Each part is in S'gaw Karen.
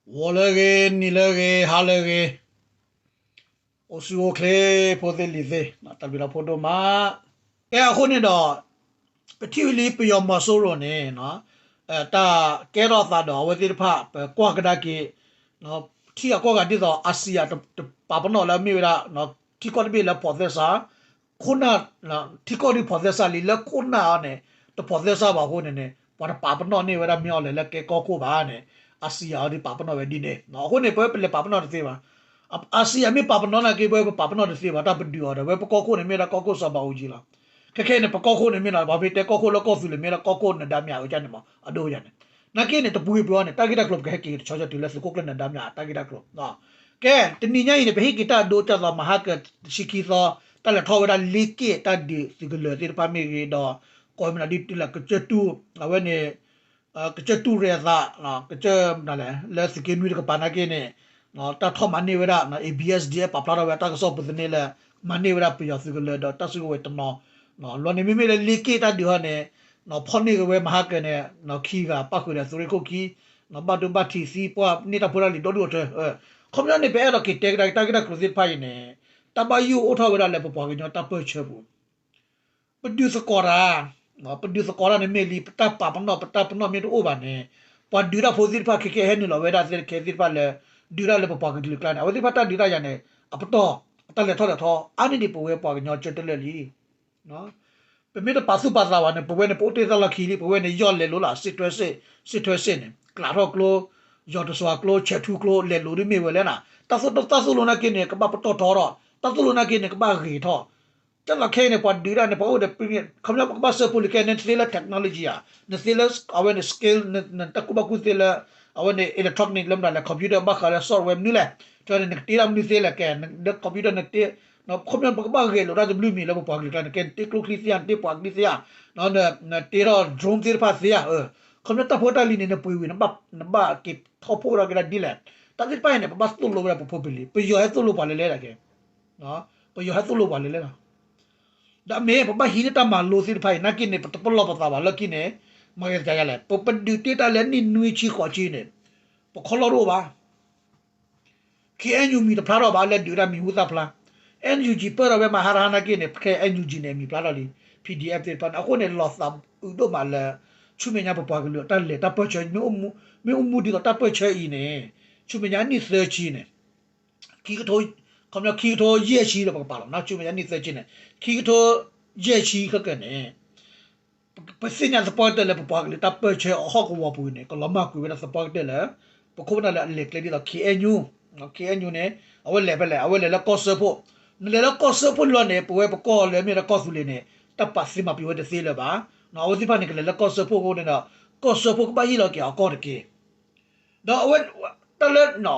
ဂီၤလၢအဂ့ၤ, နံၤလၢအဂ့ၤ, ဟါလၢအဂ့ၤ, အိၣ်ဆူၣ်အိၣ်ချ့ ဖိသ့ၣ်လံၤသ့ၣ်, တၢ်ဘျုးလီၤဖိဒိၣ်မး. ကဲအဃိန့ၣ်ဒီး ပထံၣ်ဝံၤလံပယီၤမီၤစိရိၤန့ၣ် တၢ်ကဲထီၣ်အသးဒီးအဝဲသ့ၣ်တဖၣ် ပကွၢ်ကဒါက့ၤ ထံဂၤကီၢ်ဂၤဒ်သိး အၤစံယၤတပာ်ပနီၣ်လၢအမ့ၢ်ဝဲဒၣ် ထံကီၢ်တဘ့ၣ်လၢဖီၣ်သဲစး ခိၣ်နၢ် ထံကီၢ်ဒုးဖီၣ်သဲစးလံ လၢခိၣ်နၢ်အီၤန့ၣ် တဖီၣ်သဲစးဘၣ်အဃိန့ၣ်န့ၣ် ပှၤတပာ်ပနီၣ်န့ၢ်ဝဲဒၣ်မ့ၢ်အီၤလဲၣ်လၢကဲကီၢ်ခိၣ်ဘၣ်န့ၣ် အၤစံယၤအီၤဒုးပာ်ပနီၣ်ဝဲဒ်န့ၣ်. အဃိန့ၣ် ပဝဲပလဲၤပာ်ပနီၣ်တသ့ဘၣ်. အၤစံယၤမ့ၢ်ပာ်ပနီၣ်နာ်က့ ပဝဲပပာ်ပနီၣ်တသ့ဘၣ် တၢ်ပဒုးအီၤဒီး ပဝဲပကီၢ်ခိၣ်န့ၣ်မ့ၢ်ဒၣ်ကီၢ်ခိၣ်စီၤဘးအူကၠံလီၤ. ခဲခဲအံၤန့ၣ် ပကီၢ်ခိၣ်န့ၣ်မ့ၢ်လီၤ ပှၤမ့ၢ်တဲကီၢ်ခိၣ်လၢကီၢ်သူလ့ၤမ့ၢ်ဒၣ်ကီၢ်ခိၣ်နဒါမ့ၢ်အါအါန့ၣ်မး အဒိယၤန့ၣ် နာ်က့န့ၣ် တပူၤကွံာ်ပှၤန့ၣ် တၢ်ဂ့ၢ်တၢ်ကျိၤပကဟဲက့ၤတဆီဆီတုၤလၢသုးခိၣ်ကျၢၢ်နဒါမ့ၢ်အါတၢ်ဂ့ၢ်တၢ်ကျိၤ ကဲ တနံၤညါအံၤန့ၣ် ပဟ့ၣ်က့ၤတၢ်အဒိတၢ်သီမဟါကတဆံခံသီ တၢ်လဲၤထီၣ်ဝဲဒၣ်လ့က့ၣ်တၢ်ဒုးသုးကလၢၤသ့ၣ်တဖၣ်မ့ၢ်ဂ့ၤဒီး ကိးမနုၤဒ်တုၤလၢကစၢၢ်တူၢ် အဝဲန့ၣ် ကစၢၢ်တူၢ်ရဲၣ်သး ကစၢၢ်မနုၤလဲၣ် လၢသုးက့နွံတကပၤနာ်က့န့ၣ် တၢ်ထီၣ်မၤန့ၢ်ဝဲဒၣ် A B S D F ပာ်ဖျါထီၣ်ဝဲတၢ်ကစီၣ်ပူၤသန့လၢ မၤန့ၢ်ဝဲဒၣ်ပယီၤသုးကလၢၤဒီးတၢ်စုကဝဲၤတနီၤ လီၤန့ၣ်မ့မ့ၢ်လၢလ့က့ၣ်တၢ်ဒုးဟီန့ၣ် ဖီၣ်န့ၢ်က့ၤဝဲမဟါကန့ၣ် ခံဂၤပၣ်ဃုာ်ဒီးသုးရ့ၣ်ခိၣ်ခံ ဘၣ်ဒိဘၣ်ထံးသံပှၢ်န့ၢ်တၢ်ဖိတၢ်လံၤဒီဒူၣ်အထၢ ခီပညီန့ၣ် ပအဲၣ်ဒိးက့ၤတဲကဒါက့ၤတၢ်ဂ့ၢ်တၢ်ကျိၤသ့ၣ်တဖၣ်အံၤန့ၣ် တၢ်ဘၣ်ယိၣ်အိၣ်ထီၣ်ဝဲဒၣ်လၢပပှၤကညီတၢ်ပၢၢ်ဆၢပူၤ ပဒုးသကိးတၢ် ပဒုးသကိးတၢ်န့ၣ်မ့ၢ်လံ ပတၢ်ပာ်ပနီၣ် ပတၢ်ပနီၣ်မ့ၢ်တအိၣ်ဘၣ်န့ၣ် ပှၤဒုးတၢ်ဖိသ့ၣ်တဖၣ်ခဲခဲဟဲနုာ်လီၤဝဲဒၣ်သ့ၣ်တခဲသ့ၣ်တဖၣ်လၢ ဒုးတၢ်လၢပပှၤကလုာ်ကျါန့ၣ် အဝဲသ့ၣ်တဖၣ်တၢ်ဒုးတၢ်ယၤန့ၣ် အပတီၢ် အတၢ်လဲၤထီၣ်လဲၤထီ အါန့ၢ်ဒံးပဝဲပှၤကညီကၢတလၢာ်လံ ပမ့ၢ်တပာ်သူၣ်ပာ်သးဘၣ်န့ၣ် ပဝဲန့ၣ် ပအိၣ်တ့ၢ်သၣ်လီၢ်ခံလံ ပဝဲန့ၣ် ယီၢ်လဲၤလိာ်လၢ စစ်ထွဲစစ် စစ်ထွဲစစ် န့ၣ် ကျးထီၣ်ကျိ ယီၢ်တစွၤကျိ ဆဲးထူကျိ လဲၤလိာ်ဒ်မ့ၢ်ဝဲလဲၣ်နၤ တၢ်သိၣ်တၢ်သိၣ်လိနာ်က့န့ၣ် ကဘၣ်ပတီၢ်ထီထီၣ် တၢ်သိၣ်လိနာ်က့န့ၣ် ကဘၣ်ဂ့ၤထီၣ် ကဲသိးခဲအံၤန့ၣ် ပှၤဒုးတၢ်န့ၣ် ပှၤအိၣ်ဒီး ခီပညီပကဘၣ်စၢဖှိၣ်လံခဲန့ၣ် နသ့လၢ technology ဧါ နသ့လၢ အဝဲန့ၣ် skill နတၢ်ကူၣ်ဘၣ်ကူၣ်သ့လၢ အဝဲန့ၣ် electronic လၢမနုၤလဲၣ် computer ဘၣ်ဃးလၢ software မနုၤလဲၣ် တဲန့ၣ် နကတ့တၢ်မနုၤသ့လဲၣ်ကဲ ဒီး computer နတ့ ခီပညီပကဘၣ်ဂဲၤလိာ်တၢ်တဘျုးမံၤလၢပပှၤကလုာ်ကျါန့ၣ် ကဲနတ့ကျိချံသ့ဧါ နတ့ပှၤကလုာ်သ့ဧါ နတ့ထီၣ် drone သ့ၣ်တဖၣ်သ့ဧါ ခီပညီတၢ်ဖိတၢ်လံၤန့ၣ် နပှ့ၤဝံၤ နဘၣ်က့ၤထီၣ်ဖှိၣ်ထီၣ်က့ၤဒၣ်ဒ်လဲၣ် တၢ်သ့ၣ်တဖၣ်အံၤန့ၣ် ပဘၣ်သိၣ်လိဝဲဒၣ်ပဖိပလံၤ ပယီၤဟဲသိၣ်လိပှၤလဲၤလဲၤဒၣ်ကဲ ပယီၤဟဲသိၣ်လိပှၤလဲၤလဲၤလီၤ ဒီးမ့ၢ်ပဘၣ်ဟံးန့ၢ်တၢ်မၤလိသ့ၣ်တဖၣ်အံၤ နာ်က့န့ၣ် ပတပလီၢ်ပသးဘၣ်လၢခံန့ၣ် မၤဂ့ၤသးယါလဲၣ် ပပဒုးတ့ၢ်တၢ်လၢနံၣ်နွံဆံဃိးဆံန့ၣ် ပခီလီၢ်တအိၣ်ဘၣ် ခ့ၣ်အဲၣ်ယူၣ်မံၤတဖျါထီၣ်ဘၣ် လၢဒုးတၢ်မံၤဟူသၣ်ဖျါ NUG ပၢၢ်ထီၣ်ဝဲမဟါတဟါနာ်က့န့ၣ် ခဲ NUG န့ၣ် အမံၤဖျါထီၣ်လံ PDF သ့ၣ်တဖၣ်န့ၣ် အဃိန့ၣ် လီၤသးအုးဒိၣ်မးလၢ ဆူမဲာ်ညါပပှၤကလုာ်အတၢ်လဲၤတၢ်ပၢၢ်ဆၢ မ့ၢ်အိၣ်မူဒ်သိးတၢ်ပၢၢ်ဆၢအံၤန့ၣ် ဆူမဲာ်ညါနံၣ်သၢဆံန့ၣ် ခံကထိ ခီပညီခံကထိယဲၢ်ဆံလၢပကပာ်လီၤ ဆူမဲာ်ညါနံၣ်သၢဆံန့ၣ် ခံကထိယဲၢ်ဆံခဲကနံၣ်န့ၣ် ပသ့ၣ်ညါသပှၢ်ကတၢၢ်လၢပပှၤကလုာ်တၢ်ပၢၢ်ဆၢအဟီၣ်ကဝီၤပူၤန့ၣ် ကလီၤမၢ်ကွံာ်ဝဲဒၣ်သပှၢ်ကတၢၢ်လၢ ပခိၣ်ပနၢ်လၢအလဲၤကျဲဒ်သိး KNU KNU န့ၣ် အဝဲလဲၤဖဲလဲၣ် အဝဲလဲၤလၢကီၢ်စၢဖှိၣ် နလဲၤလၢကီၢ်စၢဖှိၣ်လီၤန့ၣ် ပဝဲပကီၢ်လၢမ့ၢ်လၢကီၢ်သူလ့ၤန့ၣ် တၢ်ပာ်သ့မၤပှဲၤဝဲတသ့လၢၤဘၣ် အဝဲသ့ၣ်တဖၣ်န့ၣ် ကလဲၤလၢကီၢ်စၢဖှိၣ်အဃိန့ၣ်ဒီး ကီၢ်စၢဖှိၣ်ကဘၣ်ဟ့ၣ်လီၤက့ၤအကီၢ်တက့ၢ် ဒီးအဝဲ တၢ်လၢ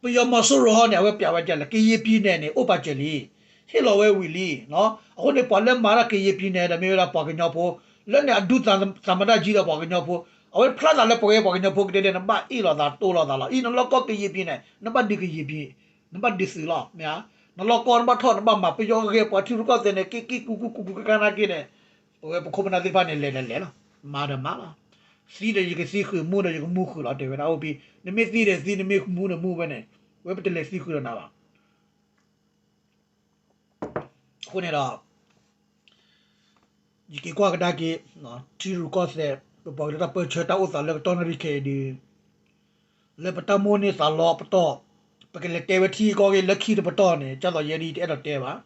ပယီၤမီၤစိရိၤဟီန့ၣ် အဝဲပျးဝဲဒ်လဲၣ် ကရင်ပြည်နယ်န့ၣ် အိၣ်ပာ်စၢၤလံ ဟ့ၣ်လီၤဝဲဝံၤလံ အဃိန့ၣ် ပှၤလၢမၤတၢ် ကရင်ပြည်နယ်န့ၣ် ဒီးမ့ၢ်ဝဲဒၣ်ပှၤကညီဖိ လၢန့ၣ်အဒူသးမတၤကံဒီးပှၤကညီဖိ အဝဲဖျါသးလၢပဝဲပှၤကညီဖိကဒဲဒဲး နဘၣ်အ့ၣ်လိာ်သးတိၢ်လိာ်သးလီၤ အံၤနလီၢ်ကီၢ် ကရင်ပြည်နယ်န့ၣ် နဘၣ်ဒုး ကရင်ပြည် နဘၣ်ဒုးသုးလီၤ မ့ၢ်ဧါ နလီၢ်ကီၢ်နဘၣ်ထီၣ် နဘၣ်မၤပယီၤဂဲၤပှၤထံရူၢ်ကီၢ်သဲးန့ၣ် က့ၤက့ၤကူကူကူကူကကါနာ်က့န့ၣ် ပဝဲပခိၣ်ပနၢ်သ့ၣ်တဖၣ်န့ၣ် လဲၤဒီးလဲၤလီၤ မၤဒီးမၤလီၤ သံဒီးယကသံဃုာ် မူဒီးယကမူဃုာ်လီၤ တဲဝဲဒၣ်အိၣ်ပံၤ နမ့ၢ်သံဒီးသံ နမ့ၢ်မူဒီးမူဝဲန့ၣ် ဝဲပတလဲၤသံဃုာ်ဒီးနၤဘၣ် အဃိန့ၣ်ဒီး ယက့ၤကွၢ်ကဒါက့ၤ ထံရူၢ်ကီၢ်သဲး ပပှၤကလုာ်တၢ်ပၢၢ်ဆၢတၢ်အိၣ်သးလၢကတီၢ်နၣ်ရံၣ်ခဲအံၤဒီး လၢပတၢ်မိၣ်န့ၢ်သးလီအပတီၢ် ပကလဲၤတဲဝဲထံကီၢ်ဂ့ၢ်လၢခံတပတီၢ်န့ၣ် ကၢ်သိးယဲဒၣ်တအဲၣ်ဒိးတဲဘၣ်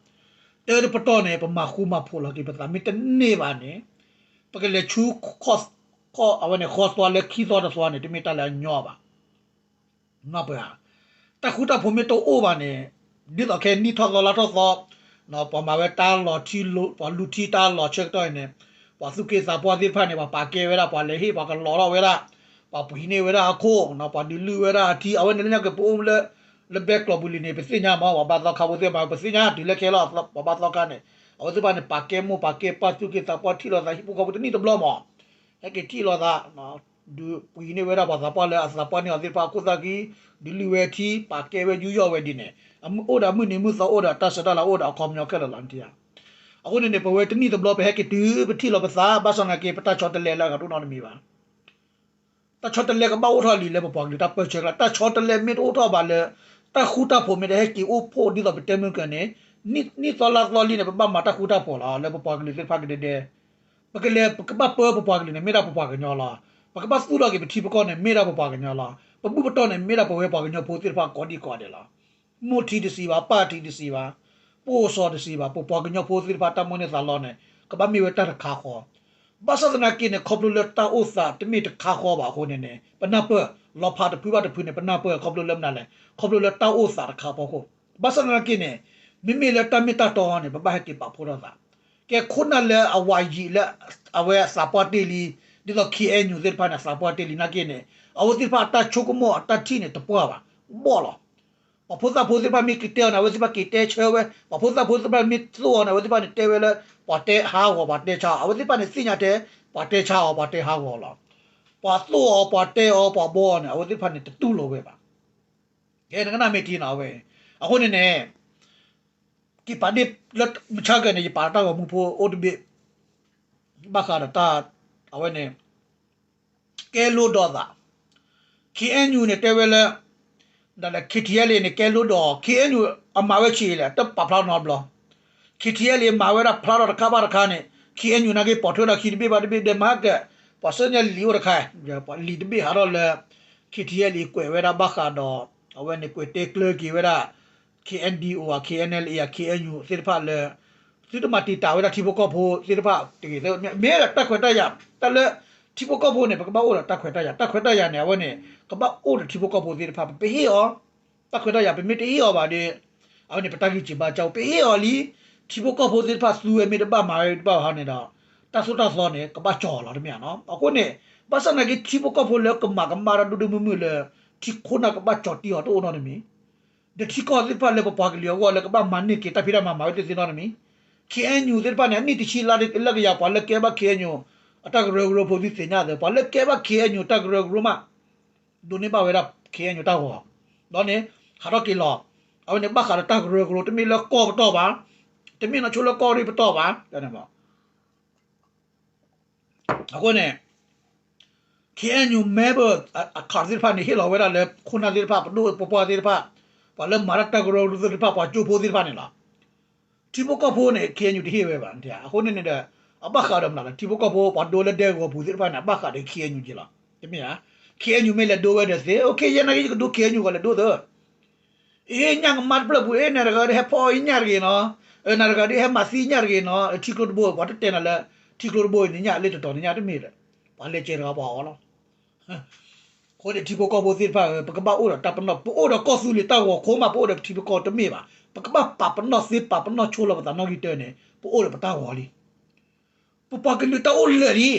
တၢတပတီၢ်န့ၣ် ပမၤဃူမၤဖိးလီၤက့ၤပသး မ့ၢ်တန့ၢ်ဘၣ်န့ၣ် ပကလဲၤဆူ ခီၣ် အဝဲန့ၣ် ဃီသွါလၢခံသွါတသွါန့ၣ် တမ့ၢ်တၢ်လၢအညီဘၣ် နီၢ်ပၢၢ်ဧါ, တၢ်ဃူတၢ်ဖိးမ့ၢ်တအိၣ်ဘၣ်န့ၣ် ဒ်သိးခဲနံၣ်ထီၣ်သီလါထီၣ်သီ ပှၤမၤဝဲတၢ်လီၤထံ ပှၤလူထံတၢ်လီၤဆၢကတီၢ်အံၤန့ၣ် ပှၤသူၣ်က့သးပှၢ်သ့ၣ်တဖၣ်န့ၣ် ပှၤပာ်ကဲဝဲဒၣ် ပှၤလဲၤဟ့ၣ် ပှၤကလီထီၣ်ဝဲဒၣ် ပှၤပှ့ၤန့ၢ်ဝဲဒၣ်အခိၣ် ပှၤဒုးလုၢ်ဝဲဒၣ်အထံ အဝဲန့ၣ်လၢညါက့ၤပအိၣ်လၢ လၢဘဲကျိးပူၤလံန့ၣ် ပသ့ၣ်ညါမး ပှၤဘါသီခါဖိသ့ၣ်မး ပသ့ၣ်ညါတုၤလၢခဲလၢာ် ပှၤဘါသီခါန့ၣ် အဝဲသ့ၣ်တဖၣ်န့ၣ် ပာ်ကဲမိၢ်ပာ်ကဲပၢ် သူၣ်က့သးပှၢ် ထံၣ်လိာ်သးဟံၣ်ဖိဃီဖိတနံၣ်တဘျီမး ဟဲက့ၤထံၣ်လိာ်သး ဒုးပှ့ၤန့ၢ်ဝဲဒၣ်ပှၤသးပှၢ်လၢအသးပှၢ်န့ၢ်အီၤသ့ၣ်တဖၣ် အခိၣ်သၣ်ခံ ဒုးလုၢ်ဝဲထံ ပာ်ကဲဝဲယူးယီၣ်ဝဲဒ်န့ၣ် အိၣ်ဒီးအမုၢ်နံၤမုၢ်သီ အိၣ်ဒီးတၢ်ဆၢတၢ်လၤ အိၣ်ဒီးအခီပညီခဲလၢာ်လီၤ နထံၣ်ဧါ. အဃိန့ၣ်န့ၣ် ပဝဲတနံၣ်တဘျီ ပဟဲက့ၤတုၤပထံၣ်လိာ်ပသး ဘၣ်ဆၣ်သနာ်က့ ပတၢ်ဆီတလဲလၢအဂၤတအိၣ်နီတမံၤဘၣ်. တၢ်ဆီတလဲကဘၣ်အိၣ်ထီၣ်လံလၢပပှၤကလုာ်တၢ်ပၢဆှၢကျါ, တၢ်ဆီတလဲမ့ၢ်တအိၣ်ထီၣ်ဘၣ်လၢ တၢ်ဃူတၢ်ဖိးမ့ၢ်တဟဲက့ၤအိၣ်ဖှိၣ်ဒ်သိးပတဲမုၢ်ကၢန့ၣ်, နံၣ်သီလါသီလံန့ၣ် ပဘၣ်မၤတၢ်ဃူတၢ်ဖိးလီၤ. လၢပပှၤကလုာ်သ့ၣ်တဖၣ်ကဒဲဒဲ ပကလဲၤ ပကဘၣ်ပၢပပှၤကလုာ်န့ၣ် မ့ၢ်ဒၣ်ပပှၤကညီလီၤ. ပကဘၣ်သူၣ်ထီၣ်က့ၤပထံပကီၢ်န့ၣ် မ့ၢ်ဒၣ်ပပှၤကညီလီၤ. ပဘူၣ်ပတီၢ်န့ၣ် မ့ၢ်ဒၣ်ပဝဲပှၤကညီဖိသ့ၣ်တဖၣ်ကိးဒံကိးဂၤဒဲးလီၤ. မိၢ်ထံတစံးဘၣ်, ပၢ်ထံတစံးဘၣ်, ပအိၣ်စီတစံးဘၣ်, ပပှၤကညီဖိသ့ၣ်တဖၣ်တၢ်မိၣ်န့ၢ်သးလီန့ၣ် ကဘၣ်မ့ၢ်ဝဲတၢ်တခါဃီ. ဘၣ်ဆၣ်သနာ်က့န့ၣ် ခီဖျိလၢတၢ်အိၣ်သးတမ့ၢ်တခါဃီဘၣ်အဃိန့ၣ်န့ၣ် ပနၢ်ပၢၢ် လီၤဖးတဖုဘၣ်တဖုန့ၣ် ပနၢ်ပၢၢ်ခီဖျိလၢမနုၤလဲၣ်, ခီဖျိလၢတၢ်အိၣ်သးတခါဖီခိၣ်. ဘၣ်ဆၣ်သနာ်က့န့ၣ် မ့မ့ၢ်လၢတၢ်မ့ၢ်တၢ်တီန့ၣ် ပဘၣ်ဟဲက့ၤပာ်ဖှိၣ်ထီၣ်သး. ကဲခိၣ်နၢ်လၢအဝးယံာ်လၢ အဝဲအသးပှၢ်တ့ၢ်လံ, ဒ်သိး ခ့ၣ်အဲၣ်ယူၣ် သ့ၣ်တဖၣ်န့ၣ် အသးပှၢ်တ့ၢ်လံနာ်က့န့ၣ် အဝဲသ့ၣ်တဖၣ်အတၢ်ဆိကမိၣ်အတၢ်ထံၣ်န့ၣ် တပှၢ်ဘၣ်, ဘီၣ်လီၤ. ပှၤဖိသၣ်ဖိသ့ၣ်တဖၣ်မ့ၢ်က့ၤတဲအီၤန့ၣ် အဝဲသ့ၣ်တဖၣ်က့ၤတဲဆၢဝဲ, ပှၤဖိသၣ်ဖိသ့ၣ်တဖၣ်မ့ၢ်သိၣ်အီၤန့ၣ် အဝဲသ့ၣ်တဖၣ်န့ၣ်တဲဝဲလၢ ပှၤတဲဟးဂီၤပှၤတဲဆါအီၤ, အဝဲသ့ၣ်တဖၣ်န့ၣ်သ့ၣ်ညါထဲ ပှၤတဲဆါအီၤပှၤတဲဟးဂီၤလီၤ. ပှၤသိၣ်အီၤပှၤတဲအီၤပှၤဘီအီၤန့ၣ် အဝဲသ့ၣ်တဖၣ်န့ၣ်တတူၢ်လိာ်ဝဲဘၣ်. ကဲနကနၣ်မ့ၢ်ထံနီၤဝဲ, အဃိန့ၣ်န့ၣ် က့ၤပာ်ဒ့ၣ်လၢမုၢ်ဆါကဲန့ၣ် ယပာ်တၢ်ဂီၤမူဖိအိၣ်တဘ့ၣ် ဘၣ်ဃးဒီးတၢ် အဝဲန့ၣ် ကဲလိဒီးသး ခ့ၣ်အဲၣ်ယူၣ် န့ၣ် တဲဝဲလၢ ဒ်လဲၣ် ခ့ၣ်ထံၣ်အဲၣ်လ့ၣ် န့ၣ် ကဲလိဒီး ခ့ၣ်အဲၣ်ယူၣ် အမၤဝဲဆံးလဲၣ် တပာ်ဖျါနီတဘျီ. ခ့ၣ်ထံၣ်အဲၣ်လ့ၣ် မၤဝဲဒၣ်ဖျါထီၣ်တခါဘၣ်တခါန့ၣ် ခ့ၣ်အဲၣ်ယူၣ် နာ်က့ ပိာ်ထွဲဒီးခံတဘ့ၣ်ဘၣ်တဘ့ၣ် ဒီးမၤဟဲကဲ ပှၤဆှၢန့ၢ်လံာ်အိၣ်တခါ, လံာ်တဘ့ၣ်ဟးထီၣ်လၢ ခ့ၣ်ထံၣ်အဲၣ်လ့ၣ် ကွဲးဝဲဒၣ်ဘၣ်ဃးဒီး အဝဲန့ၣ် ကွဲးတဲကျၢၤက့ၤဝဲဒၣ် ခ့ၣ်အဲၣ်ယူၣ် ဧါ ခ့ၣ်အဲၣ်လ့ၣ် ဧါ ခ့ၣ်အဲၣ်ယူၣ် သ့ၣ်တဖၣ်လၢ သုတမၤတံာ်တာ်ဝဲဒၣ်ထံဖိကီၢ်ဖိသ့ၣ်တဖၣ်တဂ့ၤ, မ့ၢ်ဒီးတၢ်ခွဲးတၢ်ယာ် တၢ်လၢ ထံဖိကီၢ်ဖိန့ၣ် ပကဘၣ်အိၣ်ဒီးတၢ်ခွဲးတၢ်ယာ်, တၢ်ခွဲးတၢ်ယာ်န့ၣ် အဝဲန့ၣ် ကဘၣ်အိၣ်ဒီးထံဖိကီၢ်ဖိသ့ၣ်တဖၣ် ပဟ့ၣ်အီၤ တၢ်ခွဲးတၢ်ယာ် ပမ့ၢ်တဟ့ၣ်အီၤဘၣ်ဒီး အဝဲန့ၣ် ပတၢ်ဂံၢ်စၢ်ဘါစၢ်အိၣ် ပဟ့ၣ်အီၤလံ, ထံဖိကီၢ်ဖိသ့ၣ်တဖၣ်သူဝဲမ့ၢ်တဘၣ်မၤဝဲတဘၣ်ဟီန့ၣ်ဒီး တၢ်သိၣ်တၢ်သီန့ၣ် ကဘၣ်ကၠီၤလီၤတမ့ၢ်ဧါနီၤ. အဃိန့ၣ် ဘၣ်ဆၣ်သနာ်က့ ထံဖိကီၢ်ဖိလၢကမၤကမၣ်တၢ်ဒိၣ်ဒိၣ်မုၢ်မုၢ်လၢ ထံခိၣ်နၢ်ကဘၣ်ကၠီၤတံၢ်အီၤတအိၣ်နီတမံၤ ဒီးထံကီၢ်သ့ၣ်တဖၣ်လၢပပှၤကလုာ်အဂီၢ်လၢကဘၣ်မၤန့ၢ်က့ၤတၢ်ဖံးတၢ်မၤမၤဝဲသ့ၣ်သ့ၣ်နီတမံၤ, ခ့ၣ်အဲၣ်ယူၣ် သ့ၣ်တဖၣ်န့ၣ် အနံၣ်တဆံလါလၢကယၤ ပှၤလၢကဲဘၣ် ခ့ၣ်အဲၣ်ယူၣ် အတၢ်ကရၢကရိဖိသုသ့ၣ်ညါသ့ ပှၤလၢကဲဘၣ် ခ့ၣ်အဲၣ်ယူၣ် တၢ်ကရၢကရိမး ဒိးန့ၢ်ဘၣ်ဝဲဒၣ် ခ့ၣ်အဲၣ်ယူၣ် တၢ်ဂီၤ, ဒီးန့ၣ် ဟးထီၣ်က့ၤလီၤ, အဝဲန့ၣ်ဘၣ်ဃးဒီးတၢ်ကရၢကရိ တမ့ၢ်လၢကီၢ်ပတီၢ်ဘၣ်, တမ့ၢ်နီၢ်ဆိလၢကီၢ်ရ့ၣ်ပတီၢ်ဘၣ် အဃိန့ၣ် ခ့ၣ်အဲၣ်ယူၣ် member အခါသ့ၣ်တဖၣ်န့ၣ် ဟ့ၣ်လီၤဝဲဒၣ်လၢခိၣ်နၢ်သ့ၣ်တဖၣ် ပဒိၣ်ပပှၢ်သ့ၣ်တဖၣ်, ပှၤလၢမၤတၢ်တၢ်ကရၢကရိသ့ၣ်တဖၣ် ပှၤကၠိဖိသ့ၣ်တဖၣ်န့ၣ်လီၤ. ထံဖိကီၢ်ဖိန့ၣ် ခ့ၣ်အဲၣ်ယူၣ် တဟ့ၣ်ဝဲဘၣ်, အဃိန့ၣ်န့ၣ်ဒီး အဘၣ်ဃးဒီးမနုၤလဲၣ် ထံဖိကီၢ်ဖိ ပှၤဒိလၢဒဲကဝီၤပူၤသ့ၣ်တဖၣ်န့ၣ် အဘၣ်ဃးဒီး ခ့ၣ်အဲၣ်ယူၣ် က့ၤလီၤ, တမ့ၢ်ဧါ, ခ့ၣ်အဲၣ်ယူၣ် မ့ၢ်လဲၤဒိဝဲဒီးသ့ အိၣ်ခ့ ယဲနာ်က့ ယကဒိ ခ့ၣ်အဲၣ်ယူၣ် ကီးလဲၤဒိသ့ အ့ ညၣ်ကမါတဖျၢၣ်ပူၤ အ့ နၤတဂၤဒီးဟဲဖီၣ်အံၤညၣ်တဂ့ၤနီၤ, နၤတဂၤဒီးဟဲမၤသံညၣ်တဂ့ၤနီၤ, ထံကျိတဘိ ပှၤတတဲနၤလၢ ထံကျိတဘိအံၤ နညၣ်လၢတတီၤ နညၣ်တမ့ၢ်ဒီး ပှၤလဲၤကဲတဂၤပှၤအီၤလီၤ. အဃိန့ၣ် ထံဖိကီၢ်ဖိသ့ၣ်တဖၣ်ဧၢ, ပကဘၣ်အိၣ်ဒီးတၢ်ပနီၣ်, ပအိၣ်ဒီးကီၢ်သူလ့ၤတၢ်ဂီၤခိမး ပအိၣ်ဒီးပထံပကီၢ်တမ့ၢ်ဘၣ်, ပကဘၣ်ပာ်ပနီၣ်သ့ ပာ်ပနီၣ်ဆိလီၤပသးနီၣ်ဂံၢ်တၢန့ၣ် ပအိၣ်ဒီးပတၢ်ဂီၤလံ. ပပှၤကလုာ်တၢ်အိၣ်လၢာ်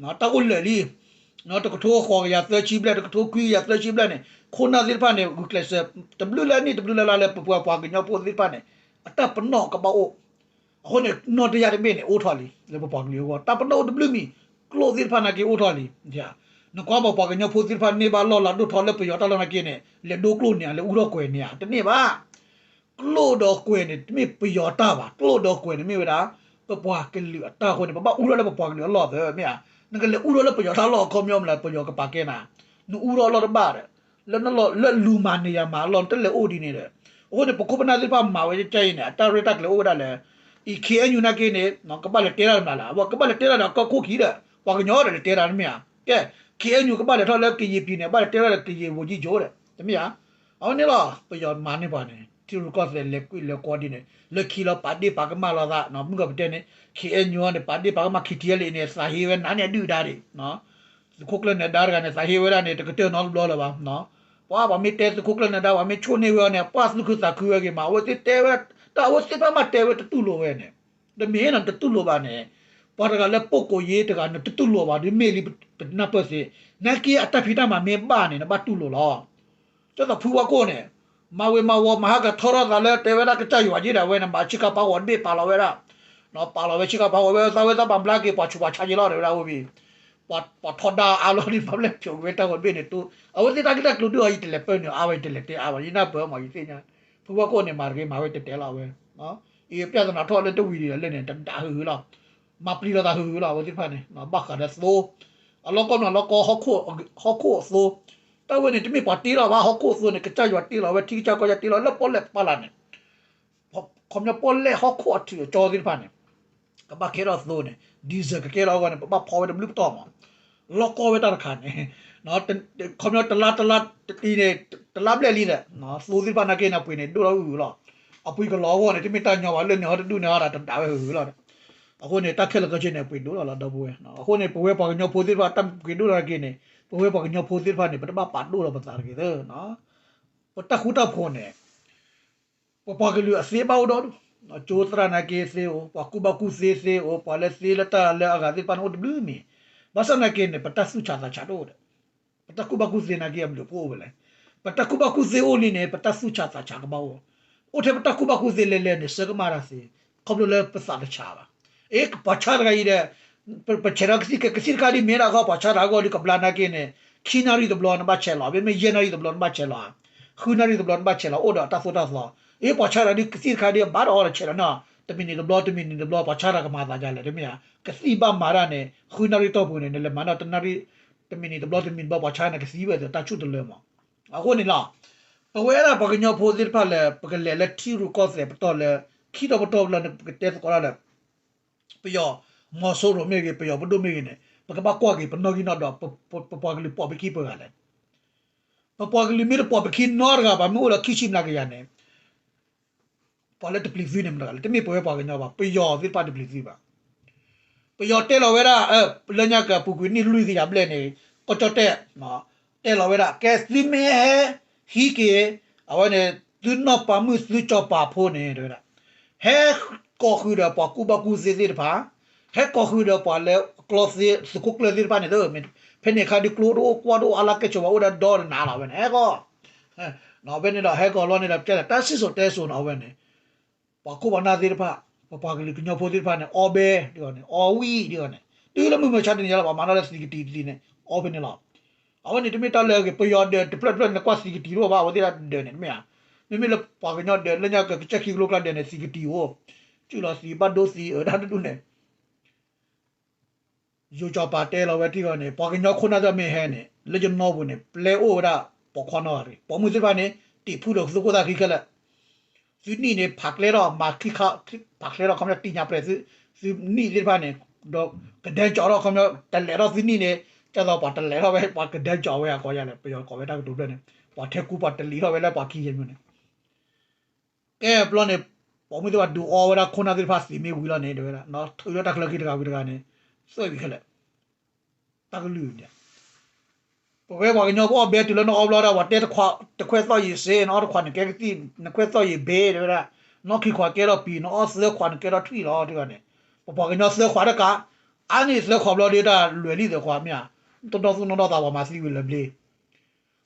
လံ, တၢ်အိၣ်လၢာ်လံ, တကထိဃိးကယၤသၢဆံဘျဲၣ် တကထိခွံကယၤသၢဆံဘျဲၣ်န့ၣ် ခိၣ်နၢ်သ့ၣ်တဖၣ်န့ၣ် ဂုာ်ကျဲးစၢး တဘျုးလၢအနံၣ်တဘျုးလၢလါလၢ ပပှၤကညီဖိသ့ၣ်တဖၣ်န့ၣ် အတၢ်ပနီၣ်ကဘၣ်အိၣ်, အဃိန့ၣ် နီၢ်တယၢ်တဘ့ၣ်န့ၣ် အိၣ်ထီၣ်လံ လၢပပှၤကလုာ်အဂီၢ် တၢ်ပနီၣ်အိၣ်တဘျုးမံၤ, ကျိၣ်သ့ၣ်တဖၣ်နာ်က့အိၣ်ထီၣ်လံ. နကွၢ်မ့ၢ်ပှၤကညီဖိသ့ၣ်တဖၣ်န့ၢ်ဘၣ်လီၢ်လၤဒိၣ်ထီၣ်လၢပယီၤတၢ်လီၢ်နာ်က့န့ၣ် လဲၤဒိကျိၣ်န့ၣ် လဲၤအူထီၣ်ကွဲၤန့ၣ်ဧါ, တန့ၢ်ဘၣ်. ကျိၣ်ဒီးကွဲၤန့ၣ် တမ့ၢ်ပယီၤတၢ်ဘၣ်, ကျိၣ်ဒီးကွဲၤန့ၣ်မ့ၢ်ဝဲဒၣ် ပပှၤကလုာ်အတၢ်အဃိန့ၣ် ပဘၣ်အူထီၣ်လၢပပှၤကလုာ်အလီၢ်သၢမ့ၢ်ဧါ. နကလဲၤအူထီၣ်လၢပယီၤတၢ်လီၢ်အခီပညီမနုၤလဲၣ် ပယီၤကပာ်ကဲနၤ, နအူထီၣ်အလီၢ်တဘၣ်ဒီး လၢနလီၢ် လၢလူၤမၤန့ၢ်ယၤမၤအလီၢ် နတလဲၤအိၣ်ဒ်န့ၣ်ဒီး, အဃိန့ၣ် ပခိၣ်ပနၢ်သ့ၣ်တဖၣ်မၤဝဲကဲအံၤန့ၣ် အတၢ်ရဲၣ်တၢ်ကျဲၤအိၣ်ဝဲဒၣ်လၢ အံၤ ခ့ၣ်အဲၣ်ယူၣ် နာ်က့န့ၣ် ကဘၣ်လဲၤတဲတၢ်မနုၤလဲၣ်, ကဘၣ်လဲၤတဲတၢ်ဒီးကီၢ်ခိၣ်ခံဒီး ပှၤကညီဒီးလဲၤတဲတၢ်တမ့ၢ်ဧါ. ကဲ ခ့ၣ်အဲၣ်ယူၣ် ကဘၣ်လဲၤထီၣ်လၢကယံာ်ပံၤန့ၣ် ဘၣ်လဲၤတဲတၢ်ဒီးကယံာ်ဝူၤကံကၠိဒီး တမ့ၢ်ဧါ. အဝဲန့ၣ်လီၤ ပယီၤမၤန့ၢ်ပှၤန့ၣ် ထံရူၢ်ကီၢ်သဲးလဲၤကွံာ်လဲၤကွီဒ်န့ၣ် လၢခံလီၤပာ်ဒ့ၣ်ပာ်ကမၣ်လိာ်သး မုၢ်ကီၢ်ပတဲန့ၣ် ခ့ၣ်အဲၣ်ယူၣ် န့ၣ် ပာ်ဒ့ၣ်ပာ်ကမၣ် ခ့ၣ်ထံၣ်အဲၣ်လ့ၣ် န့ၣ် သးဟ့ဝဲနၤန့ၣ်အဒုၣ်အဒါဒံး သုးခိၣ်ကျၢၢ်နၢၤဒါတဂၤန့ၣ် သးဟ့ဝဲဒၣ်န့ၣ် တကတၢၢ်နီတဘျီလၢၤဘၣ်. ပှၤပှၤမ့ၢ်တဲသုးခိၣ်ကျၢၢ်နၢၤဒါ ပှၤမ့ၢ်ဆိၣ်န့ၢ်ဝဲအီၤန့ၣ် ပှၤသူၣ်ခုသးခုဝဲဂ့ၤမး အဝဲသ့ၣ်တဲဝဲ တၢ်အဝဲသ့ၣ်တဖၣ်မးတဲဝဲတတူၢ်လိာ်ဝဲန့ၣ် တမ့ၢ်နတတူၢ်လိာ်ဘၣ်န့ၣ် ပှၤတဂၤလၢ ပုဂ္ဂိုလ်ရေး တဂၤနတတူၢ်လိာ်ဘၣ်ဒီးမ့ၢ်လံ ပနၢ်ပၢၢ်သ့ နာ်က့အတၢ်ဖံးတၢ်မၤမ့ၢ်ဘၣ်န့ၣ် နဘၣ်တူၢ်လိာ်လီၤ. ဒ်သိးဖုဝါခိၣ်န့ၣ် မၤဝ့ၤမၤဝီၤ မၤဟးဂီၤထီထီၣ်သးလၢတဲဝဲဒၣ်ကစၢ်ယွၤယ့ၣ်ဒၣ်ဝဲန့ၣ် မၤဆ့ကၤပာ်ဂီၤတဘ့ၣ်ပာ်လီၤဝဲဒၣ် ပာ်လီၤဝဲဆ့ကၤပာ်ဂီၤဝဲသးဝဲသးပာ်ဘျါက့ၤ ပှၤဆူးပှၤဆါယ့ၣ်လီၤတဲဝဲဒၣ်အိၣ်ဘ့ၣ် ပှၤထီဒါအါလီၤန့ၣ် ပှၤဘျဲၣ်ဖျိးက့ၤဝဲတၢ်ဂီၤတဘ့ၣ်န့ၣ် တိ အဝဲသ့ၣ်တၢ်ဂ့ၢ်တၢ်ကျိၤဒုးအီၤ ယတလဲၤပၢနုာ်အါဘၣ် ယတလဲၤတဲအါဘၣ် ယနၢ်ပၢၢ်မး ယသ့ၣ်ညါ ဖုဝါခိၣ်န့ၣ် မၤတဂ့ၤ မၤဝဲတဲတဲလီၤဝဲ အံၤ ပြဿနာ ထီၣ်လၢတဝံၤဒံးလၢန့ၣ် တဒၣ်ဟုၣ်ဟုၣ်လီၤ မၤပျံၤလိာ်သးဟုၣ်ဟုၣ်လီၤ အဝဲသ့ၣ်တဖၣ်န့ၣ် ဘၣ်ဃးဒီးသိ အလီၢ်ကီၢ်မ့ၢ်အလီၢ်ကီၢ် ဟီၣ်ခိၣ်အသိ, တၢ်ဝဲန့ၣ် တမ့ၢ်ပှၤတ့လီၤဘၣ် ဟီၣ်ခိၣ်အသိန့ၣ် ကစၢ်ယွၤတ့လီၤဝဲ ထံကစၢ်ကီၢ်ကစၢ်တ့လီၤ လၢပီၣ်လဲၣ်ပီၣ်လဲၣ်န့ၣ် ခီပညီပီၣ်လဲၣ်ဟီၣ်ခိၣ်အထူးအကၠီသ့ၣ်တဖၣ်န့ၣ် ကဘၣ်ခဲထီၣ်သိန့ၣ် diesel ကကဲထီၣ်အဂီၢ်န့ၣ် ပဘၣ်ဖီဝဲတဘျုးပတီၢ်မး, လီၢ်ကီၢ်ဝဲတၢ်တခါန့ၣ် ခီပညီတလါတလါတတံၤန့ၣ် တလါဘျဲၣ်လံဒီး သိသ့ၣ်တဖၣ်နာ်က့န့ၣ် အပှ့ၤန့ၣ်ဒိၣ်ထီၣ်ဂုာ်ဂုာ်လီၤ, အပှ့ၤကလီၤအဂီၢ်န့ၣ် တမ့ၢ်တၢ်ညီဘၣ် လၢန့ၣ်ဟီတဒူၣ်န့ၣ်ဟီဒီးတဒၣ်ဝဲဂုာ်ဂုာ်လီၤ, အဃိန့ၣ် တၢ်ခဲလၢာ်ခဲဆ့န့ၣ် အပှ့ၤဒိၣ်ထီၣ်လီၤ ဒီပုၢ်ဝဲၢ်, အဃိန့ၣ် ပဝဲပှၤကညီဖိသ့ၣ်တဖၣ် တၢ်ပှ့ၤဒိၣ်ထီၣ်နာ်က့န့ၣ် ပဝဲပှၤကညီဖိသ့ၣ်တဖၣ်န့ၣ် ပတဘၣ်ပာ်ဒိၣ်လီၤပသးတဂ့ၤသၢ ပတၢ်ဃူတၢ်ဖိးန့ၣ် ပပှၤကလုာ်အသ့ဘၣ်အိၣ်ဒီဒူၣ်, ကၠိသရၣ်နာ်က့သ့အိၣ်, ပှၤကူၣ်ဘၣ်ကူၣ်သ့သ့အိၣ်, ပှၤလၢသ့လၢတၢ်လၢအဂၤသ့ၣ်တဖၣ်န့ၣ်အိၣ်တဘျုးမံၤ, ဘၣ်ဆၣ်နာ်က့န့ၣ် ပတၢ်သူၣ်ဆးသးဆးတအိၣ်ဒီး ပတၢ်ကူၣ်ဘၣ်ကူၣ်သ့နာ်က့အဘျုးဖှိၣ်အိၣ်ဝဲလဲၣ်, ပတၢ်ကူၣ်ဘၣ်ကူၣ်သ့အိၣ်လံန့ၣ် ပတၢ်သူၣ်ဆးသးဆးကဘၣ်အိၣ်, အိၣ်ထဲပတၢ်ကူၣ်ဘၣ်ကူၣ်သ့လဲၤလဲၤန့ၣ် ဆၢကမၣ်တၢ်သ့, ခီဖျိလၢပသးတဆးဘၣ်, အ့ ပှၤဆါတဂၤအံၤဒီး ပဆဲးထီၣ်ကသံၣ် ကသံၣ်တခါဒ်မ့ၢ်ဒၣ်ဃီ ပှၤဆါတဂၤအဂီၢ်ဒ်ကဘျါနာ်က့န့ၣ် ခံနၣ်ရံၣ်တဘျီနဘၣ်ဆဲးလီၤ, မ့မ့ၢ်ယဲၢ်နၣ်ရံၣ်တဘျီနဘၣ်ဆဲးလီၤ, ဃုနၣ်ရံၣ်တဘျီနဘၣ်ဆဲးလီၤ အိၣ်ဒီးတၢ်သိၣ်တၢ်သီ, အ့ ပှၤဆါတဂၤဒ်ကသံၣ်တခါဒ်ဘၣ်ဒီးအီၤဒီးဆဲးလီၤနီၤ, တမံးနံးတဘျီ တမံးနံးတဘျီ ပှၤဆါတဂၤကမၤသးဒ်လဲၣ် တမ့ၢ်ဧါ, ကသံၣ်ဘၣ်မၤဒၣ်န့ၣ် ဃုနၣ်ရံၣ်တီၢ်ပူၤန့ၣ် နလဲၤမၤနီၤ တနၣ်ရံၣ် တမံးနံးတဘျီ တမံးနံးတဘျီ ပှၤဆါန့ၣ်ကသံဝဲဒီးတၢ်ဆူၣ်တလၢမး, အဃိန့ၣ်လီၤ ပဝဲဒၣ်ပှၤကညီဖိသ့ၣ်တဖၣ်လၢ ပကလဲၤလၢထံရူၢ်ကီၢ်သဲးပတီၢ်လၢ ခံတီၤပတီၢ်လၢ ပကတဲသကိးတၢ်လၢ ပယီၤမီၤစိရိၤမ့ၢ်ဂ့ၤ ပယီၤပဒိၣ်မ့ၢ်ဂ့ၤန့ၣ် ပကဘၣ်ကွၢ်က့ၤ ပနီၣ်ဂံၢ်နီၣ်ဒွး ပပှၤကလုာ်ပိာ်ပခံပှဲၤဂၤလဲၣ်, ပပှၤကလုာ်မ့ၢ်တပိာ်ပခံနီတဂၤဘၣ် မ့ၢ်အိၣ်လၢခံဆံမျးကယၤန့ၣ် ပှၤလၢတပျံၤသုန့ၣ်မတၤတဂၤလဲၣ်, တမ့ၢ်ပဝဲပှၤကညီဘၣ် ပယီၤသ့ၣ်တဖၣ်တပျံၤသုဘၣ် ပယီၤတဲလီၤဝဲဒၣ် လၢညါကပူၤကွံာ်နံၣ်လွံၢ်ကယၤဘျဲၣ်န့ၣ် ကီၢ်ကၠီၣ်တဲၣ် တဲလီၤဝဲဒၣ် ကဲသုမ့ၢ်ဟဲဟံးက့ၤ အဝဲန့ၣ် သုနီၢ်ပၤမုၣ်သုစီၤပၤဖိန့ၣ် တဲဝဲဒၣ် ဟဲကိးဃုာ်ဒီးပှၤကူၣ်ဘၣ်ကူၣ်သ့သ့ၣ်တဖၣ်, ဟဲကိးဃုာ်ဒီးပှၤလၢကျီသ့ သုးခိၣ်ကျၢၢ်သ့ၣ်တဖၣ်န့ၣ် ဖဲန့ၣ်အခါဒ်ကျိတအိၣ်ကွၢ်တအိၣ်အါလၢကဲဆိးဝဲအိၣ်ဒၣ်ဒီတနၤလီၤဝဲန့ၣ် ဟဲကီး ဖဲန့ၣ်ဒီးဟဲကီးလီၤန့ၣ်ဒီး တဲလၢတၢ်စံၣ်စိၤတဲစိၤန့ၣ် အဝဲန့ၣ် ပှၤခိၣ်ပှၤနၢ်သ့ၣ်တဖၣ် ပပှၤကလုာ်ကညီဖိသ့ၣ်တဖၣ်န့ၣ် အီဘဲဒ်အီၤန့ၣ် အီဝံၣ်ဒ်အီၤန့ၣ် တုၤလၢမုၢ်မဆါတနံၤညါလၢပှၤမၤနီၣ်လၢသံကတံၤတသံန့ၣ် အီဖဲန့ၣ်လီၤ. အဝဲန့ၣ်တမ့ၢ်တၢ်လၢအဂ့ၤ ပယီၤဒၢးတဖျၢၣ်တဖျၢၣ်န့ၣ် ကွၢ်သံကတံၤတအိၣ်ဘၣ် အဝဲသ့ၣ်တၢ်ဒၢးန့ၣ် တမ့ၢ်ဧါ. မ့မ့ၢ်လၢပှၤကညီဒၢး လၢညါကကစၢၢ်ခံကလိကျါဒၢးန့ၣ် သံကတံၤအိၣ် စုၣ်လီၤသံဘၣ်ဒိသံအၢတၢ်တဒူၣ်န့ၣ် ယိၤစီၤပၤတဲလီၤဝဲတံၢ်ဂီၤန့ၣ် ပှၤကညီခိၣ်နၢ်သ့ၣ်မ့ၢ်ဟဲန့ၣ် လၢယနီၢ်ပူၤန့ၣ် ပျဲအိၣ်ဝဲဒၣ်ပိာ်ခွါနီၢ်ဂၤတဂ့ၤ ပိာ်မုၣ်သ့ၣ်တဖၣ်န့ၣ် တံးဖုဒီးသုးခိၣ်သၣ်ခံခဲလၢာ် သုနံၣ်န့ၣ် ဖးကျဲထီၣ် မၤခံခါ ဖးကျဲထီၣ် ခီပညီတံၢ်ညါပျဲသု သုနံၣ်သ့ၣ်တဖၣ်န့ၣ် ဒီးကဒဲကၠီထီၣ် ခီပညီတလဲၤထီၣ်သုနံၣ်န့ၣ် ကဲသိးပှၤတလဲၤထီၣ်ဝဲ ပှၤကဒဲကၠီဝဲအကိးယၤလဲၣ် ပယီၤကိးဝဲတၢ်ကတိၤဖျၢၣ်န့ၣ် ပှၤထဲကူပှၤတလံၤထီၣ်ဝဲလၢပှၤခံယဲၢ်မံၤန့ၣ် ကဲဘျီန့ၣ် ပိာ်မုၣ်သ့ၣ်တဖၣ်ဒုးအီဝဲဒၣ်ခိၣ်နၢ်သ့ၣ်တဖၣ်သံးမ့ၢ်ဝံၤလီၤန့ၣ် တဲဝဲဒၣ် ထုးထီၣ်တၢ်ချၢခံတဂၤဝံၤတဂၤန့ၣ် သွဲၣ်ဝံၤခဲလၢာ် တၢ်ကလုၢ်န့ၣ် ပဝဲပှၤကညီပအီၣ်ဘဲတုၤလၢနအီဘျီဒၣ် ပှၤတဲတခွး တခွဲးသီၣ်ယံာ်စ့ နအီၣ်တခွးနကဲကသံၣ် နခွဲးသီၣ်ယံာ်ဘ့ တဲဝဲဒၣ် နအီၣ်ခံခွးကဲထီၣ်ပံၤ နအီၣ်သၢခွးနကဲထီၣ်ထွံၣ်လီၤ တဲဝဲန့ၣ် ပပှၤကညီသၢခွးတကး အါန့ၢ်သၢခွးဘျီဒ်တၢ်လွဲၢ်လံသၢခွးမ့ၢ်ဧါ တနီၣ်သူၣ်နီၣ်ဒီသးပှၤမၤသံဝံၤလၢဘျ့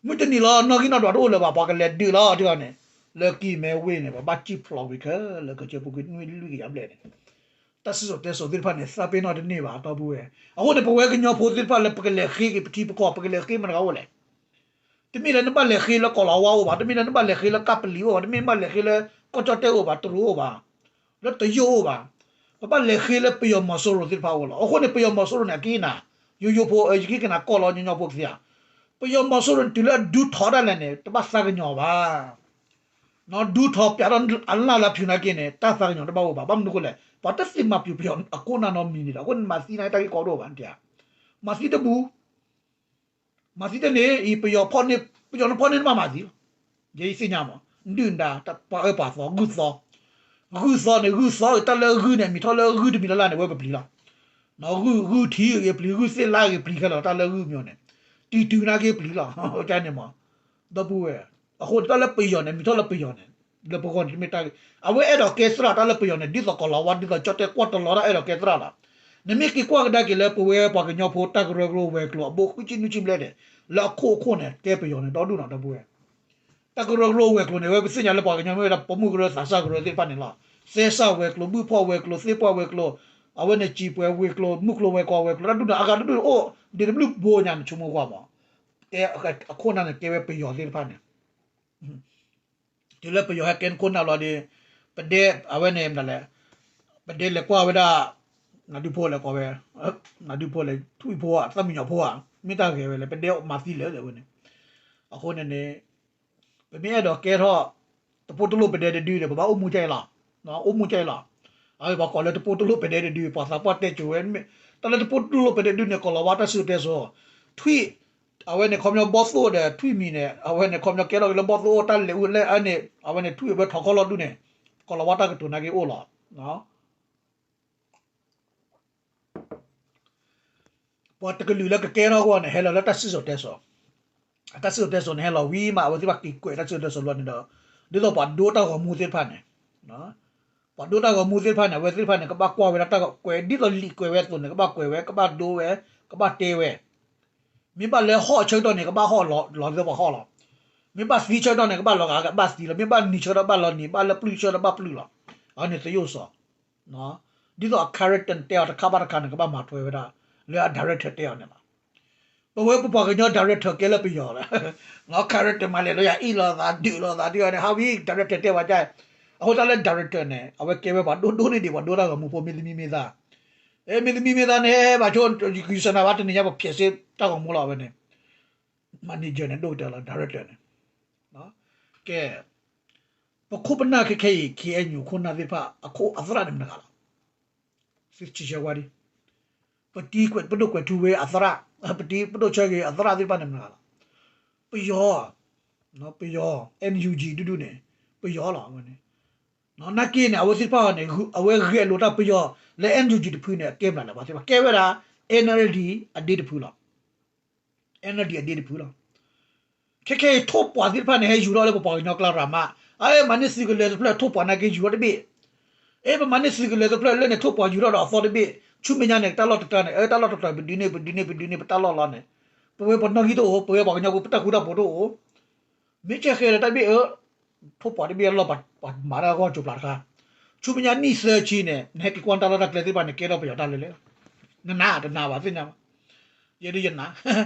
မုၢ်တနံၤလီၤ နီၣ်ဂံၢ်နီၣ်ဒွးတအိၣ်လၢၤဘၣ် ပှၤကလဲၤဒုးလီၤ တဲဝဲန့ၣ် လၢကံၢ်မဲဝ့ၢ်န့ၣ် ပှၤဘၣ်စံၣ်ဖျိးဝံၤခဲလၢာ် ကစၢၢ်ပူၤကွံာ်နွံလွံၢ်ကယၤဘျဲၣ်န့ၣ် တၢ်စံၣ်စိၤတဲစိၤသ့ၣ်တဖၣ်န့ၣ် သးပ့ၤနီၣ်တန့ၢ်ဘၣ် တီပုၢ်ဝဲၢ်. အဃိန့ၣ် ပဝဲကညီဖိသ့ၣ်တဖၣ်လၢပကလဲၤဃ့က့ၤပထံပကီၢ် ပကလဲၤဃ့မတၤတဂၤအိၣ်လဲၣ်. တမ့ၢ်လၢနဘၣ်လဲၤဃ့လၢကီၢ်လီၤဝါအိၣ်ဘၣ်, တမ့ၢ်လၢနဘၣ်လဲၤဃ့လၢကပလံၤအိၣ်ဘၣ်, တမ့ၢ်နဘၣ်လဲၤဃ့လၢကီၢ်ကၠီၣ်တဲၣ်အိၣ်ဘၣ်, တရူးအိၣ်ဘၣ်, လၢတရုတ်အိၣ်ဘၣ်. ပဘၣ်လဲၤဃ့လၢပယီၤမီၤစိရိၤသ့ၣ်တဖၣ်အအိၣ်လီၤ. အဃိန့ၣ် ပယီၤမီၤစိရိၤန့ၣ် အကံၢ်နၤ, ယိယိဖိ ယကံၢ်ကနၤကီၢ်လီၤ ညီညီဖိကသ့ဧါ. ပယီၤမီၤစိရိၤန့ၣ် တုၤလၢအဒုးထီၣ်ဒၣ်လဲာ်န့ၣ် တဘၣ်သးကညီၤဘၣ်. ဒုးထီၣ်ပျးထီၣ်အလၣ်လၢဖၠူၤနာ်က့န့ၣ် တၢ်သးကညီၤတဘၣ်အိၣ်ဘၣ်. ဘၣ်မနုၤအဃိလဲၣ်, ပှၤတသ့မၤပျူၤပယီၤအခိၣ်နၢ်နီတမံၤန့ၣ်ဒီး အဃိန့ၣ်မၤသံနာ်က့တၢ်ဂ့ၢ်ကီတအိၣ်ဘၣ်, မၤသံတဘူၣ်, မၤသံတန့ၢ်အံၤ ပယီၤဖီၣ်န့ၢ်, ပယီၤန့ၣ်ဖီၣ်န့ၢ်တဘၣ်မၤသံလီၤ. ယဲယသ့ၣ်ညါမး, ဒုၣ်ဒါ ပှၤအၢပှၤသီ ဂုၢ်သီ, ဂုၢ်သီန့ၣ် ဂုၢ်သီ တၢ်လၢဂုၢ်န့ၣ် မ့ၢ်ထီၣ်လၢဂုၢ်တမံၤလၢ်လၢ်န့ၣ် ဝဲပပျံၤလီၤ. ဂုၢ်, ဂုၢ်ထံဂ့ၤပျံၤ, ဂုၢ်သ့ၣ်လါဂ့ၤပျံၤခဲလၢာ် တၢ်လၢဂုၢ်မ့ၢ်န့ၣ်, တံၤတုၤနာ်က့ပျံၤလီၤ, န့ၣ်မး, ဒီပုၢ်ဝဲၢ်, အဃိန့ၣ် တၢ်လၢပယီၤန့ၣ် မ့ၢ်ထီၣ်လၢပယီၤန့ၣ်, လၢပဂီၢ်န့ၣ် တမ့ၢ်တၢ်ဂ့ၢ်, အဝဲအဲၣ်ဒိးကဲသရၣ်တၢ်လၢပယီၤန့ၣ် ဒ်သိးကီၢ်လီၤဝါ ဒ်သိးကၠီၣ်တဲၣ်ကွၢ်တလီၤတၢ်အဲၣ်ဒိးကဲသရၣ်လီၤ. နမ့ၢ်က့ၤကွၢ်ကဒါက့ၤလၢပဝဲပှၤကညီဖိ တၢ်ကရၢကရိဝဲၤကျိၤအဘိဃုဆံနွံဆံဘျဲၣ်န့ၣ်, လၢအခိၣ်အခိၣ်န့ၣ် ကဲပယီၤန့ၣ် ဒီဒူၣ်နီၤ ဒီပုၢ်ဝဲၢ် တၢ်ကရၢကရိဝဲၤကျိၤန့ၣ် ဝဲပသ့ၣ်ညါလၢပှၤကညီမ့ၢ်ဝဲဒၣ် ပိာ်မုၣ်ကရၢ သးစၢ်ကရၢသ့ၣ်တဖၣ်န့ၣ်လီၤ. သဲစၢ်ဝဲၤကျိၤ ဘုၣ်ဖီၣ်ဝဲၤကျိၤ သ့ၣ်ပှၢ်ဝဲၤကျိၤ, အဝဲန့ၣ်စံာ်ပှဲၤဝဲၤကျိၤ မုၢ်ကျိၤဝဲၤကွာ်ဝဲၤကျိၤ တၢ်ဒူၣ်န့ၣ် အဂၤတဒူၣ်အိၣ် ဒ်တဘျုးဘိညါန့ၣ် ဆိကမိၣ်ကွၢ်မး, ကဲအခိၣ်နၢ်န့ၣ် ကဲဝဲပယီၤသ့ၣ်တဖၣ်န့ၣ် တုၤလၢပယီၤဟဲကဲနခိၣ်နၢ်ဘျီဒီး ပဒဲအဝဲန့ၣ်မတၤလဲၣ်, ပဒဲလဲၤကွၢ်ဝဲဒၣ် နဒုဖိလဲၣ်ကိးဝဲ, နဒုဖိလဲၣ် ထွံၣ်ဖိဧါ သၣ်မံညီၤဖိဧါ, မ့ၢ်တၢ်ဂဲၤဝဲလဲၣ် ပဒဲမၤသံလၢာ်ဝဲန့ၣ်. အဃိန့ၣ်န့ၣ် ပမ့ၢ်အဲၣ်ဒိးကဲထီၣ် တပိၢ်တလိၣ်ပဒဲတဒုန့ၣ် ပဘၣ်အိၣ်မူကၢ်အံၤလီၤ. အိၣ်မူကၢ်အံၤလီၤ. အဝဲပှၤကိးလၢတပိၢ်တလိၣ်ပဒဲတဒု ပှၤသးပှၢ်တဲကိၤဝဲ, တၢ်လၢတပိၢ်တလိၣ်ပဒဲတဒုန့ၣ် ကိၤလၤဝါတၢ်စံၣ်စိၤတဲစိၤ, ထွံၣ်, အဝဲန့ၣ်ခီပညီဘီၣ်သိၣ်ဒီးထွံၣ်မံၤန့ၣ် အဝဲန့ၣ်ခီပညီကဲထီၣ်က့ၤလၢဘီၣ်သိၣ်အိၣ်တၢ်လဲၤအူလဲၤအၢန့ၣ် အဝဲန့ၣ်ထွံၣ်အဝဲထီၣ်ခီၣ်လီၤဒူၣ်န့ၣ် ကိၤလၤဝါတၢ်ကတိၤနာ်က့အိၣ်လီၤ. ပှၤတကလုာ်လၢကကဲထီၣ်အဂီၢ်န့ၣ် ဟဲလီၤလၢတၢ်စံၣ်စိၤတဲစိၤ, တၢ်စံၣ်စိၤတဲစိၤန့ၣ် ဟဲလီၤဝံၤမး အဝဲသ့ၣ်တဖၣ်က့ၤကွဲးတၢ်စံၣ်စိၤတဲစိၤလီၤန့ၣ်ဒီး ဒ်သိးပှၤဒိတၢ်ဂီၤမူသ့ၣ်တဖၣ်န့ၣ်, ပှၤဒိတၢ်ဂီၤမူသ့ၣ်တဖၣ်န့ၣ် အဝဲသ့ၣ်တဖၣ်န့ၣ် ကဘၣ်ကွၢ်ဝဲဒၣ်တၢ်ဂီၤကွဲး ဒ်သိးလံာ်ကွဲးဝဲအသိးန့ၣ် ကဘၣ်ကွဲးဝဲ ကဘၣ်ဒိဝဲ ကဘၣ်တဲဝဲ မ့ၢ်ဘၣ်လၢဟီၣ်ဆၢကတီၢ်န့ၣ် ကဘၣ်ဟီၣ်လီၤ လီၤဒ်သိးပှၤဟီၣ်လီၤ. မ့ၢ်ဘၣ်သံဆၢကတီၢ်န့ၣ် ကဘၣ်လီၤဂာ်ကဘၣ်သံလီၤ. မ့ၢ်ဘၣ်နံၤဆၢကတီၢ်ဘၣ်လီၤနံၤ ဘၣ်လၢပျုၢ်ဆၢကတီၢ်ဘၣ်ပျုၢ်လီၤ. အန့ၣ်သယိၣ်စီၤ ဒ်သိးအ character တဲအီၤတခါဘၣ်တခါန့ၣ် ကဘၣ်မၤထွဲဝဲဒၣ် လၢအ director တဲအီၤန့ၣ်လီၤ. ပဝဲပပှၤကညီ director ကဲလၢပယီၤလီၤ. နီၢ် character မၤလဲၣ်လၢယၤအ့ၣ်လိာ်သး ဒုးလိာ်သး ဒ်အီၤန့ၣ် ဟးဝံၤ director တဲဝဲကၢ် အဃိသတးလၢ director န့ၣ် အဝဲကဲဝဲပှၤဒိၣ်ဒိၣ်န့ၢ်ဒံး ပှၤဒိတၢ်ဂီၤမူဖိ မ့ၢ်သမံမ့ၢ်သါ, မ့ၢ်သမံမ့ၢ်သါန့ၣ် ဘၣ်ဆိ ကယူၤစၢၤနၤဘၣ်တနံၤညါ ပဖျဲးစ့တၢ်ဂီၤမူလီၤ အဝဲန့ၣ် manager န့ၣ် ဒိၣ်ကတၢၢ်လီၤ director န့ၣ်. ကဲ ပခိၣ်ပနၢ်ခဲခဲအံၤ ခ့ၣ်အဲၣ်ယူၣ် ခိၣ်နၢ်သ့ၣ်တဖၣ် အခိၣ်အသရၣ်န့ၣ်မတၤတဂၤလီၤ. သုဆံးဆၢကွၢ်ဒံး, ပတံၤပဒိၣ်ကွဲးထူဝ့အသရၣ်, ပတံၤပဒိၣ်ဆၢဂ့ၤအသရၣ်သ့ၣ်တဖၣ်န့ၣ်မတၤတဂၤလီၤ. ပယီၤ, ပယီၤ NUG ဒူဒူန့ၣ် ပယီၤလီၤ အဝဲန့ၣ်. နာ်က့န့ၣ် အဝဲသ့ၣ်တဖၣ်န့ၣ် အဝဲဂဲၤလိာ်တၢ်ပယီၤ လၢ NUG တဖုန့ၣ် အကဲမနုၤလဲၣ် ပှၤသ့ၣ်တဖၣ် ကဲဝဲဒၣ် NLD အဒ့တဖုလီၤ. NLD အဒ့တဖုလီၤ. ခဲခဲအံၤ ထိၣ်ပှၢ်သ့ၣ်တဖၣ်န့ၣ် ဟဲယူၤထီၣ်လၢပပှၤကညီကျါရၤမး, အမၤန့ၢ်သုးကလၢၤတဖျၢၣ် ထိၣ်ပှၢ်နာ်က့ယူၤထီၣ်တဘ့ၣ်, အမၤန့ၢ်သုးကလၢၤတဖျၢၣ်လၢန့ၣ် ထိၣ်ပှၢ်ယူၤထီၣ်ဒီးအသီတဘ့ၣ်, ဆူမဲာ်ညါန့ၣ် တၢ်လီၢ်တတြၢ်န့ၣ် အတၢ်လီၢ်တတြၢ် ပဒုးန့ၢ် ပဒုးန့ၢ် ပဒုးန့ၢ် ပတၢ်လီၢ်လီၤန့ၣ်, ပဝဲပှၤနီၣ်ဂံၢ်တအိၣ် ပဝဲပှၤကညီဖိ ပတၢ်ဃူတၢ်ဖိးတအိၣ် မ့ၢ်ကဲဃဲလၢတၢ်တဘ့ၣ်အၢ, ထိၣ်ပှၢ်တဘ့ၣ်အလီၢ် ပှၤမၤတၢ်ဂီၢ်ကၠိၤပျၢ်တခါ, ဆူမဲာ်ညါနံၣ်သၢဆံန့ၣ် နဟဲက့ၤကွၢ်တၢ်လီၢ်တၢ်ကျဲသ့ၣ်တဖၣ်န့ၣ် ကဲထီၣ်ပယီၤတၢ်လဲၤလဲၤလီၤ. နနာ်တနာ်ဘၣ်သ့ၣ်ညါဘၣ်, ယဲဒၣ်ယနာ်,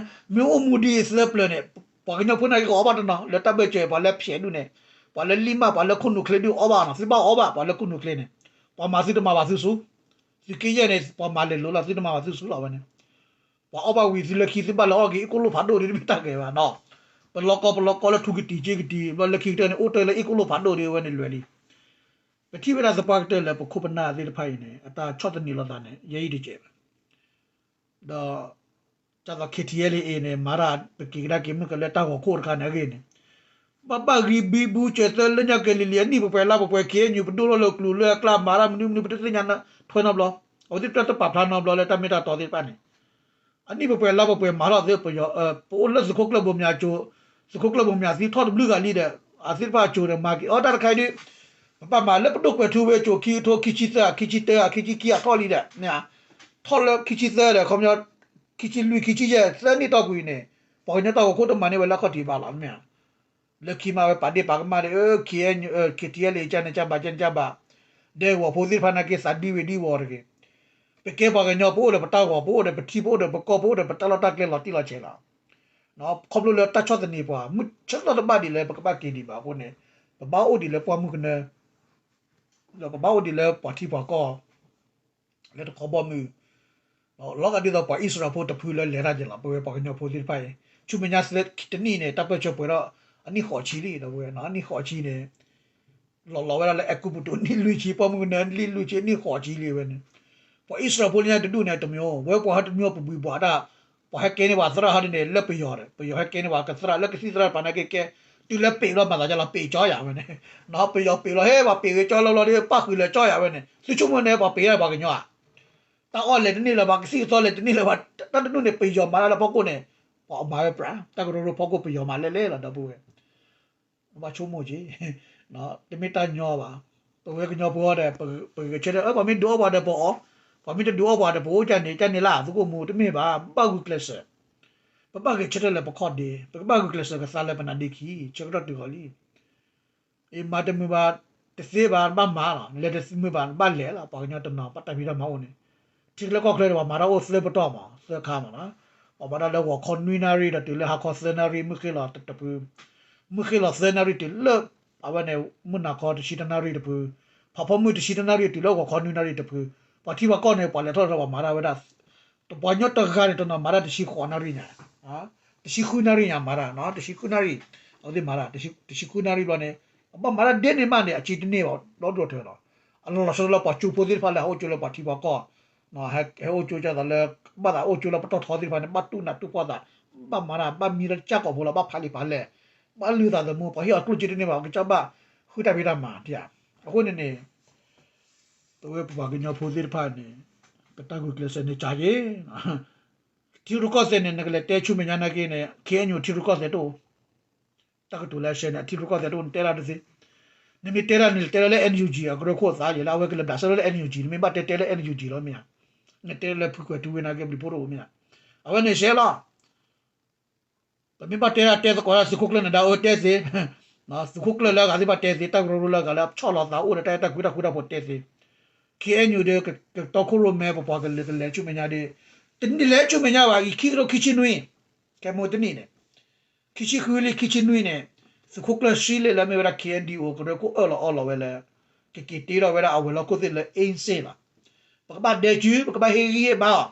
မ့ၢ်အိၣ်မူဒ်သၢပျၢၤန့ၣ် ပှၤကညီဖိနာ်က့ကအီၣ်ဘၣ်တနီၤ လၢတၢ်ဘၢၣ်စၢၤ ပှၤလၢဖျဲးဒူၣ်န့ၣ်, ပှၤလၢလံၣ်မၢ် ပှၤလၢခိၣ်နူာ်ချ့ဒူၣ်အီၣ်ဘၣ်နီၤ သုဘၣ်အီၣ်ဘၣ် ပှၤလၢခိၣ်နူာ်ချ့န့ၣ်, ပှၤမၤသုတမၤဘၣ်သုစူၤ, သုးက့ယဲၢ်န့ၣ် ပှၤမၤလဲၤလိၤလီၤ သုတမၤဘၣ်သုစူၤလီၤဝဲန့ၣ် ပှၤအီၣ်ဘၣ်ဝံၤသုလၢခံသုဘၣ်လဲၤအီၣ်က့ၤအ့ၣ်ကိၣ်လိၣ်ဖးဒိၣ်ဒ်တမ့ၢ်တၢ်ဂ့ၤဘၣ်နီၤ, ပလီၢ်ကီၢ်ပလီၢ်ကီၢ်လၢထူကတံၤက့ကတံၤ ဘျီလၢခံကတၢၢ်န့ၣ် အိၣ်တ့ၢ်လၢအ့ၣ်ကိၣ်လိၣ်ဖးဒိၣ်ဒ်ဝဲန့ၣ်လွဲၤလံ. ပထံၣ်ဝဲဒၣ်သပှၢ်ကတၢၢ်လၢပခိၣ်ပနၢ်သ့ၣ်တဖၣ်အံၤန့ၣ် အတၢ်ဆီၣ်သနံးလိာ်သးန့ၣ် ယဲအံၤတကဲးဘၣ် ဒီး တၢ်သိး KTLA န့ၣ် မၤတၢ်ပက့ၤကဒါက့ၤမုၢ်ကလၢတၢ်ဂီၤခိၣ်တခါန့ၣ်အဂ့ၢ်န့ၣ်, ဘၣ်ဘၣ်ဂံၢ်ဘံဘူစၢၤသၢလၢညါကဲၤလံၤလံၤ အနံၣ်ပှဲၤပှဲၤလါပှဲၤပှဲၤ ခ့ၣ်အဲၣ်ယူၣ် ပဒိၣ်ထီၣ်လၢကျိၤလၢအကျါ မၤတၢ်မနုၤမနုၤ ပတသ့ၣ်ညါထွဲနီတဘျီ, အဝဲသ့ၣ်တဖၣ်တပာ်ဖျါနီတဘျီလၢတၢ်မ့ၢ်တၢ်တီသ့ၣ်တဖၣ်န့ၣ် အနံၣ်ပှဲၤပှဲၤလါပှဲၤပှဲၤ မၤထီၣ်သ့ပယီၤ, ပအိၣ်လၢသုးခိၣ်ကျၢၢ်ဘိမၠးကၠိ, သုးခိၣ်ကျၢၢ်ဘိမၠးသံထီၣ်တဘျုးဂၤလံဒီး အသ့ၣ်တဖၣ်ကၠိဒီးမၤက့ၤ အီတၢ်တခါအံၤဒုး ပဘၣ်မၤလၢပဒိၣ်ကွဲးထူဝ့ကၠိခံကထိခံဆံသၢ ခံဆံတၢ ခံဆံခံအထီၣ်လံဒီး ထီၣ်လၢခံဆံသၢဒီး ခီပညီ ခံဆံလွံၢ် ခံဆံယဲၢ် သၢနံၣ်တီၢ်ပူၤအံၤန့ၣ် ပှၤကညီတၢ်ဂီၤခိၣ်တမၤန့ၢ်ဝဲလၢအခီၣ်ထံးဘၣ်လီၤ မ့ၢ်ဧါ. လၢခံမးဝဲပာ်ဒ့ၣ်ပာ်ကမၣ်ဒီး KNU KTLA ကန့ၣ်ကဘၣ် ကန့ၣ်ကဘၣ် ဒဲကဝီၤဖိသ့ၣ်တဖၣ်နာ်က့သးဒံဝ့ၤဒံဝီၤတဂ့ၤ. ပကဲပှၤကညီ ပအိၣ်ဒီးပတၢ်ဂီၤ ပအိၣ်ဒီးပထံ ပအိၣ်ဒီးပကီၢ် ပအိၣ်ဒီးပတၢ်လီၢ်တၢ်ကျဲလီၤတံၢ်လီၤဆဲးလီၤ. ခီဖျိလၢတၢ်ဆီၣ်သနံးပှၤ မုၢ်ဆၢကတီၢ်တဘၣ်ဒံးလၢပကဘၣ်က့ၤဒံးဘၣ်အဃိန့ၣ် ပဘၣ်အိၣ်ဒံးလၢပှၢ်မုၢ်ကနၢ ဒီးပဘၣ်အိၣ်ဒံးလၢပှၤထံပှၤကီၢ် လၢတခီဘီမုၢ် လီၤဂာ်ဒ်သိးပှၤအံၣ်စရ့လးဖိတဖုလၢလဲၤတၢ်က့ၤလီၤ ပဝဲပှၤကညီဖိသ့ၣ်တဖၣ်အံၤ ဆူမဲာ်ညါတနံၣ်န့ၣ် တၢ်ပၢၢ်ဆၢပှဲၤထီၣ် အနံၣ်ဃိးဆံလံ ဒီပုၢ်ဝဲၢ် အနံၣ်ဃိးဆံန့ၣ် လီၤလီၤဝဲဒၣ်လၢအဲၤကူပတူးနံၣ်လွံၢ်ဆံ ပှၢ်မုၢ်ကနၢနံၣ်လွံၢ်ဆံ အနံၣ်ဃိးဆံလံဝဲန့ၣ် ပှၤအံၣ်စရ့လးဖိလၢညါတဒူၣ်န့ၣ်တမံၤ ဝဲပှၤဟဲတမံၤပဘှံးဘှီးတၢ် ပှၤဟဲကဲန့ၢ်ပှၤသရၣ်ဟီဒ်န့ၣ် လၢပယီၤဒီး ပယီၤဟဲကဲန့ၢ်ပှၤကသရၣ်လၢကသံၣ်သရၣ်တဖၣ်နာ်က့ကဲ တုၤလၢပ့ၤဘျီမၤသးဒ်လီၤ ပ့ၤကၠီယၤဝဲန့ၣ် ပယီၤပ့ၤလီၤ ဟဲပှၤပ့ၤဂ့ၤကၠီလီၤလီၤဒီး ပၣ်ဃုာ်လၢာ်ကၠီယၤဝဲန့ၣ် သုဆိကမိၣ်န့ၣ် ပှၤပ့ၤဒၣ်ပှၤကညီဧါ တၢ်အီၣ်လဲၤတန့ၢ်လၢၤဘၣ် ကသံၣ်ကသီလဲၤတန့ၢ်လၢၤဘၣ် တၢ်တဒူၣ်န့ၣ် ပယီၤမၤတၢ်လၢဖီခိၣ်န့ၣ် ပှၤအီၣ်မၤဝဲပြး တၢ်ကရၢကရိဖီခိၣ်ပယီၤမၤလဲၣ်လဲၣ်လီၤ ဒီပုၢ်ဝဲၢ် ဘၣ်ဆိကမိၣ်က့ၤ တမ့ၢ်တၢ်ညီဘၣ် ပဝဲကညီဖိဒီး ပဂဲၤဆၢထၢၣ် ပှၤမ့ၢ်ဒုးအီၣ်ပှၤဒီးပအီၣ် ပှၤမ့ၢ်တဒုးအီၣ်ပှၤဒီးပအိၣ်ကန့ၣ် ကန့ၣ်လၢသုကအိၣ်မူ တမ့ၢ်ဘၣ် ဘၣ်ဂုာ်ကျဲးစၢး ပဘၣ်ဂဲၤဆၢထၢၣ်လၢပခီၣ်ဒ့ ပကဘၣ်ဂုာ်ကျဲးစၢးကသါလၢပနါဒ့ခံ ဆၢကတီၢ်တုၤဃီၤလံ အံၤမၤတမုာ်ဘၣ် တသ့ဘၣ် ဘၣ်မၤလီၤ လဲၤတမုာ်ဘၣ် ဘၣ်လဲၤလီၤ ပှၤကညီတနီၤ ဘၣ်တၢ်ဖံးတၢ်မၤအိၣ်န့ၣ် ထံကျဲကီၢ်ကျဲဒီး ပှၤမၤတၢ်အိၣ်သၢပတီၢ်မး သၢခါမးနီၤ ပှၤမၤတၢ်လၢဂီၤခီနွံနၣ်ရံၣ်ဒီးတုၤလၢဟါခီသၢနၣ်ရံၣ် မုၢ်ဃ့လီၤတပူၤ မုၢ်ဃ့လီၤသၢနၣ်ရံၣ်တုၤလၢ အဝဲန့ၣ် မုၢ်နၤခီတဆံတၢနၣ်ရံၣ်တပူၤ ဖးဖီမုၢ်တဆံတၢနၣ်ရံၣ်တုၤလၢဂီၤခီနွံနၣ်ရံၣ်တပူၤ ပှၤထံပှၤကီၢ်န့ၣ် ပှၤလဲၤထီၣ်လဲၤထီပှၤမၤတၢ်ဝဲဒၣ်, တပှၤကညီတဂၤန့ၣ် တနီၤမၤတၢ်တဆံဃိးနၣ်ရံၣ်ညါ, တဆံဃုနၣ်ရံၣ်ညါမၤတၢ်, တဆံဃုနၣ်ရံၣ်, အဝဲသ့ၣ်မၤတၢ်, တဆံဃုနၣ်ရံၣ်ဘျီန့ၣ် အဘၣ်မၤတၢ်ဒ်န့ၣ်မးန့ၣ် အစ့တန့ၢ်ဘၣ် ဒီဒိၣ်ထၢလီၤ. အလီၤလီၤဆီဆီလၢပှၤကၠိဖိသ့ၣ်တဖၣ်လၢအအိၣ်ကၠိလၢပှၤထံပှၤကီၢ် ဟဲအိၣ်ကၠိကသးလၢ ဘၣ်သးအိၣ်ကၠိလၢပတီၢ်ထီသ့ၣ်တဖၣ်န့ၣ် ဘၣ်တူၢ်နးတူၢ်ဖှီၣ်သး, ဘၣ်မၤတၢ် ဘၣ်မံလၢကစၢ်ကိာ်ဖိလီၤ, ဘၣ်ဖးလံာ်ဖးလဲၢ်, ဘၣ်လုၢ်သးသမူ, ပှၤဟ့ၣ်အီၤကျိၣ်စ့တန့ၢ်ဘၣ် ကစၢ်ဘၣ်ဃုတၢ်ဖံးတၢ်မၤ, အဃိန့ၣ်န့ၣ် ပဝဲပပှၤကညီဖိသ့ၣ်တဖၣ်န့ၣ် ပတၢ်ဂုာ်ကျဲးစၢးန့ၣ်ကၢ်က့ၤ ထံရူၢ်ကီၢ်သဲးန့ၣ် နကလဲၤတဲဆူမဲာ်ညါနာ်က့န့ၣ် ခ့ၣ်အဲၣ်ယူၣ်ထံရူၢ်ကီၢ်သဲးတအိၣ်, တၢ်ကတိၤလၢအဆဲန့ၣ် အထံရူၢ်ကီၢ်သဲးတအိၣ် နတဲတၢ်တသ့, နမ့ၢ်တဲတၢ်န့ၣ် တဲတၢ်လၢ NUG အကရၢခိၣ်သးယဲလၢအဝဲကလဲၤဘျးစဲလၢ NUG နမ့ၢ်ဘၣ်တဲတဲလၢ NUG လီၤမ့ၢ်ဧါ, နတဲလၢဖုကွဲၤထူဝ့နာ်က့ဘျုးဖှိၣ်တအိၣ်မ့ၢ်ဧါ, အဝဲန့ၣ်ဆဲးလီၤ ပမ့ၢ်ဘၣ်တဲဒၣ်တဲသကိးဒၣ်သုးခိၣ်ကျၢၢ်နဒါအၢတဲသ့, သုးခိၣ်ကျၢၢ်လၢအဂၤသ့ၣ်ဘၣ်တဲသ့, တၢ်ကရၢကရိလၢအဂၤလၢဆီၣ်လီၤသးအိၣ်ဒီးတၢ်အဲၣ်တၢ်ကွံတၢ်ဃူတၢ်ဖိးတဲသ့, ခ့ၣ်အဲၣ်ယူၣ် ဒီး ကတီခိၣ်ရိၣ်မဲပပှၤကလုာ်ကလဲၤဆူမဲာ်ညါဒီး, တနံၣ်လဲၤဆူမဲာ်ညါဘၣ် အံၤခံကထိခံဆံနွံ, ခဲမုၢ်တနံၣ်န့ၣ် ခံဆံဃုလံခံဆံနွံန့ၣ်, သုးခိၣ်ကျၢၢ်စံလ့ၣ်လၢအမ့ၢ်ဝဲဒၣ် ခ့ၣ်အဲၣ်ယူၣ် ကရၢခိၣ်အၢၣ်လီၤအီလီၤဝဲလၢ ကက့ၤတ့ထီၣ်ဝဲဒၣ်အဝဲၤလီၢ်ခိၣ်သ့ၣ်လၢ အ့စ့ၣ်လီၤ. ပကဘၣ်ဒဲးစု ပကဘၣ်ဟ့ၣ်ဂံၢ်ဟ့ၣ်ဘါအီၤ,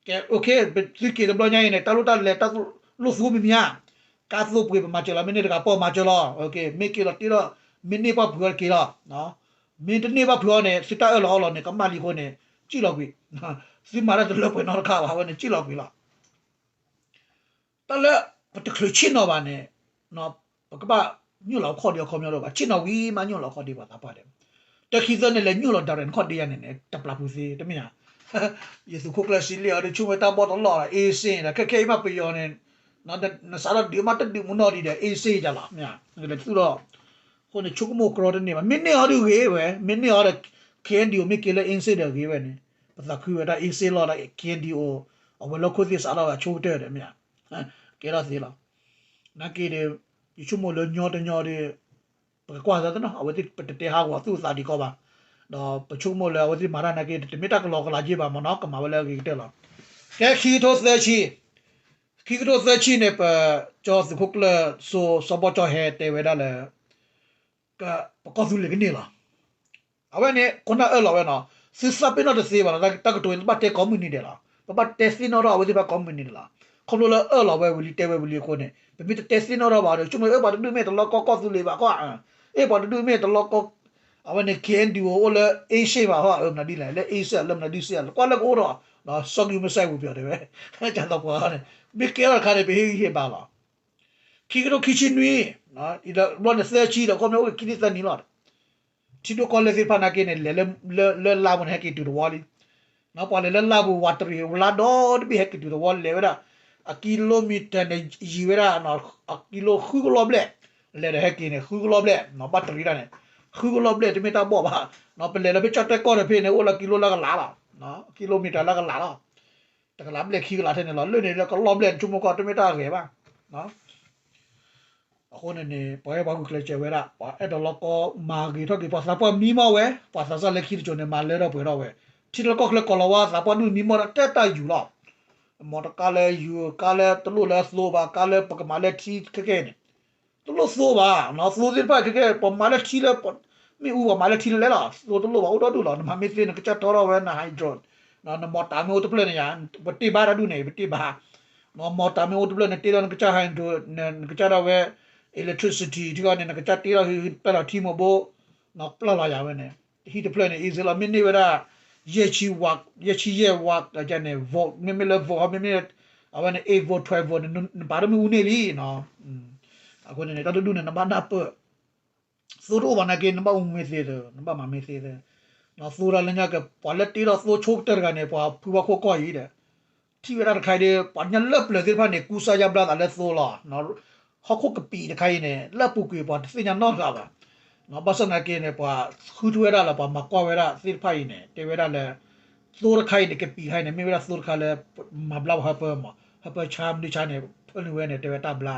ကဲ သုက့ၤတဘျီညါအံၤန့ၣ် တၢ်လိၣ်တၢ်လဲၤတၢ်လိၣ်သူမံၤမံၤဧါ, ကါသိပှ့ၤပမၤစၢၤလီၤ, မ့ၢ်န့ၢ်တဂၤပီၢ်မၤစၢၤလီၤ, မ့ၢ်က့ၤလီၤတ့ထီၣ်, မ့ၢ်န့ၢ်ပှၢ်ဖုးအီၤတက့ၤလီၤ, မ့ၢ်တန့ၢ်ပှၢ်ဖုးအီၤန့ၣ် သုတၢ်အၢၣ်လီၤအီလီၤန့ၣ် ကမၣ်လံအဃိန့ၣ် စံၣ်လီၤကွံာ်, သုမၤတၢ်တလၢပှဲၤနီတခါဘၣ် အဝဲန့ၣ်စံၣ်လီၤကွံာ်လီၤ. တၢ်လၢ ပတချုးဆ့ၣ်နီၤဘၣ်န့ၣ်, ပကဘၣ်ညိၣ်လီၤအခီၣ်ဒ့အခီပညီဒိၣ်ဘၣ်, ဆ့ၣ်နီၤဝံၤမးညိၣ်လီၤအခီၣ်ဒ့ပှၤသးပှၢ်ဒီး, တခံသၢန့ၣ်လဲၤညိၣ်လီၤ direct အခီၣ်ဒ့ယါန့ၣ်န့ၣ် တပျၢ်ပူၤသ့တမ့ၢ်ဧါ, ယသုးခိၣ်ကျၢၢ်စံလ့ၣ်အီၤဒီး ဆိကမိၣ်တၢ်ဘီၣ်တလီၢ်ဒီး အ့စ့ၣ်ဒီး ခဲခဲအံၤမးပယီၤန့ၣ်, နစးထီၣ်ဒုးမးတဒုးမူနီၢ်ဒံးဒီး အ့စ့ၣ်ယါလီၤ, မ့ၢ်ဧါ, နကလဲၤသူၣ်ထီၣ်, အဃိန့ၣ် ဆိကမိၣ်ကြီတန့ၢ်ဘၣ်, မ့ၢ်န့ၢ်အီၤဒုးဂ့ၤဝဲ, မ့ၢ်န့ၢ်အီၤဒီး ခ့ၣ်အဲၣ်ယူၣ် မ့ၢ်က့ၤလၢအ့စ့ၣ်ဒီးဂ့ၤဝဲန့ၣ်, ပသးခုဝဲဒၣ်အ့စ့ၣ်လီၤဒီး ခ့ၣ်အဲၣ်ယူၣ် အဝဲၤလီၢ်ခိၣ်သ့ၣ်စးထီၣ်ဝဲအဆိကတၢၢ်ဒီးမ့ၢ်ဧါ, ကဲထီၣ်သ့လီၤ. နာ်က့ဒီး ယဆိကမိၣ်လၢညီတညီဒီး ပကကွၢ်သးသနီၤ အဝဲသ့ၣ်ပတတဲဟးဂီၤသူၣ်သးဒံးကီးဘၣ်, ဒီးပဆိကမိၣ်လၢအဝဲသ့ၣ်မၤတၢ်နာ်က့ တမ့ၢ်တၢ်ကလီကလးက့ဘၣ်မ့ၢ်နီၤ ကမၤဝဲလၢအဂ့ၤကတၢၢ်လီၤ. ကဲ ခံကထိသၢဆံ, ခံကထိသၢဆံန့ၣ် ပကၠီသုးခိၣ်ကျၢၢ်စိစီၤဘီကၠီဟဲတဲဝဲဒၣ်လၢ ပကီၢ်သူလ့ၤကန့ၢ်လီၤ. အဝဲန့ၣ် ခိၣ်နၢ်အၢၣ်လီၤဝဲနီၤ, သုသးပ့ၤနီၣ်တသ့ဘၣ်နီၤ, တၢ်ကတိၤန့ၣ် ပဘၣ်တဲကိးမုၢ်နံၤဒဲးလီၤ, ပဘၣ်တဲသ့ၣ်နီၣ်ထီၣ်အဝဲသ့ၣ်တဖၣ်ကိးမုၢ်နံၤဒဲးလီၤ. ခီဖျိလၢအၢၣ်လီၤဝဲဝံၤလံ တဲဝဲဝံၤလံအဃိန့ၣ် ပမ့ၢ်တတဲသ့ၣ်နီၣ်ထီၣ်ဘၣ်ဒီး ဆိကမိၣ် အၢ ပှၤတဒူၣ်မ့ၢ်တလီကီကီၢ်သူလ့ၤဘၣ်, အဲ ပှၤတဒူၣ်မ့ၢ်တလီကီ အဝဲန့ၣ် ခ့ၣ်အဲၣ်ယူၣ် အိၣ်လၢ အ့စ့ၣ်ဘၣ်ဟီ အၢ မနုၤဒ်လဲၣ် လၢအ့စ့ၣ် လၢမနုၤဒ်စ့ၣ် ကွၢ်လၢကအိၣ်ဒီး စီၤကံမုၢ်စဲးပူၤပျီၤတဲဝဲ ကၢ်သီပှၤန့ၣ် မ့ၢ်ကဲထီၣ်တခါန့ၣ် ပဟ့ၣ်ဂံၢ်ဟ့ၣ်ဘါလီၤ. ခံကထိခံဆံနွံ, ဘျီန့ၣ်သၢဆံဒီး ခီဖျိအိၣ်က့ၤခံနံၣ်သၢနံၣ်လီၤ. ထံဒိၣ်ကီၢ်လဲၢ်သ့ၣ်တဖၣ်နာ်က့န့ၣ် လဲၤလၢလါပူၤန့ၣ် ဟဲက့ၤတုၤသဝီလံ. ပှၤလဲၤလၢလါပူၤ ဝးတရံးဝဲလါဒီတဘ့ၣ် ဟဲက့ၤတုၤသဝီ လဲၤဝဲဒၣ် အကံလိမံၤတၢန့ၣ် ယံၤဝဲဒၣ် အကံလိဃုကလီၢ်ဘျဲၣ်, လဲၤဒီးဟဲက့ၤန့ၣ် ဃုကလီၢ်ဘျဲၣ်, ဘၣ်တရံးဒၣ်န့ၣ် ဃုကလီၢ်ဘျဲၣ် တမ့ၢ်တၢ်ဘီၣ်ဘၣ်. ပလဲၤလၢဖဲကၠီၣ်တဲၣ်ကီၢ်တဖဲန့ၣ် အိၣ်လၢကံလိလၢကလးလီၤ, ကံလိမံၤတၢလၢကလးလီၤ. တကလးဘျဲၣ်ခံကလးထဲန့ၣ်လီၤ. လၢန့ၣ်လၢကလီၢ်ဘျဲၣ်န့ၣ် ဆိကမိၣ်ကီၢ် တမ့ၢ်တၢ်ဂဲၤဘၣ်. အဃိန့ၣ်န့ၣ် ပှၤဟဲပှၤဂုာ်ကျဲးစၢးဝဲဒၣ် ပှၤအဲၣ်ဒိးလီကီမၤဂ့ၤထီၣ်က့ၤ ပှၤသးပှၢ်မံမီၢ်ဝဲ ပှၤသးစၢ်လၢခံတစိၤန့ၣ် မၤလၢထီၣ်ပှဲၤထီၣ်ဝဲ ထံလၢကီၢ်ချၢကီၢ်လီၤဝါ သးပှၢ်ဒူၣ်မံမီၢ်တၢ်တၢ်ယူၤလီၤ. မ့ၢ်တကါလၢယူၤ ကါလၢတလိၣ်လၢအသိဘၣ် ကါလၢပကမၤလၢထံခဲကဲန့ၣ် တလိၣ်သိဘၣ်, သိသ့ၣ်တဖၣ်ခဲကဲ ပမၤလၢထံလၢ မ့ၣ်အူပှၤမၤလၢထံလၢလဲၣ်လီၤ. သိတလိၣ်ဘၣ် အိၣ်ဒီဒူၣ်လီၤ. နမၤမ့ၢ်သ့ နကစၢ်ထီထီၣ်ဝဲ န hydro, နမီၢ်တၢ်မ့ၢ်အိၣ်တဖျၢၣ်န့ၣ်ယါ ပတ့ၢ်ဘါတၢ်ဒူၣ်န့ၣ် ပတ့ၢ်ဘါ, နမီၢ်တၢ်မ့ၢ်အိၣ်တဖျၢၣ် နတ့ထီၣ်နကစၢ် hydro, နကစၢ်ဒၣ်ဝဲ electricity ထံဂီၢ်န့ၣ် နကစၢ်တ့ထီၣ်ဟံၣ်ပျဲၢ်လီၤထံမိၢ်ဘိ, ပျဲၢ်လီၤယါဝဲန့ၣ် ဟံၣ်တဖျၢၣ်န့ၣ် easy လီၤ. မ့ၢ်န့ၢ်ဝဲဒၣ် ယဲၢ်ဆံ watt, ယဲၢ်ဆံယဲၢ် watt န့ၣ် volt မ့မ့ၢ်လၢ volt မ့မ့ၢ် အဝဲန့ၣ် eight volt, twelve volt န့ၣ် နပာ်တမ့ၢ်အူန့ၢ်လံ. အဃိန့ၣ် တၢ်တဒူၣ်န့ၣ် နဘၣ်နၢ်ပၢၢ် သိတအိၣ်ဘၣ်နာ်က့ နဘၣ်အူမ့ၢ်သ့သ့, နဘၣ်မၤမ့ၢ်သ့သ့, သိဒၣ်လၢညါက့ ပှၤလၢတ့ထီၣ်သိဆိကတၢၢ်တဂၤန့ၣ် ပှၤဖုဘၣ်ခိၣ်ကီၢ်အံၤဒီး ထံၣ်ဝဲဒၣ်တခါအံၤဒီး ပှၤညါလၢပျၢၤသ့ၣ်တဖၣ်န့ၣ် ကူစါယါဘျါသးလၢသိလီၤ. ဟီၣ်ခိၣ်ကပံာ်တခါအံၤန့ၣ် လၢအပူၤကွံာ်ပှၤတသ့ၣ်ညါနီတဂၤဘၣ်. ဘၣ်ဆၣ်သနာ်က့န့ၣ် ပှၤဃုထူဝဲဒၣ်လၢပှၤမၤကွၢ်ဝဲဒၣ်သ့ၣ်တဖၣ်အံၤန့ၣ် တဲဝဲဒၣ်လၢ သိတခါအံၤန့ၣ် ကပံာ်တခါအံၤန့ၣ် မ့ၢ်ဝဲဒၣ်သိတခါလၢ မၤဘျါပှၤဟၢပၢမး, ဟၢပၢဆါမနုၤဆါန့ၣ် ဖၢနုာ်ဝဲန့ၣ် တဲဝဲတၢ်ဘျါ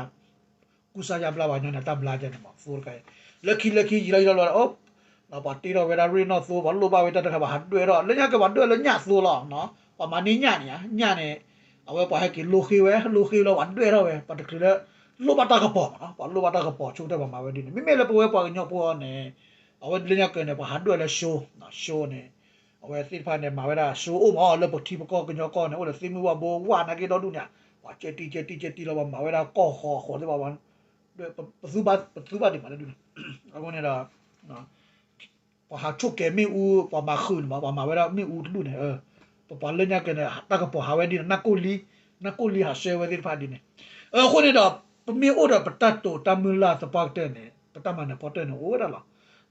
ကူစါယါဘျါပှၤညီန့ၣ် တၢ်ဘျါကဲန့ၣ်မး သိတခါအံၤ, လၢခံလၢခံယံာ်လီၤယံာ်လီၤလီၤ ပှၤတ့ထီၣ်ဝဲဒၣ်ရ့ၣ်နီၣ်သိ ပှၤလိၣ်ဘၣ်ဝဲတၢ်တခါ ပှၤဟးဒွဲၣ်ထီၣ် လၢညါက့ၤပှၤဒွဲၣ်လၢညၣ်သိလီၤ. ပှၤမၤန့ၢ်ညၣ်န့ၣ်ဧါ, ညၣ်န့ၣ် အဝဲပှၤဟဲက့ၤလိဃ့ဝဲ လိဃ့လီၤ ပှၤဒွဲၣ်ထီၣ်ဝဲ ပှၤတချုးလၢ လိၣ်ဘၣ်တၢ်ကပီၤမး, ပှၤလိၣ်ဘၣ်တၢ်ကပီၤဆိကတၢၢ်ပှၤမၤဝဲဒ်န့ၣ် မ့မ့ၢ်လၢပဝဲပှၤကညီဖိန့ၣ် အဝဲလၢညါက့ၤန့ၣ် ပှၤဟးဒွဲၣ်လၢ show, show န့ၣ် အဝဲသ့ၣ်တဖၣ်န့ၣ် မၤဝဲဒၣ် စိအိၣ်မး လၢပထံပကီၢ်ကညီကီၢ်န့ၣ် အိၣ်ဒီးသ့ၣ်မုၢ်ဝၣ်ဘိဝၣ်နာ်က့ဒီဒူၣ်န့ၣ်, ပှၤကဲတံကဲတံကဲတံလီၤ ပှၤမၤဝဲဒၣ်ကီၢ်ဃီအဃိသ့ၣ်တဖၣ်, ပသူဘၣ်တဘၣ်ဒံးမးလၢဒူၣ်န့ၣ်, အဃိန့ၣ်ဒီး ပှၤဟးဆိၣ်ကဲၤမ့ၣ်အူ ပှၤမၤဃုာ်န့ၣ်မး ပှၤမၤဝဲဒၣ်မ့ၣ်အူတဒူၣ်န့ၣ်, ပပှၤလၢညါက့ၤန့ၣ် တၢ်ကပီၤဟးဝဲဒ်န့ၣ် နၢ်ကိၣ်လံ, နၢ်ကိၣ်လံဟးဆှဲဝဲသ့ၣ်တဖၣ်ဒ်န့ၣ်, အဃိန့ၣ်ဒီး ပမ့ၢ်အိၣ်ဒီးပတၢ်တိာ်တၢ်မုၢ်လၢ်သပှၢ်ကတၢၢ်န့ၣ် ပတၢ်မၤနၢၤဖီတၢၢ်န့ၣ်အိၣ်ဝဲဒၣ်လီၤ.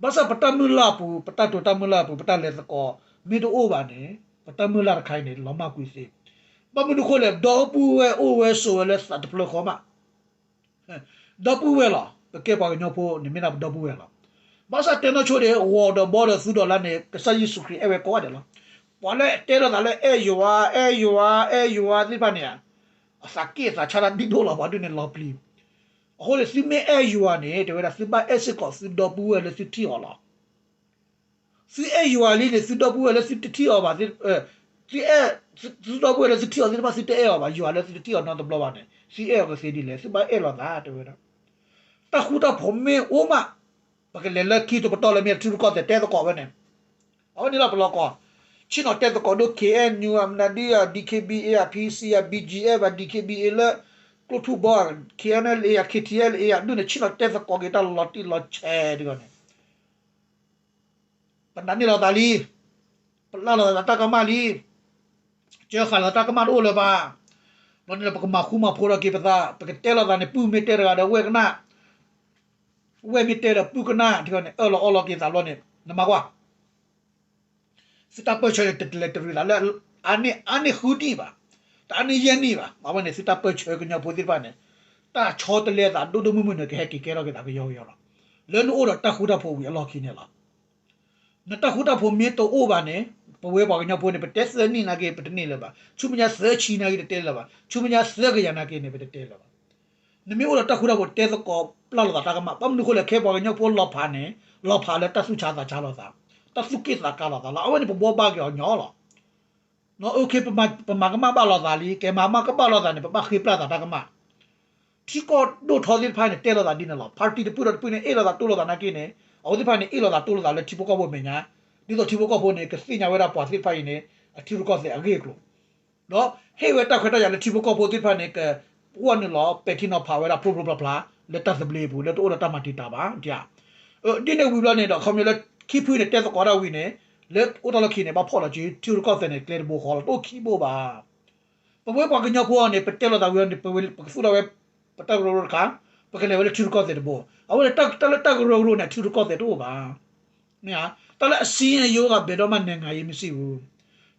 ဘၣ်ဆၣ်ပတၢ်မုၢ်လၢ်အပူၤ ပတၢ်တိာ်တၢ်မုၢ်လၢ်အပူၤ ပတၢ်လဲၤသကိး မ့ၢ်တအိၣ်ဘၣ်န့ၣ် ပတၢ်မုၢ်လၢ်တခါအံၤန့ၣ် လီၤမၢ်ကွံာ်သ့. ဘၣ်မနုၤအဃိလဲၣ် ဒီပုၢ်ဝဲၢ်အိၣ်ဝဲဆိးဝဲလၢသးတဖျၢၣ်ဃီမး ဒီပုၢ်ဝဲၢ်လီၤ. ပကဲပှၤကညီဖိန့ၣ် မ့ၢ်ဒၣ်ပဒီပုၢ်ဝဲၢ်လီၤ. ဘၣ်ဆၣ်တဲနီၢ်ဆိဒၣ် ဂီၤဒီးဘီဒီးသူဒီးလါန့ၣ် ကစၢ်ယ့ၣ်ၡူးခရံာ်အဲၣ်ဝဲကိးဂၤဒဲးလီၤ. ပှၤလၢတဲလိာ်သးလၢအဲၣ်ယွၤ အဲၣ်ယွၤ အဲၣ်ယွၤသ့ၣ်တဖၣ်န့ၣ် အသးက့ၣ်အသးဆါတၢ်ဒ်ဒိၣ်လီၤ ပှၤဒုးန့ၣ်လီၤပျံၤ. အဃိန့ၣ် သုမ့ၢ်အဲၣ်ယွၤန့ၣ် တဲဝဲဒၣ် သုဘၣ်အဲၣ်စ့ၢ်ကီးသုဒီပုၢ်ဝဲၢ်လၢသုထံၣ်အီၤလီၤ. သုအဲၣ်ယွၤလံန့ၣ် သုဒီပုၢ်ဝဲၢ်လၢသုတထံၣ်အီၤဘၣ်, သုအဲၣ်, သုဒီပုၢ်ဝဲၢ်လၢသုထံၣ်အီၤသ့ၣ်တဖၣ် သုတအဲၣ်အီၤဘၣ်, ယွၤလၢသုတထံၣ်အီၤနီတဘျီဘၣ်န့ၣ် သုအဲၣ်အီၤကသ့ဒ်လဲၣ်, သုဘၣ်အဲၣ်လိာ်သး တဲဝဲဒၣ်. တၢ်ဃူတၢ်ဖိးမ့ၢ်အိၣ်မး ပကလဲၤလၢခံတပတီၢ်လၢမ့ၢ်ထံရူၢ်ကီၢ်သဲးတဲသကိးဝဲန့ၣ်, အဝဲန့ၣ်လီၤပလီၢ်ကီၢ်, ဆ့ၣ်နီၤတဲသကိးဒိၣ် ခ့ၣ်အဲၣ်ယူၣ် အမနုၤဒု အ ဒီက့ဘံၣ်အ့ အ ဖံစံၣ် အ ဘံၣ်ကၠံၣ်အဲၣ် အ ဒီက့ဘံၣ်အ့ လၢကျိထူၣ်ဘီ ခ့ၣ်အဲၣ်ယူၣ် အ ခ့ၣ်ထံၣ်အဲၣ်ယူၣ် အဒူၣ်န့ၣ် ဆ့ၣ်နီၤတဲသကိးက့ၤတၢ်လီၤတံၢ်လီၤဆဲးဒ်ဂီၢ်န့ၣ် ပနာ်န့ၢ်လိာ်သးလံ, ပလၢ်လိာ်သးတၢ်ကမၣ်လံ, ကၢဃာ်လိာ်သးတၢ်ကမၣ်တအိၣ်လၢၤဘၣ်. ဘျီန့ၣ်ဒီး ပကမၤဃူမၤဖိးထီၣ်က့ၤပသး, ပကတဲလိာ်သးန့ၣ် ပုၢ်မ့ၢ်တဲတဂၤဒီးဝဲၢ်ကနၣ်, ဝဲၢ်မ့ၢ်တဲဒီးပုၢ်ကနၣ်, ဒ်န့ၣ် အၢၣ်လီၤအီလီၤက့ၤသးဘျီန့ၣ် နမၤကွၢ် သုတၢ်ပၢၢ်ဆၢန့ၣ် တလဲၤတရံးသးလၢ အါန့ၢ်ဃုနံၣ်ဘၣ်, တအါန့ၢ်ယဲၢ်နံၣ်ဘၣ်, အဝဲန့ၣ် သုတၢ်ပၢၢ်ဆၢကညီဖိသ့ၣ်တဖၣ်န့ၣ် တၢ်ဆီတလဲသးဒိၣ်ဒိၣ်မုၢ်မုၢ်န့ၣ် ကဟဲက့ၤကဲထီၣ်က့ၤသးကယီကယီလီၤ. လၢနအိၣ်ဒီးတၢ်ဃူတၢ်ဖိးဝံၤအလီၢ်ခံန့ၣ်လီၤ. နတၢ်ဃူတၢ်ဖိးမ့ၢ်တအိၣ်ဘၣ်န့ၣ် ပဝဲပှၤကညီဖိန့ၣ် ပတဲသၢနံၣ်နာ်က့ ပတန့ၢ်လၢၤဘၣ်, ဆူမဲာ်ညါသၢဆံနာ်က့ တတဲလၢၤဘၣ်, ဆူမဲာ်ညါသၢကယၤနာ်က့န့ၣ် ပတတဲလၢၤဘၣ်. နမ့ၢ်အိၣ်ဒီးတၢ်ဃူတၢ်ဖိးတဲသကိးပျၢ်လိာ်သးတၢ်ကမၣ်, ဘၣ်မနုၤအဃိလဲၣ် ခဲပှၤကညီဖိလီၤဖးန့ၣ် လီၤဖးလၢတၢ်သူၣ်ဆါသးဆါလိာ်သး, တၢ်သူၣ်က့ၣ်သးကါလိာ်သးလီၤ. အဝဲန့ၣ်ပဘှီဘၣ်က့ၤအီၤညီလီၤ. ပမၤကမၣ်ဘၣ်လိာ်သးလံ, ကဲမၤကမၣ်ကဘၣ်လိာ်သးန့ၣ် ပဘၣ်ဃ့ပျၢ်သးတၢ်ကမၣ်. ထံကီၢ်ဒိၣ်ထီသ့ၣ်တဖၣ်န့ၣ် တဲလိာ်သးဒ်န့ၣ်လီၤ. party တဖုဒီးတဖုန့ၣ် အ့ၣ်လိာ်သးတိၢ်လိာ်သးနာ်က့န့ၣ် အဝဲသ့ၣ်တဖၣ်န့ၣ် အ့ၣ်လိာ်သးတိၢ်လိာ်သးလၢထံဖိကီၢ်ဖိမဲာ်ညါ, ဒ်သိးထံဖိကီၢ်ဖိန့ၣ် ကသ့ၣ်ညါဝဲဒၣ်ပှၤသ့ၣ်တဖၣ်အံၤန့ၣ် အထံရူၢ်ကီၢ်သဲးအဂ့ၢ်အကျိၤ ဒီးဟ့ၣ်ဝဲတၢ်ခွဲးတၢ်ယာ်လၢထံဖိကီၢ်ဖိသ့ၣ်တဖၣ်န့ၣ် ကဝဲနုာ်လီၤပဲာ်ထံနီၤဖးဝဲဒၣ်ဖျိဖျိဖျါဖျါ လၢတၢ်သဘျ့အပူၤ လၢတအိၣ်ဒီးတၢ်မၤတံာ်တာ်ဘၣ် ဒ်န့ၣ်ဝံၤဘျီန့ၣ်ဒီး ခီပညီလၢခံဖုန့ၣ် တဲသကိးဒၣ်ဝံၤန့ၣ် လၢအိၣ်တၢ်လီၢ်ခံန့ၣ် ဘၣ်ဖီၣ်လီၤစု ထံရူၢ်ကီၢ်သဲးန့ၣ် ကျဲတဘိဃီလီၤ တအိၣ်ခံဘိဘၣ်. ပဝဲပှၤကညီဖိအံၤန့ၣ် ပတဲလိာ်သးဝံၤန့ၣ် ပကသူၣ်ထီၣ်ဝဲ ပတၢ်ကရၢကရိတခါ ပကလဲၤဝဲလၢထံရူၢ်ကီၢ်သဲးတဘိ. အဝဲန့ၣ်တၢ်လၢတၢ်ကရၢကရိန့ၣ် ထံရူၢ်ကီၢ်သဲးတအိၣ်ဘၣ်. မ့ၢ်ဧါ, တၢ်လၢအစံယိဂၤဘဲးဒီးမး နိုင်ငံရေးမရှိဘူး.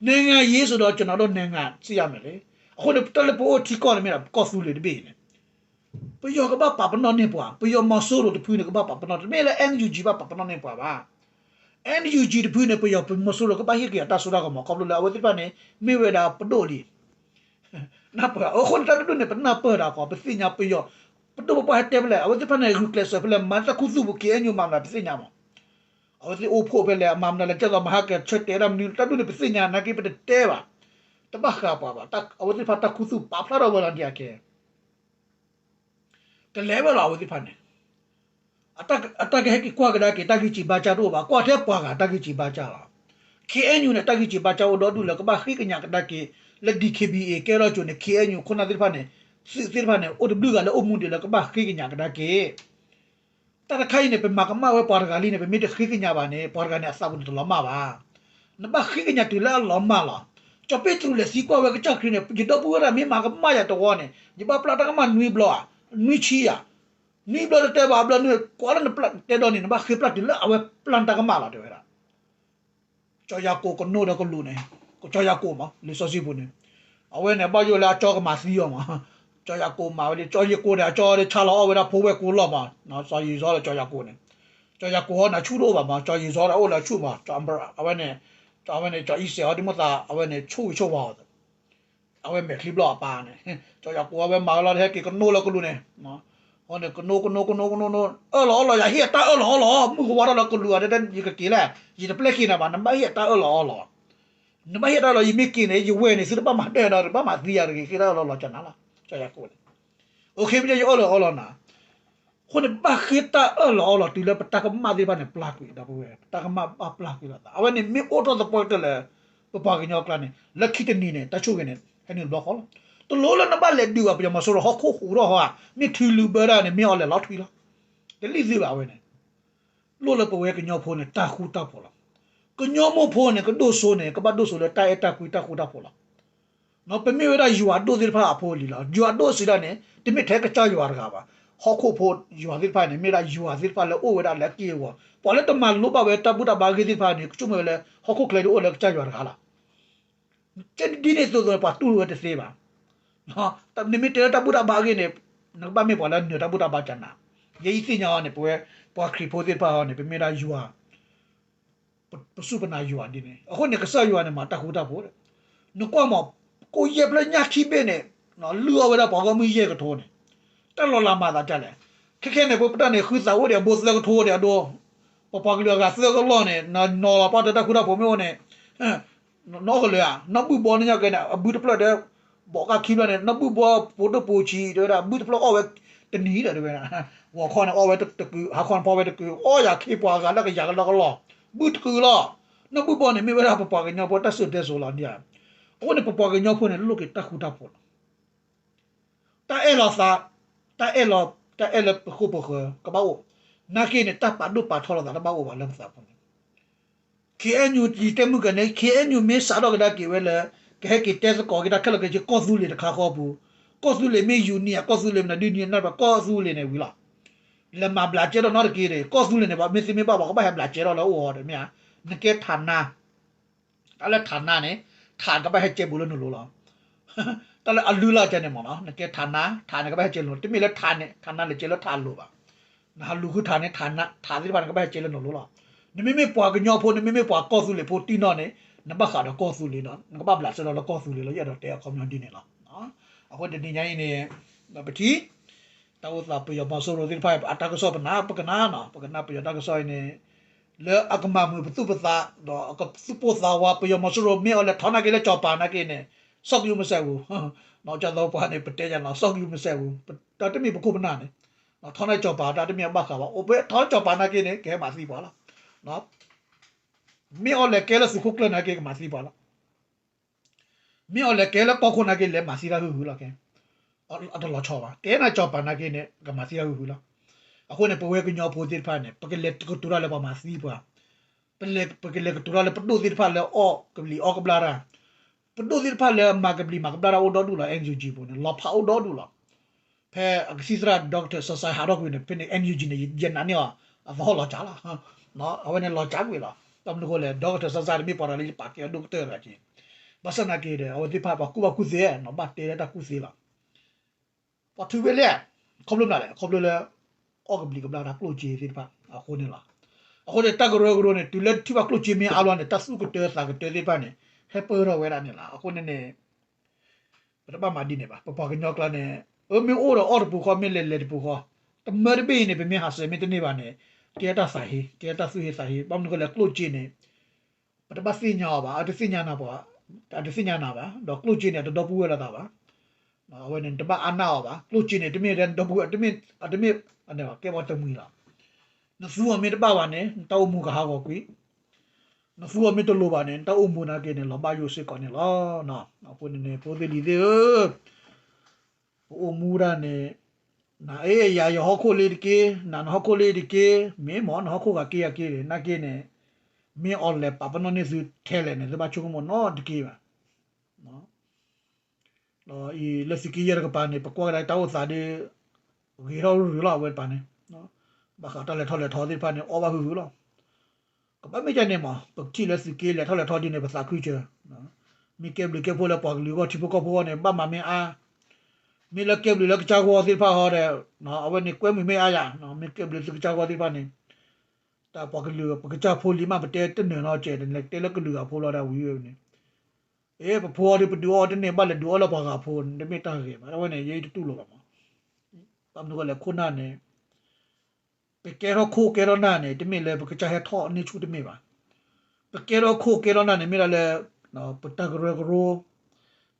နိုင်ငံရေးဆိုတော့ ကျွန်တော်တို့ နိုင်ငံသိရမယ်လေ. အဃိန့ၣ် တၢ်လၢပအိၣ်ထံကီၢ်န့ၣ်မ့ၢ်ဒၣ် ကီၢ်သူလ့ၤတဘ့ၣ်အံၤန့ၣ် ပယီၤကဘၣ်ပာ်ပနီၣ်န့ၢ်ပှၤ, ပယီၤမီၤစိရိၤတဖုန့ၣ် ကဘၣ်ပာ်ပနီၣ်, တမ့ၢ်လၢ NUG ဘၣ်ပာ်ပနီၣ်န့ၢ်ပှၤဘၣ်. NUG တဖုန့ၣ် ပယီၤမီၤစိရိၤကဘၣ်ဟ့ၣ်က့ၤအတၢ်စိတၢ်ကမီၤ ခီဖျိလၢအဝဲသ့ၣ်တဖၣ်န့ၣ် မ့ၢ်ဝဲဒၣ်ပဒိၣ်လံ. နၢ်ပၢၢ်, အဃိန့ၣ် တၢ်တဒူၣ်န့ၣ် ပနၢ်ပၢၢ်ဒၣ်ကီး ပသ့ၣ်ညါပယီၤ, ပဒိၣ်ပပှၢ်ဟဲတဲဖဲလဲၣ်, အဝဲသ့ၣ်တဖၣ်န့ၣ် ဂုာ်ကျဲးစၢးဖဲလဲၣ်, မၤတၢ်ခူသူၣ်ပူၤ KNU မၤမနုၤလဲၣ် ပသ့ၣ်ညါမး. အဝဲသ့ၣ်အိၣ်ဖှိၣ်ဖဲလဲၣ်, အမၤမနုၤလဲၣ်, ကဲသိးမဟါကဆၢတဲာ်ဒၣ်မနုၤ တၢ်ဒူၣ်န့ၣ် ပသ့ၣ်ညါနာ်က့ ပတတဲဘၣ်. တဘၣ်ဃးပှၤဘၣ်, အဝဲသ့ၣ်တဖၣ်တၢ်ခူသူၣ်ပာ်ဖျါထီၣ်ဝဲလီၤဒ်အကဲ ကလဲၤဝဲလီၤ အဝဲသ့ၣ်တဖၣ်န့ၣ် အတၢ်ကဟဲက့ၤကွၢ်ကဒါက့ၤ တၢ်ဂံၢ်စၢ်ဘါစၢ်တအိၣ်ဘၣ်, ကွၢ်ထဲပှၤဂၤတၢ်ဂံၢ်စၢ်ဘါစၢ်လီၤ. KNU န့ၣ် တၢ်ဂံၢ်စၢ်ဘါစၢ်အိၣ်ဒီဒူၣ်လၢကဘၣ်ဃ့ကညးကဒါက့ၤ လၢ DKBA ကဲထီၣ်ကၠိန့ၣ် KNU ခိၣ်နၢ်သ့ၣ်တဖၣ်န့ၣ် သုးသ့ၣ်တဖၣ်န့ၣ် အိၣ်တဘျုးဂၤလၢအိၣ်မူဒံးလၢကဘၣ်ဃ့ကညးကဒါက့ၤ တၢ်တခါအံၤန့ၣ် ပမၤကမၣ်ဝဲပှၤတဂၤလံန့ၣ် ပမ့ၢ်တဃ့ကညးဘၣ်န့ၣ် ပှၤတဂၤန့ၣ် အသးပူၤန့ၣ်တလီၤမၢ်ဘၣ်. နဘၣ်ဃ့ကညးတုၤလၢအလီၤမၢ်လီၤ. ကၠီၤပ့းတရူးလဲၤသံကွၢ်ဝဲကစၢ်ခရံာ်န့ၣ် ယဒီပုၢ်ဝဲၢ်တဂၤမ့ၢ်မၤကမၣ်ယၤတဝီန့ၣ် ယဘၣ်ပျၢ်တၢ်ကမၣ်နွံဘျီဧါ, နွံဆံဧါ, နွံဘျီတတဲဘၣ်ဘျီန့ၣ် ကွၢ်လၢနပျၢ်တဲဒီးန့ၣ် နဘၣ်ဃ့ပျၢ်တုၤလၢအဝဲပျၢ်တၢ်ကမၣ်လီၤ တဲဝဲဒၣ် ကၠီၤယၤကိာ်ကနိဒီးကလူးန့ၣ်, ကၠီၤယၤကိာ်မး လံာ်စီဆှံပူၤန့ၣ်, အဝဲန့ၣ် ဘၣ်ယိၣ်လၢအကၠီကမၤသံအီၤမး, ကၠီၤယၤကိာ်မၤဝဲလံ, ကၠီၤယၤကိာ်န့ၣ် အကၠီဒၣ်ဆါလီၤအီၣ်ဝဲဒၣ်ဖိဝဲၢ်ကိာ်လီၤမး, စီၤယံၤစီဒီးကၠီၤယၤကိာ်န့ၣ်, ကၠီၤယၤကိာ်ဟီန့ၣ် ဆူၣ်တအိၣ်ဘၣ်မး, စီၤယံၤစီဒီးအိၣ်လၢဆူၣ်မး, အဝဲန့ၣ်, အဝဲန့ၣ် ကၠီၤအံၣ်စဲးဟီဒ်မိၣ်သး အဝဲန့ၣ် ဆိၣ်ဂ့ၤဆိၣ်ဝါအီၤ အဝဲမဲာ်ချံဘျီၣ်အပၢ်န့ၣ်, ကၠီၤယၤကိာ်အဝဲမၤဝဲလီၤ ဟဲက့ၤကနိလၢကလူးန့ၣ်, အဃိန့ၣ် ကနိ ကနိ ကနိ ကနိ အၢၣ်လီၤအီလီၤ ယၤဟ့ၣ်အတၢ်အၢၣ်လီၤအီလီၤ, မုၢ်ကဝါထီၣ်လၢကလူးအတၢ် ယကက့ၤလဲၣ်, ယတပျဲက့ၤနၤဘၣ်, နဘၣ်ဟ့ၣ်အတၢ်အၢၣ်လီၤအီလီၤ, နဘၣ်ဟ့ၣ်အတၢ်အၢၣ်လီၤ ယမ့ၢ်က့ၤန့ၣ် ယဝဲၢ်န့ၣ် သုတဘၣ်မၤဒၢဒီး တဘၣ်မၤသံယၤတဂ့ၤ ဟ့ၣ်တၢ်အၢၣ်လီၤအီလီၤကနၤလီၤ, ကၠီၤယၤကိာ်န့ၣ်, အိၣ်ခ့မ့ၢ်ယအၢၣ်လီၤအီလီၤနၤ အဃိန့ၣ် ဘၣ်ဃ့တၢ်အၢၣ်လီၤအီလီၤတုၤလၢပတၢ်ကမၣ်သ့ၣ်တဖၣ်န့ၣ် ပျၢ်ကွံာ်ဒီပုၢ်ဝဲၢ်, ပတၢ်ကမၣ်ဘၣ်ပျၢ်ကွံာ်လိာ်သး. အဝဲန့ၣ်မ့ၢ်အိၣ်ထီၣ်သပှၢ်ကတၢၢ်လၢ ပပှၤကညီကျါန့ၣ် လၢခံတနံၤန့ၣ် တၢ်ဆိၣ်ဂ့ၤန့ၣ် ဟဲနုာ်တဘျီဃီလီၤ. တလိၣ်လၢနဘၣ်လဲၤဒုးဘၣ် ပယီၤမီၤစိရိၤဟီၣ်ခိၣ်ဟူးထီၣ်ဟီဧါ, မ့ၢ်ထုးလုာ်ဘၢဒၣ်န့ၣ် မ့ၢ်အီၤလဲၤလီၤထွံလီၤ. တလံၣ်သုဘၣ်အဝဲန့ၣ် လိၣ်လၢပဝဲကညီဖိန့ၣ် တၢ်ဃူတၢ်ဖိးလီၤ. ကညီမိၢ်ဖိန့ၣ် ကဒိၣ်စိန့ၣ် ကဘၣ်ဒိၣ်စိလၢတၢ်အဲၣ်တၢ်ကွံတၢ်ဃူတၢ်ဖိးလီၤ. ပမ့ၢ်ဝဲဒၣ်ယွၤဒိၣ်သ့ၣ်တဖၣ်အဖိအလံၤလီၤ. ယွၤဒိၣ်စံးဒၣ်န့ၣ် တမ့ၢ်ထဲကစၢ်ယွၤတဂၤဘၣ်. ဟီၣ်ခိၣ်ဖိယွၤသ့ၣ်တဖၣ်န့ၣ် မ့ၢ်ဒၣ်ယွၤသ့ၣ်တဖၣ်လၢအိၣ်ဝဲဒၣ်လၢအက့ၢ်အဂီၤ, ပှၤလၢတမၤလိဘၣ်ဝဲတၢ်ဘူၣ်တၢ်ဘါအဂ့ၢ်သ့ၣ်တဖၣ်န့ၣ် ကဆိကမိၣ်ဝဲလၢ ဟီၣ်ခိၣ်ချၢဒၣ်အိၣ်လၢကစၢ်ယွၤတဂၤလီၤ. ကဲဒ်န့ၣ်အသိးသိးန့ၣ် ပှၤတူၢ်လိာ်ဝဲတသ့ဘၣ်. နမ့ၢ်တဲလၢတၢ်ဘူၣ်တၢ်ဘါအဂ့ၢ်န့ၣ် နကဘၣ်မ့ၢ်ပှၤလၢနၢၤတၢ်ဘူၣ်တၢ်ဘါကနၤ. ယဲယသ့ၣ်ညါအီၤန့ၣ် ပဝဲပှၤခရံာ်ဖိသ့ၣ်တဖၣ်အီၤန့ၣ် ပမ့ၢ်ဒၣ်ယွၤ ပစူၢ်ပနာ်ယွၤဒ်န့ၣ်. အဃိန့ၣ် ကစၢ်ယွၤန့ၣ် မၤတၢ်ဃူတၢ်ဖိးဒီး နကွၢ်မး ကိၣ်ယဲၢ်ဖျၢၣ်ညၣ်ခံဘ့ၣ်န့ၣ် လုၢ်အီၣ်ဝဲဒၣ်ပှၤဂီၢ်မုၢ်ယဲၢ်ကထိန့ၣ် တၢ်လီၤလးမၤသးဒ်လဲၣ်. ခဲခဲန့ၣ် ပပတၢ်န့ၣ် ဃုသးအိၣ်ဒီးအဘိသၢကထိဒီးအဒိ ပပှၤကလုာ်အဂၤသၢကလီၢ်န့ၣ် နနီၤလီၤပှၢ်တၢ်ဃူတၢ်ဖိးမ့ၢ်အိၣ်န့ၣ် နအီၣ်ကလၢာ်ဧါ, နဘုၣ်ဘီန့ၣ်ညါကဲန့ၣ် အဘုတဖျၢၣ်ဒီး ဘီးကၣ်ခံဖျၢၣ်န့ၣ် နဘုၣ်ဘီပိာ်ဒိၣ်ပိာ်ဆံး တဲဝဲဒၣ် ဘုတဖျၢၣ်အီၣ်ဝဲတနံၤဒီး တဲဝဲဒၣ် ဂီၤခီန့ၣ် အီၣ်ဝဲတကုာ် ဟါခီန့ၣ် ဖီဝဲတကုာ် အီၣ်ယၤခ့ပှၤဂၤလၢကယၤကလီကလီၢ် ဘုတကုာ်လီၤ. နဘုၣ်ဘီန့ၣ် မ့ၢ်ဝဲဒၣ်ပပှၤကညီဖိတၢ်စံၣ်စိၤတဲစိၤလီၤ. အဃိန့ၣ် ပပှၤကညီဖိန့ၣ် လိၣ်က့ၤတၢ်ဃူတၢ်ဖိးလီၤ. တၢ်အဲၣ်လီၤသး, တၢ်အဲၣ်လီၤ, တၢ်အဲၣ်လၢပဃိပဃၢၤ ကဘၣ်အိၣ်, နာ်က့န့ၣ် တၢ်ပာ်ဒိၣ်ပာ်ထီလီၤသးတဘၣ်အိၣ်ဘၣ်လၢပသးပူၤန့ၣ်. ခ့ၣ်အဲၣ်ယူၣ် ယတဲမုၢ်ကန့ၣ် ခ့ၣ်အဲၣ်ယူၣ် မ့ၢ်စးထီၣ်ကဒါက့ၤဝဲလၢ ကဟဲက့ၤတဲသကိးက့ၤတၢ်ခဲလၢာ်ခဲဆ့ ကီၢ်သူလ့ၤတခါဃီပူၤ, ကီၢ်သူလ့ၤမ့ၢ်ယူၤနံၣ်ဧါ ကီၢ်သူလ့ၤမနုၤဒုးနံၣ်ဧါ နၢ်ပှၤကီၢ်သူလ့ၤန့ၣ်ဝံၤလီၤ. လဲၤမၤဘျးကဲထီၣ်နီတက့ၢ်ဒီး ကီၢ်သူလ့ၤန့ၣ် ပှၤမ့ၢ်သ့မ့ၢ်ဘၣ် ပှၤကဘၣ်ဟဲဘျးကဲထီၣ်လၢအအိၣ်အီၤဒီးမ့ၢ်ဧါ, နကဲထးနါ တၢ်လၢထးနါန့ၣ် ထးကဘၣ်ဟဲကဲဘူးလၢနလိၤလီၤ. တၢ်လၢအလုၢ်လၢ်ကဲန့ၣ်မ့ၢ်နီၤ နကဲထးနါ ထးန့ၣ်ကဘၣ်ဟဲကဲလၢနလိၤ တမ့ၢ်လၢထးန့ၣ် ထးနါလဲၤကဲလၢထးလိၤဘၣ်. နဟးလူၤဃုထးန့ၣ် ထးသ့ၣ်တဖၣ်န့ၣ် ကဘၣ်ဟဲကဲလၢနလိၤလီၤ. နမ့မ့ၢ်ပှၤကညီဖိ နမ့မ့ၢ်ပှၤကီၢ်သူလ့ၤဖိတံၢ်နီၢ်န့ၣ် နဘၣ်ဃးဒီးကီၢ်သူလ့ၤနီၤ နကဘၣ်ဘျးစဲဒီးလၢကီၢ်သူလ့ၤလီၤ ယအဲၣ်ဒိးတဲအခီပညီဒ်န့ၣ်လီၤ. အဃိတနံၤညါအံၤန့ၣ် ပထံၣ် တၢ်အိၣ်သးပယီၤမီၤစိရိၤသ့ၣ်တဖၣ် အတၢ်ကစီၣ်ပနၢ် ပကနၣ်နီၤ ပကနၣ်ပယီၤတၢ်ကစီၣ်အံၤန့ၣ် လၢအကမၤမုာ်ပသူၣ်ပသး ဒီးအကသူၣ်ပိၢ်သးဝး ပယီၤမီၤစိရိၤမ့ၢ်အီၤလဲၤထီၣ်နာ်က့လၢကၠီၤပၤနာ်က့န့ၣ် စီၣ်ကယူမစဲးပူၤ ကၠီသီပှၤန့ၣ် ပတဲယၤနီၤ စီၣ်ကယူမစဲးပူၤ တၢ်တမ့ၢ်ပခိၣ်ပနၢ်န့ၣ် ထီၣ်နာ်ကၠီၤပၤတၢ်တမ့ၢ်အဘၣ်ဃးဘၣ် အိၣ်ဖဲထီၣ်ကၠီၤပၤနာ်က့န့ၣ် ကဟဲမၤသံပှၤလီၤ. မ့ၢ်အီၤလဲၤကဲလၢသုးခိၣ်ကျၢၢ်နာ်က့ ကမၤသံပှၤလီၤ. မ့ၢ်အီၤလဲၤကဲလၢကီၢ်ခိၣ်နာ်က့ လဲၤမၤသံတၢ်ဟုၣ်ဟုၣ်လီၤကဲ. အတလီၤဆီဘၣ် ကဲနာ်ကၠီၤပၤနာ်က့န့ၣ် ကမၤသံတၢ်ဟုၣ်ဟုၣ်လီၤ. အဃိန့ၣ် ပဝဲကညီဖိသ့ၣ်တဖၣ်န့ၣ် ပကလဲၤကတိၤတၢ်လၢပှၤမၤသံပှၤ ပလဲၤ ပကလဲၤကတိၤတၢ်လၢပဒိၣ်သ့ၣ်တဖၣ်လၢအီၣ်ကဘျံးအီၣ်ကဘျၣ်တၢ် ပဒိၣ်သ့ၣ်တဖၣ်လၢမၤကဘျံးမၤကဘျၣ်တၢ်အိၣ်ဒီဒူၣ်လီၤ NUG ပူၤန့ၣ် လီၤဖးအိၣ်ဒီဒူၣ်လီၤ. ဖဲအကသံၣ်သရၣ် Doctor စီၤစၢ်ဟးထီၣ်ကွံာ်န့ၣ် ဖဲန့ၣ် NUG န့ၣ် ယနာ်န့ၢ်အီၤ အသဟီၣ်လီၤစှၤလီၤ. အဝဲန့ၣ်လီၤစှၤကွံာ်လီၤ. တၢ်မနုၤဃိလဲၣ် Doctor စီၤစၢ်န့ၣ်မ့ၢ်ပှၤတဂၤလၢယပာ်ကဲအဒိၣ်ကတၢၢ်တဂၤက့ၤ ဘၣ်ဆၣ်နာ်က့ဒီး အဝဲသ့ၣ်တဖၣ်ပှၤကူၣ်ဘၣ်ကူၣ်သ့နီၤ ဘၣ်တဲလၢတၢ်ကူၣ်သ့လီၤ. ပှၤထုးဝဲလဲၣ် ခီဖျိမနုၤလဲၣ် ခီဖျိလၢ အီၣ်ကဘျံးကဘျၣ်တၢ်ကျိၣ်စ့သ့ၣ်တဖၣ်အဃိန့ၣ်လီၤ. အဃိန့ၣ် တၢ်ကရၢကရိန့ၣ် တုၤလၢထံၣ်ဘၣ်ကျိၣ်စ့မ့ၢ်အါလီၤန့ၣ် တၢ်သူၣ်ကတၢသးကတၢသ့ၣ်တဖၣ်န့ၣ် ဟဲပၢၢ်ထီၣ်ဝဲဒၣ်န့ၣ်လီၤ. အဃိန့ၣ်န့ၣ် ပတဘၣ်မၤဒ်န့ၣ်ဘၣ်. ပပှၤကညီကျါန့ၣ် အၢ မ့ၢ်အိၣ်ဒီးအီၣ်တပူၤဃီ မ့ၢ်လဲၤလဲၤတပူၤဃီ တမၢတဘ့ၣ်အံၤန့ၣ် ပမ့ၢ်ဟးစဲးမ့ၢ်တန့ၢ်ဘၣ်န့ၣ် ကဲတၢ်သးဟ့ ကဲတၢ်သူၣ်ဟ့သးဟ့ ဘၣ်မနုၤဃိလဲၣ် ကျိၣ်စ့န့ၣ် ပတဘၣ်သ့ၣ်ညါအီၤဘၣ် အတသ့ၣ်ညါနၤပှၤ အတသ့ၣ်ညါနၤဘၣ် ဒီးကျိၣ်စ့န့ၣ် အတဒီပုၢ်ဝဲၢ်လိာ်သးဘၣ်. အဝဲန့ၣ် နတဘၣ်အါနၢ်အီၤဘၣ် ကျိၣ်စ့န့ၣ် တမ့ၢ်ဒီပုၢ်ဝဲၢ် တမ့ၢ် အတမ့ၢ် ကဲပှၤတမှံၤလီၤ. နသူအီၤမ့ၢ်တဘၣ်ဘၣ်န့ၣ် နတၢ်အိၣ်မူကဟးဂီၤကွံာ် နသူအီၤမ့ၢ်တလိၤဘၣ်န့ၣ် နတၢ်အိၣ်မူနာ်က့န့ၣ် လီၤဘၣ်ယိၣ်စ့ၢ်ကီးန့ၣ်လီၤ. အဃိန့ၣ်န့ၣ် ဖိသ့ၣ်လံၤသ့ၣ်ဧၢ ပအိၣ်မူဒၣ်န့ၣ် နအဲၣ်ယၤ ယဟီၣ်ခိၣ်လၢတက့ၢ် နၤနဟီၣ်ခိၣ်လၢတက့ၢ် မ့ၢ်မ့ၢ်နဟီၣ်ခိၣ်ဂၤက့ယၤက့န့ၣ် နာ်က့န့ၣ် မ့ၢ်အီၤလဲၤပာ်ပနီၣ်န့ၢ်သုထဲလဲၣ်န့ၣ် သုဘၣ်ဆိကမိၣ်နီတက့ၢ်ဘၣ်. ဒီးအံၤလၢသုးက့ယဲၢ်တကပၤန့ၣ် ပကွၢ်ကဒါတၢ်အိၣ်သးဒီး ဂ့ၤထီၣ်ရုၢ်ရုၢ်လီၤ အဝဲတကပၤန့ၣ် ဘၣ်ဃးတၢ်လဲၤထီၣ်လဲၤထီသ့ၣ်တဖၣ်န့ၣ် အီၣ်ဘၣ်ဟုၣ်ဟုၣ်လီၤ. ကဘၣ်မ့ၢ်ဒ်န့ၣ်မး ပကထံၣ်လၢသုးက့လဲၤထီၣ်လဲၤထီဒ်န့ၣ် ပသးခုစၢၤ မ့ၢ်ကဲဘျုးကဲဖှိၣ်လၢပှၤကလုာ်အဂီၢ် ထံဖိကီၢ်ဖိအဂီၢ်န့ၣ် ဘၣ်မၤမ့ၢ်အါ မ့ၢ်လၢကဲဘျုးလၢကစၢ်ဂီၢ်သ့ၣ်တဖၣ်ဟီဒီး အဝဲန့ၣ် ကွဲမုာ်မ့ၢ်အါယၤ မ့ၢ်ကဲဘျုးသုကစၢ်ဂီၢ်သ့ၣ်တဖၣ်န့ၣ် တၢ်ပှၤကလုာ် ပကစၢ်ဖိလံၤမး ပတဲတနၢၤနီတစဲး တဲလၢကလုာ်အဖိလီၤဒၣ်ဝံၤဝဲန့ၣ် အ့ ပဖိအီၤဒီး ပဒုးအီၤတန့ၢ် ဘၣ်လဲၤဒုးအီၤလၢပှၤဂၤဖိန့ၣ် တမ့ၢ်တၢ်ဂ့ၤဘၣ် အဝဲန့ၣ် ယဲအံၤတတူၢ်လိာ်ဘၣ်မး ဘၣ်မနုၤဃိလဲၣ် ခိၣ်နၢ်န့ၣ် ပကဲထီၣ်ခိၣ်ကဲထီၣ်နၢ်န့ၣ် တမ့ၢ်လၢပကစၢ်ဟဲထီၣ်န့ၢ်ဆူၣ်တမ့ၢ်ဘၣ်. ပကဲထီၣ်ခိၣ်ကဲထီၣ်နၢ်န့ၣ် မ့ၢ်ဒၣ်လၢ ပတၢ်ကရၢကရိ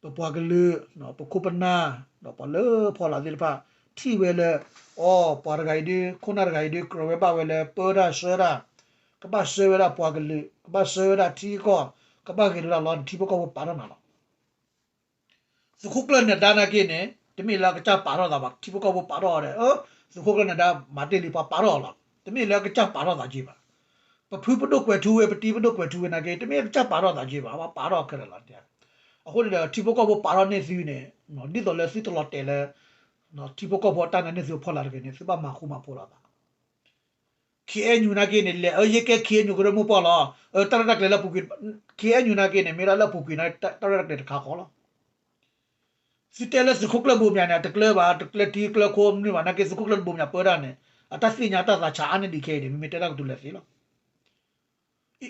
ပပှၤကလုာ် ပခိၣ်ပနၢ် ဒီးပှၤလၢဖီလာ်သ့ၣ်တဖၣ် ထံၣ်ဝဲလၢ အိ ပှၤတဂၤအံၤဒုး ခိၣ်နၢ်တဂၤအံၤဒုး ကြၢးဝဲဘၣ်ဝဲလၢပၢတၢ်ဆှၢတၢ်, ကဘၣ်ဆှၢဝဲဒၣ်ပှၤကလုာ်, ကဘၣ်ဆှၢဝဲဒၣ်ထံကီၢ်, ကဘၣ်ဂဲၤလိာ်တၢ်လီၤန့ၣ် ထံဖိကီၢ်ဖိပာ်ထီၣ်နၤလီၤ. သုးခိၣ်ကျၢၢ်နၢၤဒါနာ်က့န့ၣ် တမ့ၢ်လၢအကစၢ်ပာ်ထီၣ်သးဘၣ်, ထံဖိကီၢ်ဖိပာ်ထီၣ်အီၤဒီး သုးခိၣ်ကျၢၢ်နၢၤဒါမၤတ့ၢ်လံ ပှၤပာ်ထီၣ်အီၤလီၤ. တမ့ၢ်လၢအကစၢ်ပာ်ထီၣ်သးက့ဘၣ်. ပဖုပဒိၣ်ကွဲၤထူဝဲ ပတံၤပဒိၣ်ကွဲၤထူဝဲနာ်က့ တမ့ၢ်အကစၢ်ပာ်ထီၣ်သးက့ဘၣ်, ပှၤပာ်ထီၣ်ခဲလၢာ်လီၤ. အဃိန့ၣ်ဒီး ထံဖိကီၢ်ဖိပာ်ထီၣ်န့ၢ်သုန့ၣ် ဒ်သိးလၢသုတလီၤတဲာ်လၢ ထံဖိကီၢ်ဖိအတၢ်နာ်န့ၢ်သုအဖီလာ်တဂ့ၤန့ၣ် သုဘၣ်မၤဃူမၤဖိးလိာ်သး ခ့ၣ်အဲၣ်ယူၣ်နာ်က့န့ၣ် လဲၤအၢယဲကဲ ခ့ၣ်အဲၣ်ယူၣ်ကရၢမိၢ်ပှၢ်လီၤ. တၢ်ရဲၣ်တၢ်ကျဲၤလၢအပူၤကွံာ်, ခ့ၣ်အဲၣ်ယူၣ်နာ်က့န့ၣ် မ့ၢ်ဒၣ်လၢအပူၤကွံာ်န့ၣ် တၢ်ရဲၣ်တၢ်ကျဲၤတခါဃီလီၤ. သုတဲလၢသုးခိၣ်ကျၢၢ်ဘိးမၠးန့ၣ် အတကျၢၢ်ဘၣ်, တကျၢၢ်ထံကျၢၢ်ခိၣ်မနုၤဘၣ်နာ်က့ သုးခိၣ်ကျၢၢ်ဘိးမၠးပၢတၢ်န့ၣ် အတၢ်သ့ၣ်ညါတၢ်သးဆးအါန့ၢ်ဒံးခဲအံၤန့ၣ် မ့မ့ၢ်တဲတၢ်ကတိၤလဲၤသ့လီၤ.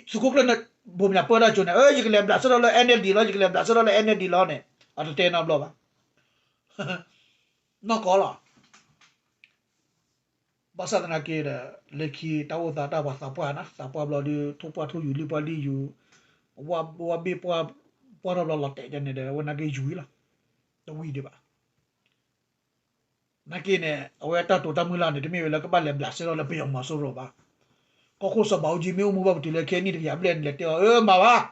သုးခိၣ်ကျၢၢ်ဘိးမၠးပၢတၢ်ကၠိန့ၣ် ယကလဲၤဘျးစဲထီၣ်လၢ NLD လီၤ, ယကလဲၤဘျးစဲထီၣ်လၢ NLD လီၤန့ၣ် အတတဲနီတဘျီဘၣ်. နီၢ်ကီၢ်လီၤ. ဘၣ်ဆၣ်သနာ်က့ဒီး လၢခံတၢ်အိၣ်သးတၢ်ပှၤသးပှၢ်နၤ, သးပှၢ်ဘျီဒုး ထိၣ်ပှၢ်ထိၣ်ယူၤလံပှၢ်လံယူၤ, ဝၣ်ဘ့ၣ်ပှၢ်, ပှၢ်ထီၣ်ဘျီလီၤတဲာ်ကန့ၣ်ဒီး အဝဲနာ်က့ယူၤလီၤ. တဝံၤဒံးဘၣ်. နာ်က့န့ၣ် အဝဲတၢ်တိာ်တၢ်မုၢ်လၢ်န့ၣ် တမ့ၢ်ဝဲလၢကဘၣ်လဲၤဘျးစဲထီၣ်လၢပယီၤမီၤစိရိၤဘၣ်. ကီၢ်ခိၣ်စီၤဘးအူကၠံမ့ၢ်အိၣ်မူဘၣ်ပတုၤလၢခဲနံၣ်တကယၤဘျဲၣ်န့ၣ် လဲၤတဲအီၤ အၢ မၤဘၣ်,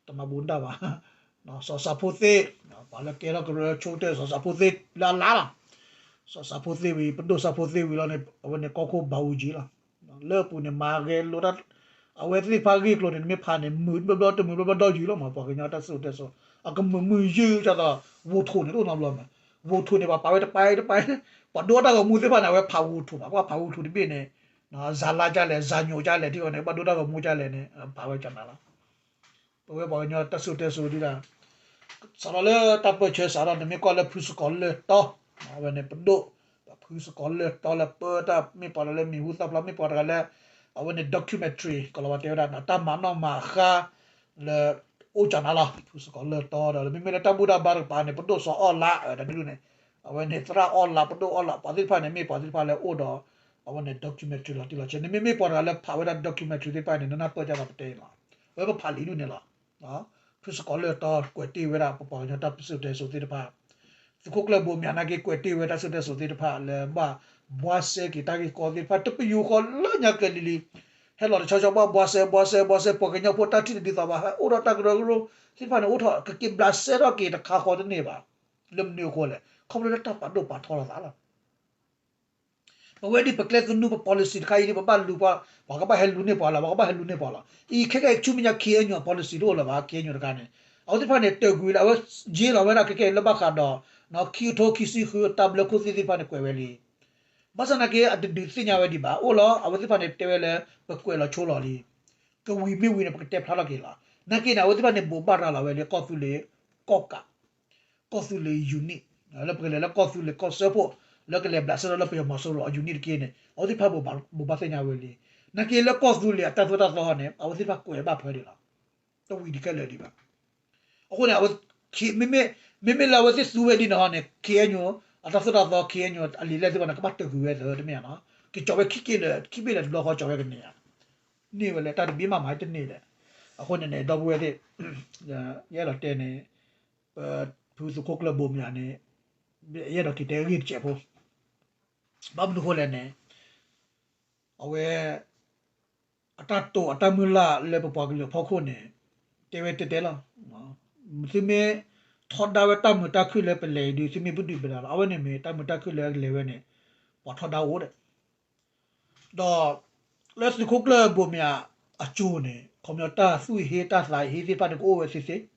တမၤဘူးတၢ်ဘၣ်. စီၤစးဖိသ့ၣ်, ပှၤလၢကဲထီၣ်ကရၢဆိကတၢၢ် စီၤစးဖိသ့ၣ်လၢအလါလီၤ. စီၤစးဖိသ့ၣ်ဝံၤ ပဒိၣ်စးဖိသ့ၣ်ဝံၤလီၤန့ၣ် အဝဲန့ၣ်ကီၢ်ခိၣ်ဘးအူကၠံလီၤ. လၢအပူၤန့ၣ် မၤဂဲၤလိာ်တၢ်, အဝဲသ့ၣ်တဖၣ်ဂ့ၢ်ကျိၤန့ၣ် နမ့ၢ်ဖးန့ၣ် မုာ်ဘျီဘျီတမုာ်ဘျီဘျီဒီးယူၤလီၤမး ပှၤကညီတၢ်စိၤတဲစိၤ, အကမုာ်မုာ်ယုာ်ကၢ်သိး ဝူထိၣ်န့ၣ်တအိၣ်နီတဘျီမး, ဝူထိၣ်န့ၣ် ပှၤပာ်ဝဲတပာ်တပာ်, ပှၤဒိတၢ်ဂီၤမူသ့ၣ်တဖၣ်န့ၣ် အဝဲဖးဝူထိၣ်မး, ပှၤဖးဝူထိၣ်တဘ့ၣ်န့ၣ် ဇာ်လါကလဲၣ် ဇာ်ညိးကလဲၣ် ထံဂီၤန့ၣ် ဘၣ်ဒိတၢ်ဂီၤမူကလဲၣ်န့ၣ် ဖးဝဲကနၤလီၤ. ပဝဲပှၤကညီတၢ်စိၤတဲစိၤဒ်ဒၣ် စးထီၣ်လၢတၢ်ပၢၢ်ဆၢစးထီၣ်န့ၣ် မ့ၢ်ကွၢ်လၢဖုစကီၤလၢၢ်တီ, အဝဲန့ၣ်ပဒိၣ်, ဒီးဖုစကီၤလၢၢ်တီလၢပၢတၢ်မ့ၢ်ပှၤတဂၤလၢမံၤဟူသၣ်ဖျါ မ့ၢ်ပှၤတဂၤလၢ အဝဲန့ၣ် documentary ကီၤလၤဝါတဲဝဲဒၣ် တၢ်မၤနီၣ်မၤဃါလၢ အိၣ်ကနၤလီၤ ဖုစကီၤလၢၢ်တီဒီး မ့မ့ၢ်လၢတၢ်ဘူၣ်တၢ်ဘါတကပၤန့ၣ် ပဒိၣ်စီၤအီၣ်လး တဒုန့ၣ် အဝဲန့ၣ်သရၣ်အီၣ်လး ပဒိၣ်အီၣ်လး ပှၤသ့ၣ်တဖၣ်န့ၣ် မ့ၢ်ပှၤသ့ၣ်တဖၣ်လၢအိၣ်ဒီး အဝဲန့ၣ် documentary လီၤတံၢ်လီၤဆဲးန့ၣ် မ့မ့ၢ်ပှၤတဂၤလၢဖးဝဲဒၣ် documentary သ့ၣ်တဖၣ်န့ၣ် နနၢ်ပၢၢ်ကၢ်သိးပတဲန့ၣ်လီၤ. အဝဲပဖးလံာ်ဒုန့ၣ်လီၤ. ဖုစကီၤလၢၢ်တီကွဲးတ့ၢ်ဝဲဒၣ် ပပှၤကညီတၢ်ပၢၢ်ဆၢတဲစိၤသ့ၣ်တဖၣ်, သုးခိၣ်ကျၢၢ်ဘိးမၠးနာ်က့ ကွဲးတ့ၢ်ဝဲတၢ်စိၤတဲစိၤသ့ၣ်တဖၣ်လၢဘၣ်ဘှါစဲက့ၤတၢ်ဂ့ၢ်ကီသ့ၣ်တဖၣ် တပယူာ်ဃီလၢညါကဲလံၤလံၤ, ဟဲလီၤတဆီဆီဘၣ်ဘှါစဲ ဘှါစဲ ဘှါစဲ ပှၤကညီဖိတၢ်ထံၣ်တဒ်သိးဘၣ် ဟဲအိၣ်ဒီးတၢ်ကရၢကရိသ့ၣ်တဖၣ်န့ၣ် အိၣ်ထီၣ်ကက့ၤဘျးစဲထီၣ်က့ၤတခါဃီတန့ၢ်ဘၣ်. လၢမနုၤအဃိလဲၣ် ခီဖျိလၢတၢ်ပာ်ဒိၣ်ပာ်ထီလီၤသးလီၤ. ပဝဲဒ်ပကျဲသနူပ policy တခါအံၤဒ် ပဘၣ်လူၤပှၤ ပှၤကဘၣ်ဟဲလူၤန့ၢ်ပှၤလီၤ ပှၤကဘၣ်ဟဲလူၤန့ၢ်ပှၤလီၤ. အံၤခဲကဲအံၤဆူမဲာ်ညါ ခ့ၣ်အဲၣ်ယူၣ် policy တအိၣ်လၢၤဘၣ် ခ့ၣ်အဲၣ်ယူၣ် တခါန့ၣ် အဝဲသ့ၣ်တဖၣ်န့ၣ် တၢၢ်ကွံာ်လၢ အဝဲယ့လီၤဝဲဒၣ်ခဲကဲအံၤလၢဘၣ်ဃးဒီး ခံကထိခံဆံဃုတၢ်ဘျၢခိၣ်သ့ၣ်သ့ၣ်တဖၣ်န့ၣ် ကွဲးဝဲလံ. ဘၣ်ဆၣ်နာ်က့ အတဒုးသ့ၣ်ညါဝဲဒံးဘၣ် အိၣ်လီၤ အဝဲသ့ၣ်တဖၣ်န့ၣ် တဲဝဲလၢ ပကွဲးလီၤဆိလီၤလံ ကဝံၤမ့ၢ်ဝံၤန့ၣ် ပကတဲဖျါထီၣ်က့ၤလီၤ. နာ်က့န့ၣ် အဝဲသ့ၣ်တဖၣ်န့ၣ် ဘိးဘၣ်ရၤလီၤဝဲလၢ ကီၢ်သူလ့ၤ ကီၢ်ကး ကီၢ်သူလ့ၤ unit လၢပကလဲၤလၢကီၢ်သူလ့ၤကီၢ်စၢဖှိၣ် လၢကလဲၤဘျးစဲထီၣ်လၢပယီၤမီၤစိရိၤအ unit တက့ၢ်န့ၣ် အဝဲသ့ၣ်တဖၣ်ဘိးဘၣ်သ့ၣ်ညါဝဲလံ. နာ်က့လၢကီၢ်သူလ့ၤအတၢ်သိၣ်တၢ်သီန့ၣ် အဝဲသ့ၣ်တဖၣ်ကွဲးဘၣ်ဖဲဒံးလီၤ. တဝံၤဒံးခဲလၢာ်ဒံးဘၣ်. အဃိန့ၣ် မ့မ့ၢ်လၢအဝဲသ့ၣ်သူဝဲဒ်န့ၣ်ဟီန့ၣ် ခ့ၣ်အဲၣ်ယူၣ် အတၢ်သိၣ်တၢ်သီ ခ့ၣ်အဲၣ်ယူၣ် အလံာ်လဲၢ်သ့ၣ်တဖၣ်န့ၣ် ကဘၣ်တၢၢ်ကွံာ်ဝဲသၢတမ့ၢ်ဧါနီၤ ကကၠီၤဝဲခံက့လၢာ် ခံဘ့ၣ်လၢာ်တဘျီဃီကၠီၤဝဲကန့ၢ်ဧါ န့ၢ်ဝဲလၢတၢ်တဘ့ၣ်မးမးတန့ၢ်ဒီး အဃိန့ၣ်န့ၣ် ဒီပုၢ်ဝဲၢ်သ့ၣ် ယအဲၣ်ဒိးတဲန့ၣ် ပဖုသုးခိၣ်ကျၢၢ်ဘိးမၠးန့ၣ် ယအဲၣ်ဒိးက့ၤတဲဂ့ၢ်တစဲးဖိ ဘၣ်မနုၤဃိလဲၣ်န့ၣ် အဝဲ အတၢ်တိာ်အတၢ်မုၢ်လၢ်လၢပပှၤကလုာ်အဖီခိၣ်န့ၣ် တဲဝဲတဲတဲလီၤ. သုမ့ၢ်ထီဒါဝဲတၢ်မုာ်တၢ်ခုၣ်လၢပလဲၤအံၤဒုး သုမ့ၢ်ပဒုၣ်ပဒါလီၤ. အဝဲန့ၣ်မ့ၢ်တၢ်မုာ်တၢ်ခုၣ်လၢလဲၤဝဲန့ၣ် ပှၤထီဒါအိၣ်ဒီး ဒီး လၢသုးခိၣ်ကျၢၢ်ဘိးမၠးအစိၤန့ၣ် ခီပညီတၢ်သူၣ်ဟ့တၢ်သးဟ့သ့ၣ်တဖၣ်န့ၣ် ကအိၣ်ဝဲသ့သ့.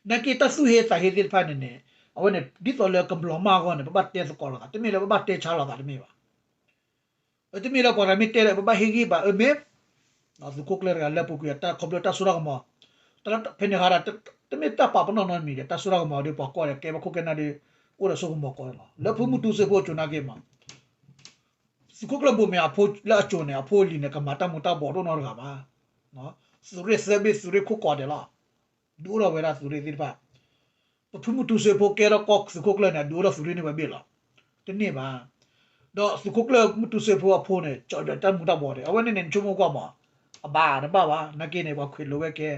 နာ်က့တၢ်သူၣ်ဟ့သးဟ့သ့ၣ်တဖၣ်န့ၣ်န့ၣ် အဝဲန့ၣ် ဒ်သိးလၢကဘျီမၢ်အဂီၢ်န့ၣ် ပဘၣ်တဲသကိးလိာ်သး တမ့ၢ်လၢပဘၣ်တဲဆါလိာ်သးတမ့ၢ်ဘၣ်. တမ့ၢ်လၢပှၤတဂၤမ့ၢ်တဲလၢပဘၣ်ဟ့ၣ်ဂံၢ်ဘၣ် အၢမ့ၢ် သုးခိၣ်ကျၢၢ်တဂၤလၢပူၤကွံာ်အတၢ်ခီဖျိတၢ်စိတၢ်ကမီၤ ဖဲန့ၣ်ဟါဒီး တမ့ၢ်တၢ်ပာ်ပနီၣ်နီတမံၤဒီး တၢ်စိတၢ်ကမီၤဒီးပှၤကိးဒီးကဲဘၣ်ခိၣ်ကဲနၢ်ဒီး အိၣ်ဒီးစိကမီၤကိးလီၤ. လၢဖုမုၢ်တူစ့ဖိအစိၤနာ်က့မး သုးခိၣ်ကျၢၢ်ဘိးမၠးအဖိလၢအစိၤန့ၣ် အဖိအလံၤန့ၣ် ကမၤတၢ်မူၤတၢ်ဘှီးတအိၣ်နီတဂၤဘၣ်. သုးရ့ၣ်သၢဘ့ၣ်သုးရ့ၣ်ခိၣ်ကိးဒဲးလီၤ. ဒုးအိၣ်ထီၣ်ဝဲဒၣ်သုးရ့ၣ်သ့ၣ်တဖၣ် ပဖုမုၢ်တူစ့ဖိကဲထီၣ်ကီၢ်သုးခိၣ်ကျၢၢ်န့ၣ် အဒုးအိၣ်ထီၣ်သုးရ့ၣ်န့ၢ်ဝဲဘ့ၣ်လီၤ. တန့ၢ်ဘၣ်. ဒီးသုးခိၣ်ကျၢၢ်မုၢ်တူစ့ဖိအဖိန့ၣ် ကၠီဒီးတၢ်မူၤတၢ်ဘှီးဒဲး အဝဲန့ၣ်န့ၣ် နဆိကမိၣ်ကွၢ်မး အဘၣ်တဘၣ်ဘၣ် နာ်က့န့ၣ် ပှၤခွဲးလိာ်ဝဲကဲ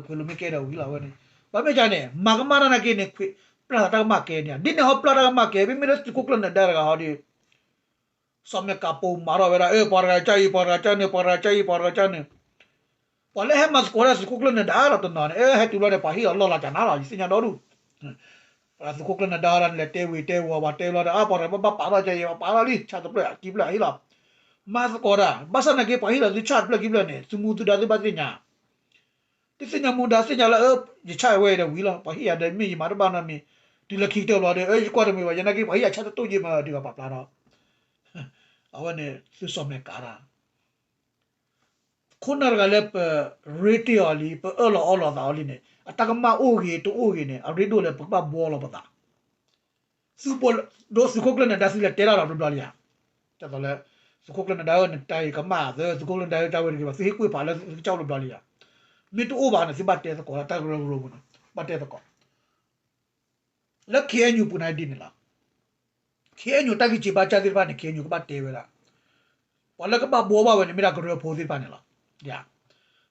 ခွဲးလိာ်မ့ၢ်ကဲဒီးဝံၤလီၤဝဲန့ၣ် ဘၣ်မ့ၢ်ဒ်န့ၣ် မၤကမၣ်တၢ်နာ်က့န့ၣ် ခွဲး ပျၢ်သးတၢ်ကမၣ်ကဲန့ၣ် ဒ်န့ၣ်ဟီပျၢ်တၢ်ကမၣ်ကဲ မ့မ့ၢ်လၢသုးခိၣ်ကျၢၢ်နဒါတဂၤဟီဒီး စီၤမဲာ်ကးပိာ်မၤထီၣ်ဝဲဒၣ် အၢ ပှၤတဂၤကၢ်အံၤ ပှၤတဂၤကၢ်န့ၣ် ပှၤတဂၤကၢ်အံၤ ပှၤတဂၤကၢ်န့ၣ် ပှၤလၢဟဲမၤသကိးတၢ်သုးခိၣ်ကျၢၢ်နဒါဒီးတနီၤန့ၣ် အၢ ဟဲတုၤဘျီန့ၣ် ပှၤဟ့ၣ်အီၤလီၢ်လၤကၢ်နၤလီၤ ယသ့ၣ်ညါဒီဒူၣ် သုးခိၣ်ကျၢၢ်နဒါဟီဒၣ်န့ၣ် လဲၤတဲဝံၤတဲဝီၤ ပှၤတဲဘျီဒီး အါ ပှၤတဂၤဘၣ်ပာ်ထီၣ်ကၢအံၤ ပှၤပာ်ထီၣ်လံ ဆၣ်တဖျၢၣ်အကံဖျၢၣ်ဟ့ၣ်လီၤ မၤသကိးတၢ် ဘၣ်ဆၣ်နာ်က့ ပှၤဟ့ၣ်လီၤသုဆၣ်တဖျၢၣ်ကံဖျၢၣ်န့ၣ် သုမူသုဒါသုဘၣ်သ့ၣ်ညါ သုသ့ၣ်ညါမူဒါသ့ၣ်ညါလၢ အၢ ယဆၣ်ဝဲအံၤဒီးဝံၤလီၤ ပှၤဟ့ၣ်ယၤဒီးမ့ၢ်ယမၤတဘၣ်နီတမံၤ တုၤလၢခံကတၢၢ်ဘျီဒီး အၢ ယကွၢ်တမုာ်ဘၣ် ယနာ်က့ ပှၤဟ့ၣ်ယၤဆၣ်တတိၢ်ယ့ၢ်မး ဒုးဂၤပာ်ဖျါထီၣ် အဝဲန့ၣ် သုစီၤမဲာ်ကးတၢ် ခိၣ်နၢ်တဂၤလၢပရ့တ့ၢ်အီၤလံ ပအၢၣ်လီၤအီလီၤသးအီၤလံန့ၣ် အတၢ်ကမၣ်အိၣ်ဂ့ၤတအိၣ်ဂ့ၤန့ၣ် အရ့ဒိၣ်လၢပကဘၣ်ဘှီလီၤပသး သုဘှီ ဒ်သုးခိၣ်ကျၢၢ်နဒါသုလဲၤတဲတၢ်ဒီးတဘျီလံဧါ ဒ်သိးလၢ သုးခိၣ်ကျၢၢ်နဒါဧၢ နတၢ်အံၤကမၣ်သၢ သုးခိၣ်ကျၢၢ်နဒါဧၢ တၢ်ဝဲတဂ့ၤဘၣ် သုဟ့ၣ်ကွံာ်ဖးလၢသုကစၢ်အိၣ်တဘျီလံဧါ မ့ၢ်တအိၣ်ဘၣ်န့ၣ် သုဘၣ်တဲသကိးတၢ်ကရၢကရိပူၤန့ၣ် ဘၣ်တဲသကိး လၢ ခ့ၣ်အဲၣ်ယူၣ် ပူၤန့ၣ်ဒ်န့ၣ်လီၤ. ခ့ၣ်အဲၣ်ယူၣ် တၢ်ဂံၢ်စၢ်ဘါစၢ်သ့ၣ်တဖၣ်န့ၣ် ခ့ၣ်အဲၣ်ယူၣ် ကဘၣ်တဲဝဲဒၣ် ပှၤလၢကဘၣ်ဘှီဘၣ်ဝဲန့ၣ် မ့ၢ်ဒၣ်ကရၢဖိသ့ၣ်တဖၣ်န့ၣ်လီၤ.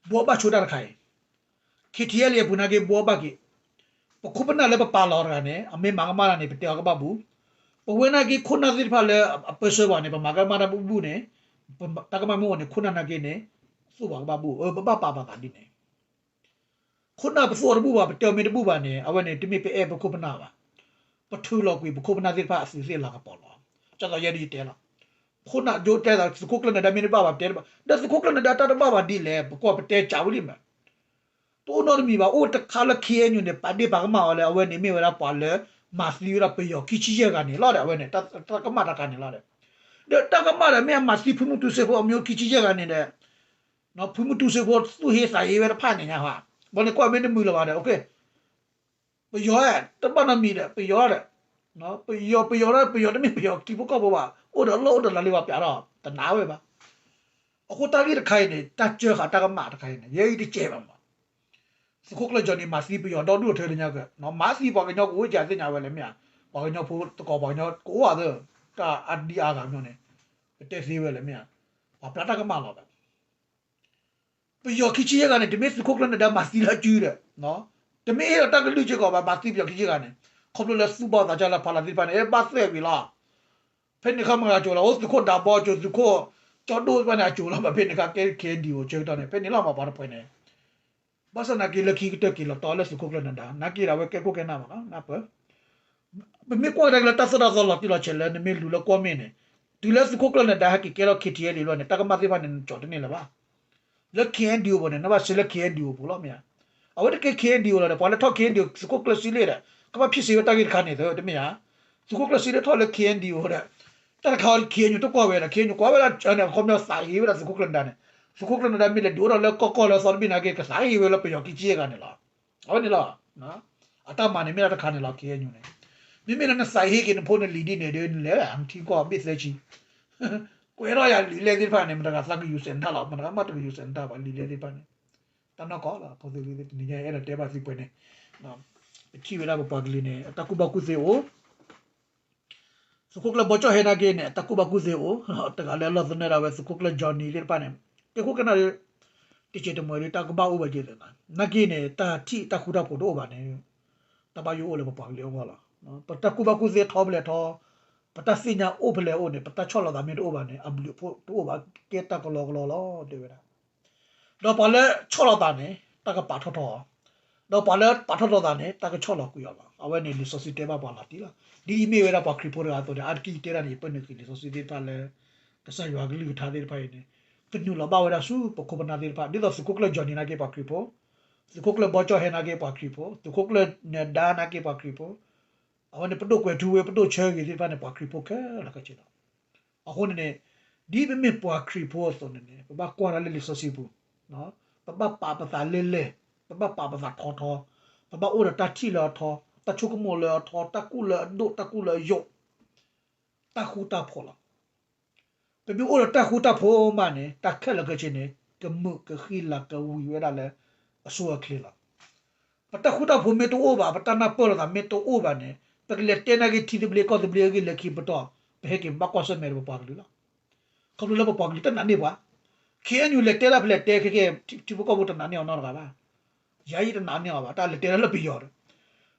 ဘှီဘၣ်ဆိတၢ်တခါအံၤ ခ့ၣ်ထံၣ်အဲၣ်လံ အပူၤနာ်က့ ဘှီဘၣ်က့ၤ ပခိၣ်ပနၢ်လၢပပာ်လီၤတဂၤန့ၣ် အမ့ၢ်မၤကမၣ်တၢ်န့ၣ် ပတဲအီၤကဘၣ်ဘူး ပဝဲနာ်က့ ခိၣ်နၢ်သ့ၣ်တဖၣ်လၢအပၢဆှၢပှၤန့ၣ် ပမၤကမၣ်တၢ်ဘူးဘူးန့ၣ် တၢ်ကမၣ်မ့ၢ်အိၣ်န့ၣ် ခိၣ်နၢ်နာ်က့န့ၣ် သိၣ်ပှၤကဘၣ်ဘူး အၢ ပဘၣ်ပာ်ပသးဒ်န့ၣ် ခိၣ်နၢ်ပသိၣ်အီၤတဘူၣ်ဘၣ် ပတဲအီၤမ့ၢ်တဘူၣ်ဘၣ်န့ၣ် အဝဲန့ၣ်တမ့ၢ်ပအဲၣ်ပခိၣ်ပနၢ်ဘၣ်. ပထုးလီၤကွံာ်ပခိၣ်ပနၢ်သ့ၣ်တဖၣ်အသုးသ့ၣ်လၤကပီၤလီၤ. ဒ်သိးယဲဒၣ်ယတဲလီၤ. ခိၣ်နၢ်ယိတဲသး သုးခိၣ်ကျၢၢ်နဒါမ့ၢ်တဘၣ်ဘၣ် ပတဲတဘၣ် ဒီးသုးခိၣ်ကျၢၢ်နဒါတၢ်တဘၣ်ဘၣ်ဒ်လဲၣ် ပကွၢ်ပတဲကးဝဲလံမး တအိၣ်နီတမံၤဘၣ် အိၣ်တခါလၢ ခ့ၣ်အဲၣ်ယူၣ် န့ၣ် ပာ်ဒ့ၣ်ပာ်ကမၣ်အီၤလၢ အဝဲန့ၣ်မ့ၢ်ဝဲဒၣ်ပှၤလၢ မၤသံဝဲဒၣ်ပယီၤခံဆံယဲၢ်ဂၤန့ၣ်လီၤဒီး အဝဲန့ၣ် တၢ်ကမၣ်တခါန့ၣ်လီၤဒီး ဒီးတၢ်ကမၣ်ဒီး မ့ၢ်အမၤသံဖုမုၢ်တူစ့ဖိအမျိုးခံဆံယဲၢ်ဂၤန့ၣ်ဒီး ဖုမုၢ်တူစ့ဖိသူၣ်ဟ့သးဟ့ဝဲတဖၣ်န့ၣ်ညါ ဘၣ်န့ၣ်ကွၢ်မ့ၢ်တမုာ်လၢၤဘၣ်ဒီး ပယီၤ တဘၣ်နီတမံၤဒီး ပယီၤဒီး ပယီၤ ပယီၤဒီး ပယီၤတမ့ၢ်ပယီၤထံဖိကီၢ်ဖိဘၣ် အိၣ်ဒီးလီၢ်အိၣ်ဒီးလၤလံဘၣ်ပျးထီၣ် တနာ်ဝဲဘၣ်. အဃိတၢ်ဂ့ၢ်တခါအံၤန့ၣ် တၢ်စၢဃာ်တၢ်ကမၣ်တခါအံၤန့ၣ် ယဲအံၤတစဲးဘၣ်မး သုးခိၣ်ကျၢၢ်ကၠီနံၤ မၤသံပယီၤဒီဒူၣ်ထၢလၢညါက မၤသံပှၤကညီကအိၣ်ကသ့ၣ်ညါဝဲလၢမ့ၢ်ဧါ ပှၤကညီဖိသကိးပှၤကညီကအိၣ်ဧါသၢ တၢ်အဒံအါဂၤကညီန့ၣ် ပတဲသ့ဝဲလၢမ့ၢ်ဧါ ပှၤပျးတၢ်ကမၣ်လီၤဘၣ် ပယီၤခံဆံယဲၢ်ဂၤန့ၣ် တမ့ၢ်သုးခိၣ်ကျၢၢ်နဒါမၤသံလၢအစုဒီး တမ့ၢ်အဲၣ်ဒိးတၢ်ကလုၢ်စ့ၢ်ကီးဘၣ် မၤသံပယီၤခံဆံယဲၢ်ဂၤန့ၣ် ခီဖျိလၢသူၣ်ဘီၣ်သးစၢ်လၢဖးလီၤသ့ၣ်တဖၣ်န့ၣ် အဲၣ်ဘၣ်သွဲၣ်ဝံၤလီၤ ဖဲန့ၣ်ခါမတၤကၠိလီၤ အိၣ်သုးခိၣ်ဒးဘီကၠိ သုးခိၣ်ကၠီဒိၣ်သ့ၣ်တဖၣ်န့ၣ် အကၠိလီၤဘၣ် ဖဲန့ၣ်ခါကဲ ခ့ၣ်အဲၣ်ယူၣ် အိၣ်ဆၢကတီၢ်န့ၣ် ဖဲန့ၣ်လီၤမးပှၤတဖှဲးန့ၣ် ဘၣ်ဆၣ်နာ်က့လၢခံကတၢၢ်က့ၤလီၤတီလၢသုးခိၣ်ကျၢၢ်နဒါ နာ်က့ဒီးအဝဲကဲခိၣ်ကဲနၢ်မးနီၤ နၢ်ပၢၢ် ပမ့ၢ်ကွၢ်ကဒါက့ၤလၢတၢ်သိၣ်တၢ်သီလီၤတံၢ်လီၤဆဲးလၢနမ့ၢ်လူၤလၢကွီၢ်မ့ၢ်န့ၣ် တုၤလၢသုးခိၣ်ကျၢၢ်နဒါဟဲက့ၤကဲထီၣ် ခ့ၣ်ထံၣ်အဲၣ်လံ လီၤန့ၣ် တၢ်ကမၣ်သ့ၣ်တဖၣ်န့ၣ် နကၠီတန့ၢ်လၢၤဘၣ် လၢ ခ့ၣ်အဲၣ်ယူၣ် အပူၤန့ၣ် နဘၣ်စံးလၢ ခ့ၣ်အဲၣ်ယူၣ် အပူၤလီၤမ့ၢ်ဧါ အဝဲတကဲ ခ့ၣ်အဲၣ်ယူၣ် လီၤဒီး ပှၤလၢထီၣ် ခ့ၣ်အဲၣ်ယူၣ် သုးခိၣ်ကျၢၢ်စံလ့ၣ်ဒီး ကဘၣ်ဖံးစ့ဝဲတၢ်ဂ့ၢ်တခါန့ၣ်သၢ တမ့ၢ်ဧါ သုးခိၣ်ကျၢၢ်စံလ့ၣ်ထီၣ်လၢ ခ့ၣ်အဲၣ်ယူၣ် ဒီး တၢ်တခါအံၤ ခ့ၣ်အဲၣ်ယူၣ် တကွၢ်ဝဲဒီး ခ့ၣ်အဲၣ်ယူၣ် ကွၢ်ဝဲဒၣ်န့ၣ် အခီပညီသးဟ့ဝဲဒၣ်သုးခိၣ်ကျၢၢ်နဒါန့ၣ် သုးခိၣ်ကျၢၢ်နဒါမ့ၢ်လဲၤဒုးအိၣ်ထီၣ်လၢကီၢ်ကီၢ်လၢအသီတဘ့ၣ်နာ်က့ ကသးဟ့ဝဲလၢပယီၤခံဆံယဲၢ်ဂၤန့ၣ်လီၤ အဝဲန့ၣ်လီၤ အတၢ်မၤန့ၣ်မ့ၢ်ဒၣ်တခါန့ၣ်လီၤ ခ့ၣ်အဲၣ်ယူၣ် န့ၣ် မ့မ့ၢ်လၢနသးဟ့က့ၤနဖိနလံၤဒ်န့ၣ်ဒီး နလဲၤလၢထံကီၢ်ဘ့ၣ်သၢဆံ ကွဲးထီၣ်ယၤလံာ်လဲၢ်သ့ၣ်တဖၣ်န့ၣ် မတၤဂၤသးကယူၤစဲးနတၢ်လီၤ မတၤဂၤမးတကယူၤစဲးနတၢ်ဘၣ် လံာ်လဲၢ်သ့ၣ်တဖၣ်န့ၣ် တၢ်နီၢ်ကီၢ်လီၤ ဖိသ့ၣ်လံၤသ့ၣ် တနံၤညါအဲၣ်ဒိးတဲဘၣ်သုပှဲၤန့ၣ် ပထံၣ်ဝဲဒၣ်ပပှၤကလုာ်န့ၣ် အတၢ်ကူၣ်ဘၣ်ကူၣ်သ့အိၣ် သုးခိၣ်ကျၢၢ်ဘီကၠီၣ်ဟဲနာ်က့န့ၣ် အတၢ်ကူၣ်ဘၣ်ကူၣ်သ့အိၣ် တဂၤလၢအလီၢ်သနၢၣ်ဒၣ်ဝဲ သုးခိၣ်ကျၢၢ် Johnny သ့ၣ်တဖၣ်န့ၣ် ကဲခိၣ်ကဲနၢ်ဒီး တစဲးတမှဲၤဒီး တၢ်ကဘၣ်အိၣ်ဝဲက့ၤသနာ် နာ်က့န့ၣ် တၢ်ထံၣ်တၢ်ဃူတၢ်ဖိးတအိၣ်ဘၣ်န့ၣ် တၢ်ဘၣ်ယိၣ်အိၣ်လၢပပှၤကလုာ်အဂီၢ်လီၤ. ပတၢ်ကူၣ်ဘၣ်ကူၣ်သ့ထီဖဲလဲၣ်ထီ, ပတၢ်သ့ၣ်ညါအိၣ်ဖဲလဲၣ်အိၣ်န့ၣ် ပတၢ်ဆီၣ်လီၤသးမ့ၢ်တအိၣ်ဘၣ်န့ၣ် အဘျုးအဖှိၣ်တအိၣ်ဘၣ် ကဲတၢ်ကလီကလီလီၤ တဲဝဲဒၣ် ဒီးပှၤလၢဆီၣ်လီၤသးန့ၣ် တၢ်ကပာ်ထီၣ်ထီအီၤ, ဒီးပှၤလၢပာ်ထီၣ်ထီသးန့ၣ် တၢ်ကဆီၣ်လီၤကွံာ်အီၤလီၤ. အဝဲန့ၣ်လံာ်စီဆှံတဲဘၣ်ပှၤလီၤတံၢ်လီၤ. ဒ်အံၤမ့ၢ်ဝဲဒၣ်ပှၤခရံာ်ဖိတဂၤအသိးန့ၣ် အါတက့ၢ်ယတဲဒၣ်န့ၣ် ယပၢနုာ်က့ၤလံာ်စီဆှံသ့ၣ်တဖၣ်လၢ ကစၢ်ယွၤကလုၢ်ကထါသ့ၣ်တဖၣ်အံၤန့ၣ် ကနုာ်လီၤဘၣ်ဝဲဒၣ်ဆူပခိၣ်ပနၢ်သ့ၣ်တဖၣ် ဒ်သိးသုးခိၣ်ကျၢၢ် Johnny နာ်က့ပှၤခရံာ်ဖိ, သုးခိၣ်ကျၢၢ်ဘီကၠီၣ်ဟဲနာ်က့ပှၤခရံာ်ဖိ, သုးခိၣ်ကျၢၢ်နဒါနာ်က့ပှၤခရံာ်ဖိ, အဝဲန့ၣ်ပဒိၣ်ကွဲၤထူဝ့ ပဒိၣ်ဆၢဂ့ၤသ့ၣ်တဖၣ်န့ၣ် ပှၤခရံာ်ဖိခဲလၢာ်ခဲဆ့လီၤ. အဃိန့ၣ်န့ၣ် ဒ်ပမ့ၢ်ပှၤခရံာ်ဖိအသိးန့ၣ်န့ၣ် ပဘၣ်ကွၢ်ဒၣ်လၢလံာ်စီဆှံပူၤ, ပဘၣ်ပာ်ပသးလဲၢ်လဲၢ်, ပဘၣ်ပာ်ပသးထီထီ, ပဘၣ်အိၣ်ဒီးတၢ်ထံၣ်လၢအထီ, တၢ်ဆိကမိၣ်လၢအထီ, တၢ်ကူၣ်လၢအဒိၣ်, တၢ်ကူၣ်လၢအယိာ်, တၢ်ဃူတၢ်ဖိးလီၤ. ပမ့ၢ်အိၣ်ဒီးတၢ်ဃူတၢ်ဖိးမးန့ၣ် တၢ်ခဲလၢာ်ခဲဆ့န့ၣ် ကမုာ်ကဃံလၤကဝံၤဝဲဒၣ်လၢအဆိအချ့လီၤ. ပတၢ်ဃူတၢ်ဖိးမ့ၢ်တအိၣ်ဘၣ်, ပတၢ်နၢ်ပၢၢ်လိာ်သးမ့ၢ်တအိၣ်ဘၣ်န့ၣ် ပကလဲၤတဲနာ်က့ထံသဘျ့ကီၢ်သဘျ့အဂ့ၢ်လၢခံပတီၢ်, ပဟဲက့ၤဘၣ်ကွၢ်ဆၢၣ်မဲာ်ဒီးပပှၤကလုာ်လီၤ. ခီဖျိလၢပပှၤကလုာ်တနာ်န့ၢ်ပှၤ, ခ့ၣ်အဲၣ်ယူၣ် လဲၤတဲဒၣ်ဖဲလဲၣ်တဲခဲကဲ ထံဖိကီၢ်ဖိတနာ်န့ၢ်အီၤနီတဂၤဘၣ်. ယၤအံၤတနာ်န့ၢ်အီၤဘၣ်, တၢ်လဲၤတဲဒၣ်လၢပယီၤဒီး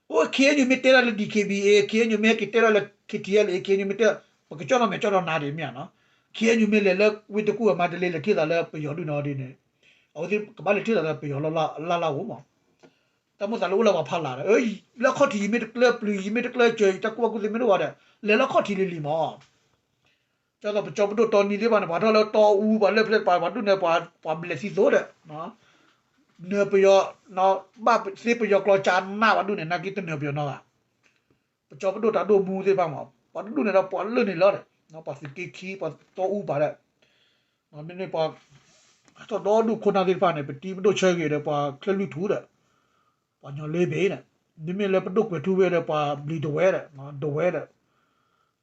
အိၣ် ခ့ၣ်အဲၣ်ယူၣ်မ့ၢ်တဲဒၣ်လၢ DKBA, ခ့ၣ်အဲၣ်ယူၣ်မ့ၢ်က့ၤတဲဒၣ်လၢ ခ့ၣ်ထံၣ်အဲၣ်လ်အ့ ခ့ၣ်အဲၣ်ယူၣ်မ့ၢ်တဲ, ပကကၠီၣ်နီၣ်မဲာ်ကၠီၣ်နီၣ်နၤဒ်မ့ၢ်ဧါနီၤ, ခ့ၣ်အဲၣ်ယူၣ်မ့ၢ်လဲၤလၢဝ့ၢ်တကူၣ်အမါတလ့ လဲၤထံၣ်သးလၢပယီၤဒုၣ်နီၤဒ်န့ၣ်, အဝဲသ့ၣ်ကဘၣ်လဲၤထံၣ်သးလၢပယီၤလၢ်လၢ်ဧိၤမး, တၢ်မိၣ်သးလၢအိၣ်လၢပှၤဖးလၢ်ဒီး, လၢခီၣ်ထံးယမ့ၢ်တကျၢပျုၤ ယမ့ၢ်တကျၢစၢၤ ယတၢ်ကူၣ်ဘၣ်ကူၣ်သ့မ့ၢ်တအိၣ်ဘၣ်ဒီး လဲၤလၢခီၣ်ထံးလံၤလံၤမး ကၠီသိးပကၠီပဒိၣ်တီနံၤသ့ၣ်တဖၣ်န့ၣ် ပှၤထီၣ်လၢတီအူ ပှၤလၢဖျဲၣ်ပှၤ ပှၤဒူၣ်န့ၣ် ပှၤဘျဲးသံသိးဒီး, နၢၤပယီၤ, ဘၣ်သ့ပယီၤကျိာ်စးနးပှၤဒူၣ်န့ၣ် နာ်က့တနၢၤပယီၤနီတဂၤ, ပကၠီပဒိၣ်တၢ်ဒိၣ်မူသ့ၣ်တဖၣ်မး ပှၤတဒူၣ်န့ၣ်ဒီးပှၤလၢန့ၣ်လီၤဒီး, ပှၤသုးက့ခံ ပှၤတီအူပာ်ဒီး, မ့မ့ၢ်ပှၤ, ဟဲထီၣ်ဒီဒူၣ်ခိၣ်နၢ်သ့ၣ်တဖၣ်န့ၣ် ပတံၤပဒိၣ်ဆၢဂ့ၤဒီး ပှၤချၢၣ်လွံၢ်ထူဒီး, ပှၤညီလ့ဘ့ၣ်ဒီး, မ့မ့ၢ်လၢပဒိၣ်ကွဲးထူဝ့ဒီး ပှၤဘျံးတဝဲဒီး, ဒဝဲဒီး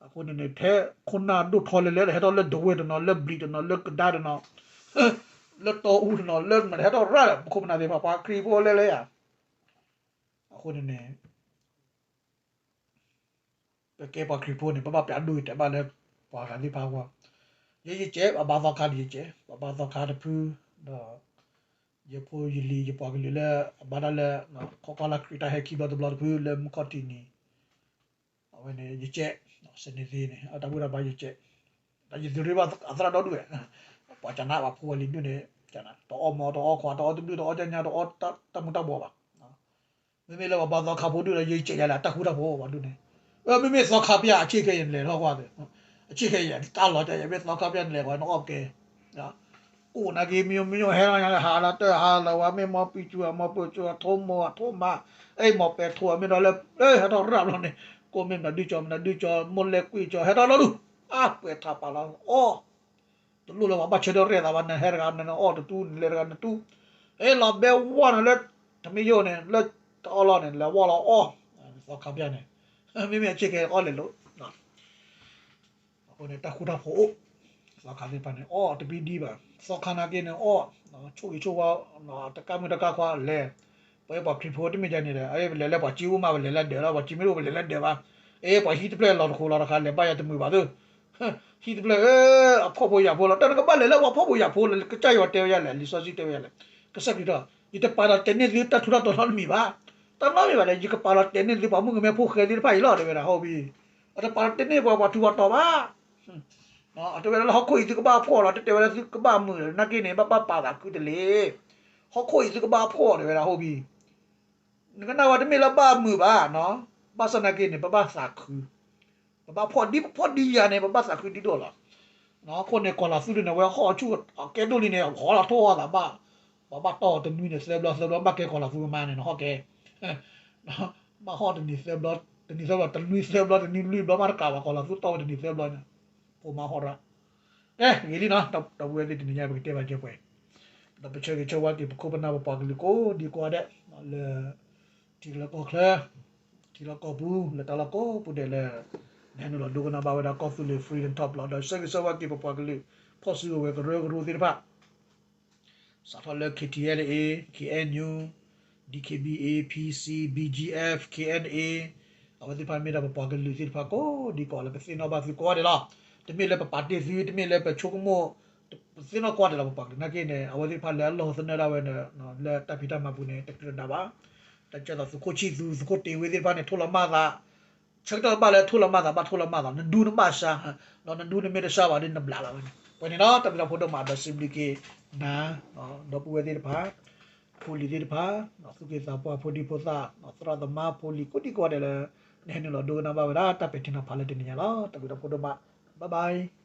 အဃိန့ၣ်န့ၣ် ထဲခိၣ်နၢ်ဒိၣ်ထီလဲၤလဲၤဒီး ဟဲထီၣ်လၢဒဝဲတနီၤ လၢဘျံးတနီၤ လၢကဒါတနီၤ လၢတီအူတနီၤ လၢမနုၤဟဲထီၣ်ရၣ်ဒီး ပခိၣ်ပနၢ်သ့ၣ်တဖၣ် ပှၤခရံာ်ဖိလဲၤလဲၤယၤ, အဃိန့ၣ်န့ၣ် ပကဲပှၤခရံာ်ဖိန့ၣ် ပဘၣ်ပျးဒိၣ်ယတဲာ်ဘၣ်လၢ ပှၤဂၤသ့ၣ်တဖၣ်အဂီၢ်, ယဲယကဲ ပှၤဘါသီခါဒီးယကဲ ပှၤဘါသီခါတဖု, ဒီး ယဖိယလံၤ ယပှၤကလုာ်လၢအဘါတၢ်လၢ ခီကီၢ်လၢခရံာ်တၢ်ဟဲခံဘျီတဘျီတဖုလၢမုၢ်ခီၣ်ထံးနံၤ, အဝဲန့ၣ်ယကဲ, စနေသ့န့ၣ် အတၢ်ဘူၣ်တၢ်ဘါယကဲ, ဒီးယသုးရ့ၣ်ဘၣ်အသရၣ်ဒီဒူၣ်ဝဲ, ပှၤကနၣ်ပှၤဖိဝဲလံၤဒူၣ်န့ၣ်, တအီၣ်မီၤ တအီၣ်ခွါ တအီၣ်တဘျုၣ် တအီၣ်ကညါ တအီၣ်တၢ်မူၤတၢ်ဘှီးဘၣ်. မ့မ့ၢ်လၢပှၤဘါသီခါဖိဒူၣ်ဒီး ယကဲယၤလၢအတၢ်ဃူတၢ်ဖိးပှၤဒူၣ်န့ၣ်, မ့မ့ၢ်သီခါပျၢ်အဆ့ၣ်ခဲအံၤလဲၤထီၣ်ကွၢ်, အဆ့ၣ်ခဲအံၤတၢ်လီၤကဲယၤ မ့ၢ်သီခါပျၢ်နလဲၤပှၤနအီၣ်ကဲ အိၣ်နာ်က့ မ့ၢ်မ့ၢ်ဟဲလီၤညါလၢဟးလၢတၢ်ဟးလီၤဝဲ မ့ၢ်မီပံၤစူၤ မီပံၤစူၤ ထိမိၢ် ထိမး, အဲၣ်မီၢ်ပဲာ်ထိ မ့ၢ်ဒီးလၢ ဟဲထီၣ်ရၣ်ဘျီန့ၣ် ကိးမ့ၢ်မနုၤဒုကၠီ မနုၤဒုကၠီ မိၢ်လဲၣ်ကွံာ်ကၠီ ဟဲထီၣ်လီၤဒူၣ်, အါ ပှဲၤထးပာ်လီၤအီၣ်, တလိၣ်လၢပှၤဘၣ်ဆၢထၢၣ်ရဲၣ်သးဘၣ် နဟဲတဂၤနအီၣ်တတူၢ် နလဲၤတဂၤနတူၢ်, ဟဲလီၤဘဲဝါနၤလၢ တမ့ၢ်ယိၣ်န့ၣ် လၢတအီၣ်လီၤန့ၣ် လဲၤဝါလီၤအီၣ်, သီခါပျၢ်န့ၣ် မ့မ့ၢ်အဆ့ၣ်ခဲအီၣ်လဲၤလိာ် အဃိန့ၣ် တၢ်ဃူတၢ်ဖိးအိၣ်, သီခါသ့ၣ်တဖၣ်န့ၣ် အီၣ်တဘံဒံဘၣ်, သီခါနာ်က့န့ၣ်အီၣ်, ဆိၣ်ဂ့ၤဆိၣ်ဝါ, တကၣ်မုၢ်တကၣ်ခွါလဲၤ, ပဝဲပှၤခရံာ်ဖိတမ့ၢ်ဒ်န့ၣ်ဒီး ပလဲၤလၢပှၤစ့အိၣ်မး ပလဲၤလၢဒၢးလီၤ, ပှၤစ့မ့ၢ်တအိၣ် ပလဲၤလၢဒၢးဘၣ်, အဲ ပှၤဟံၣ်တဖျၢၣ်လီၤတဃိးလီၤတခါ လဲၤဘၣ်ယၤတမုာ်ဘၣ်သ့ၣ်, ဟံၣ်တဖျၢၣ် အဖှီၣ်ဖိယာ်ဖိလီၤ, တၢ်နကဘၣ်လဲၤလၢပှၤဖှီၣ်ဖိယာ်ဖိလီၤ, ကစၢ်ယွၤတဲဝဲယၤလဲၣ်, လံာ်စီဆှံတဲဝဲယၤလဲၣ်, ကစၢ်ခရံာ်ဒီး ယတပာ်လီၤတဲာ်န့ၢ်သုတၢ်ထူးတၢ်တီၤနီတမံၤဘၣ်, တၢ်နီတမံၤဘၣ်ဒီး ယကပာ်လီၤတဲာ်န့ၢ်သုပှၤမုၣ်ကမဲဖိဃဲသ့ၣ်တဖၣ်အံၤလီၤ တဲဝဲဒၣ် ဟီၣ်ဘံ, အတပာ်လီၤတဲာ်န့ၢ်ပှၤ ပှၤထူးပှၤတီၤဘၣ်, အတဲဝဲဒၣ်လၢဟီၣ်ခိၣ်အံၤသုကဘၣ်ဖှီၣ်လီၤ, တတဲဝဲဒၣ်သုကဘၣ်မုာ်လီၤ, နာ်က့န့ၣ် ဘၣ်ဘၣ်ပာ်သးခုတလ့ၣ်, ဟီၣ်ခိၣ်အံၤသုကဘၣ်ဖှီၣ် တဲဝဲဒၣ် ဟီၣ်ဘံ နကနၣ်ဝဲတမ့ၢ်လၢဘၣ်မုာ်ဘၣ်နီၤ, ဘၣ်ဆၣ်နာ်က့န့ၣ် ပဘၣ်သးခု, ပဘၣ်ဖှီၣ်ဒ်ပဖှီၣ်ဒ်ယၤန့ၣ် ပဘၣ်သးခုဒ်ဒိၣ်လီၤ. အဃိန့ၣ် ကီၤလၤသူဒ်န့ၣ် အဝဲဟီၣ်ဆူၣ်အကဲဒိၣ်လံန့ၣ် ဟီၣ်လီၤထိၣ်အီၣ်သးဘၣ်, ပှၤဘၣ်တီၢ်တနွံန့ၣ် သၢဘျီသၢဘျီ ဘၣ်ကဲကီၤလၤသူကမါန့ၣ် နဟီၣ်ကဲ, ဘၣ်ဟီၣ်တနံၤသၢဘျီ, တနံၤသၢဘျီ တနွံသၢဘျီ တနွံလွံၢ်ဘျီမးတကးဘၣ် ကီၤလၤသူတီၢ်ဝဲတနံၤသၢဘျီန့ၣ်, ဖိမါဟီၣ်ရၣ် ကဲ ဂ့ၤလံနီၤ, ဒီပုၢ်ဝဲၢ်သ့ၣ် တနံၤညါပကတဲဘၣ်ကဲပှဲၤ, ဒီးပဆၢဂ့ၤဆၢဝါက့ၤ ပခိၣ်ပနၢ်ပပှၤကလုာ်ကိးဒံကိးဂၤဒဲး, လၢ ထံလီၢ်ကီၢ်ချၢ, ထံလီၢ်ကီၢ်ပူၤ လၢတၢ်လီၢ်ကိးပူၤဒဲးလၢ နဟဲနုာ်လီၤဒိကနၣ်ဘၣ်ဝဲဒၣ်ကီၢ်သူလ့ၤ Freedom Talk လီၤ. ဒီးဆၢဂ့ၤဆၢဝါက့ၤပပှၤကလုာ် ဖီၣ်စုကဝဲၤကရၢကရိသ့ၣ်တဖၣ် စးထီၣ်လၢ KTLA, KNU, DKBA, PC, BGF, KNA, အဝဲသ့ၣ်တဖၣ်မ့ၢ်ဒၣ်ပပှၤကလုာ်သ့ၣ်တဖၣ်ကိးဒံကိးဂၤလၢပသ့ၣ်နီၣ်ဘၣ်သုကိးဂၤဒဲးလီၤ. တမ့ၢ်လၢပပာ်တ့ၢ်သု, တမ့ၢ်လၢပဆိကမိၣ်, ပသ့ၣ်နီၣ်ကိးဂၤဒဲးလီၤ. ပပှၤကလုာ်နာ်က့န့ၣ် အဝဲသ့ၣ်တဖၣ်လၢအလီၢ်သနၢၣ်ဒၣ်ဝဲန့ၣ် လၢတၢ်ဖံးတၢ်မၤပူၤန့ၣ် တကြၢးဒၣ်ဘၣ်. တၢ်ကဲသိးသုးခိၣ်ဆံၣ်သူ သုးခိၣ်တ့ဝ့သ့ၣ်တဖၣ်န့ၣ် ထိၣ်လီၤမၢ်သး ဆၢကတီၢ်ဘၣ်လၢထိၣ်လီၤမၢ်သး ဘၣ်ထိၣ်လီၤမၢ်သး နဒူနဘၣ်စါ, ဒီးနဒူနမ့ၢ်တစါဘၣ်ဒီးနဘျးလီၤဝဲန့ၣ်. ပှဲၤန့ၣ်လီၤ တၢ်ဘျုးတၢ်ဖှိၣ်ဒိၣ်မး ဒီးစံးဘျုးက့ၤနၤ ဒီပုၢ်ဝဲၢ်သ့ၣ်တဖၣ်, ဖိလံၤသ့ၣ်တဖၣ်, သူၣ်က့သးပှၢ် ဖိဒံဖိသၣ်, သရၣ်သမါဖိလံၤ ကိးဒံကိးဂၤဒဲးလၢ နဟဲနုာ်လီၤဒိကနၣ်ဘၣ်ဝဲဒၣ် တၢ်ပဲာ်ထံနီၤဖးလၢတနံၤညါလီၤ. တၢ်ဘျုးတၢ်ဖှိၣ်ဒိၣ်မး bye bye.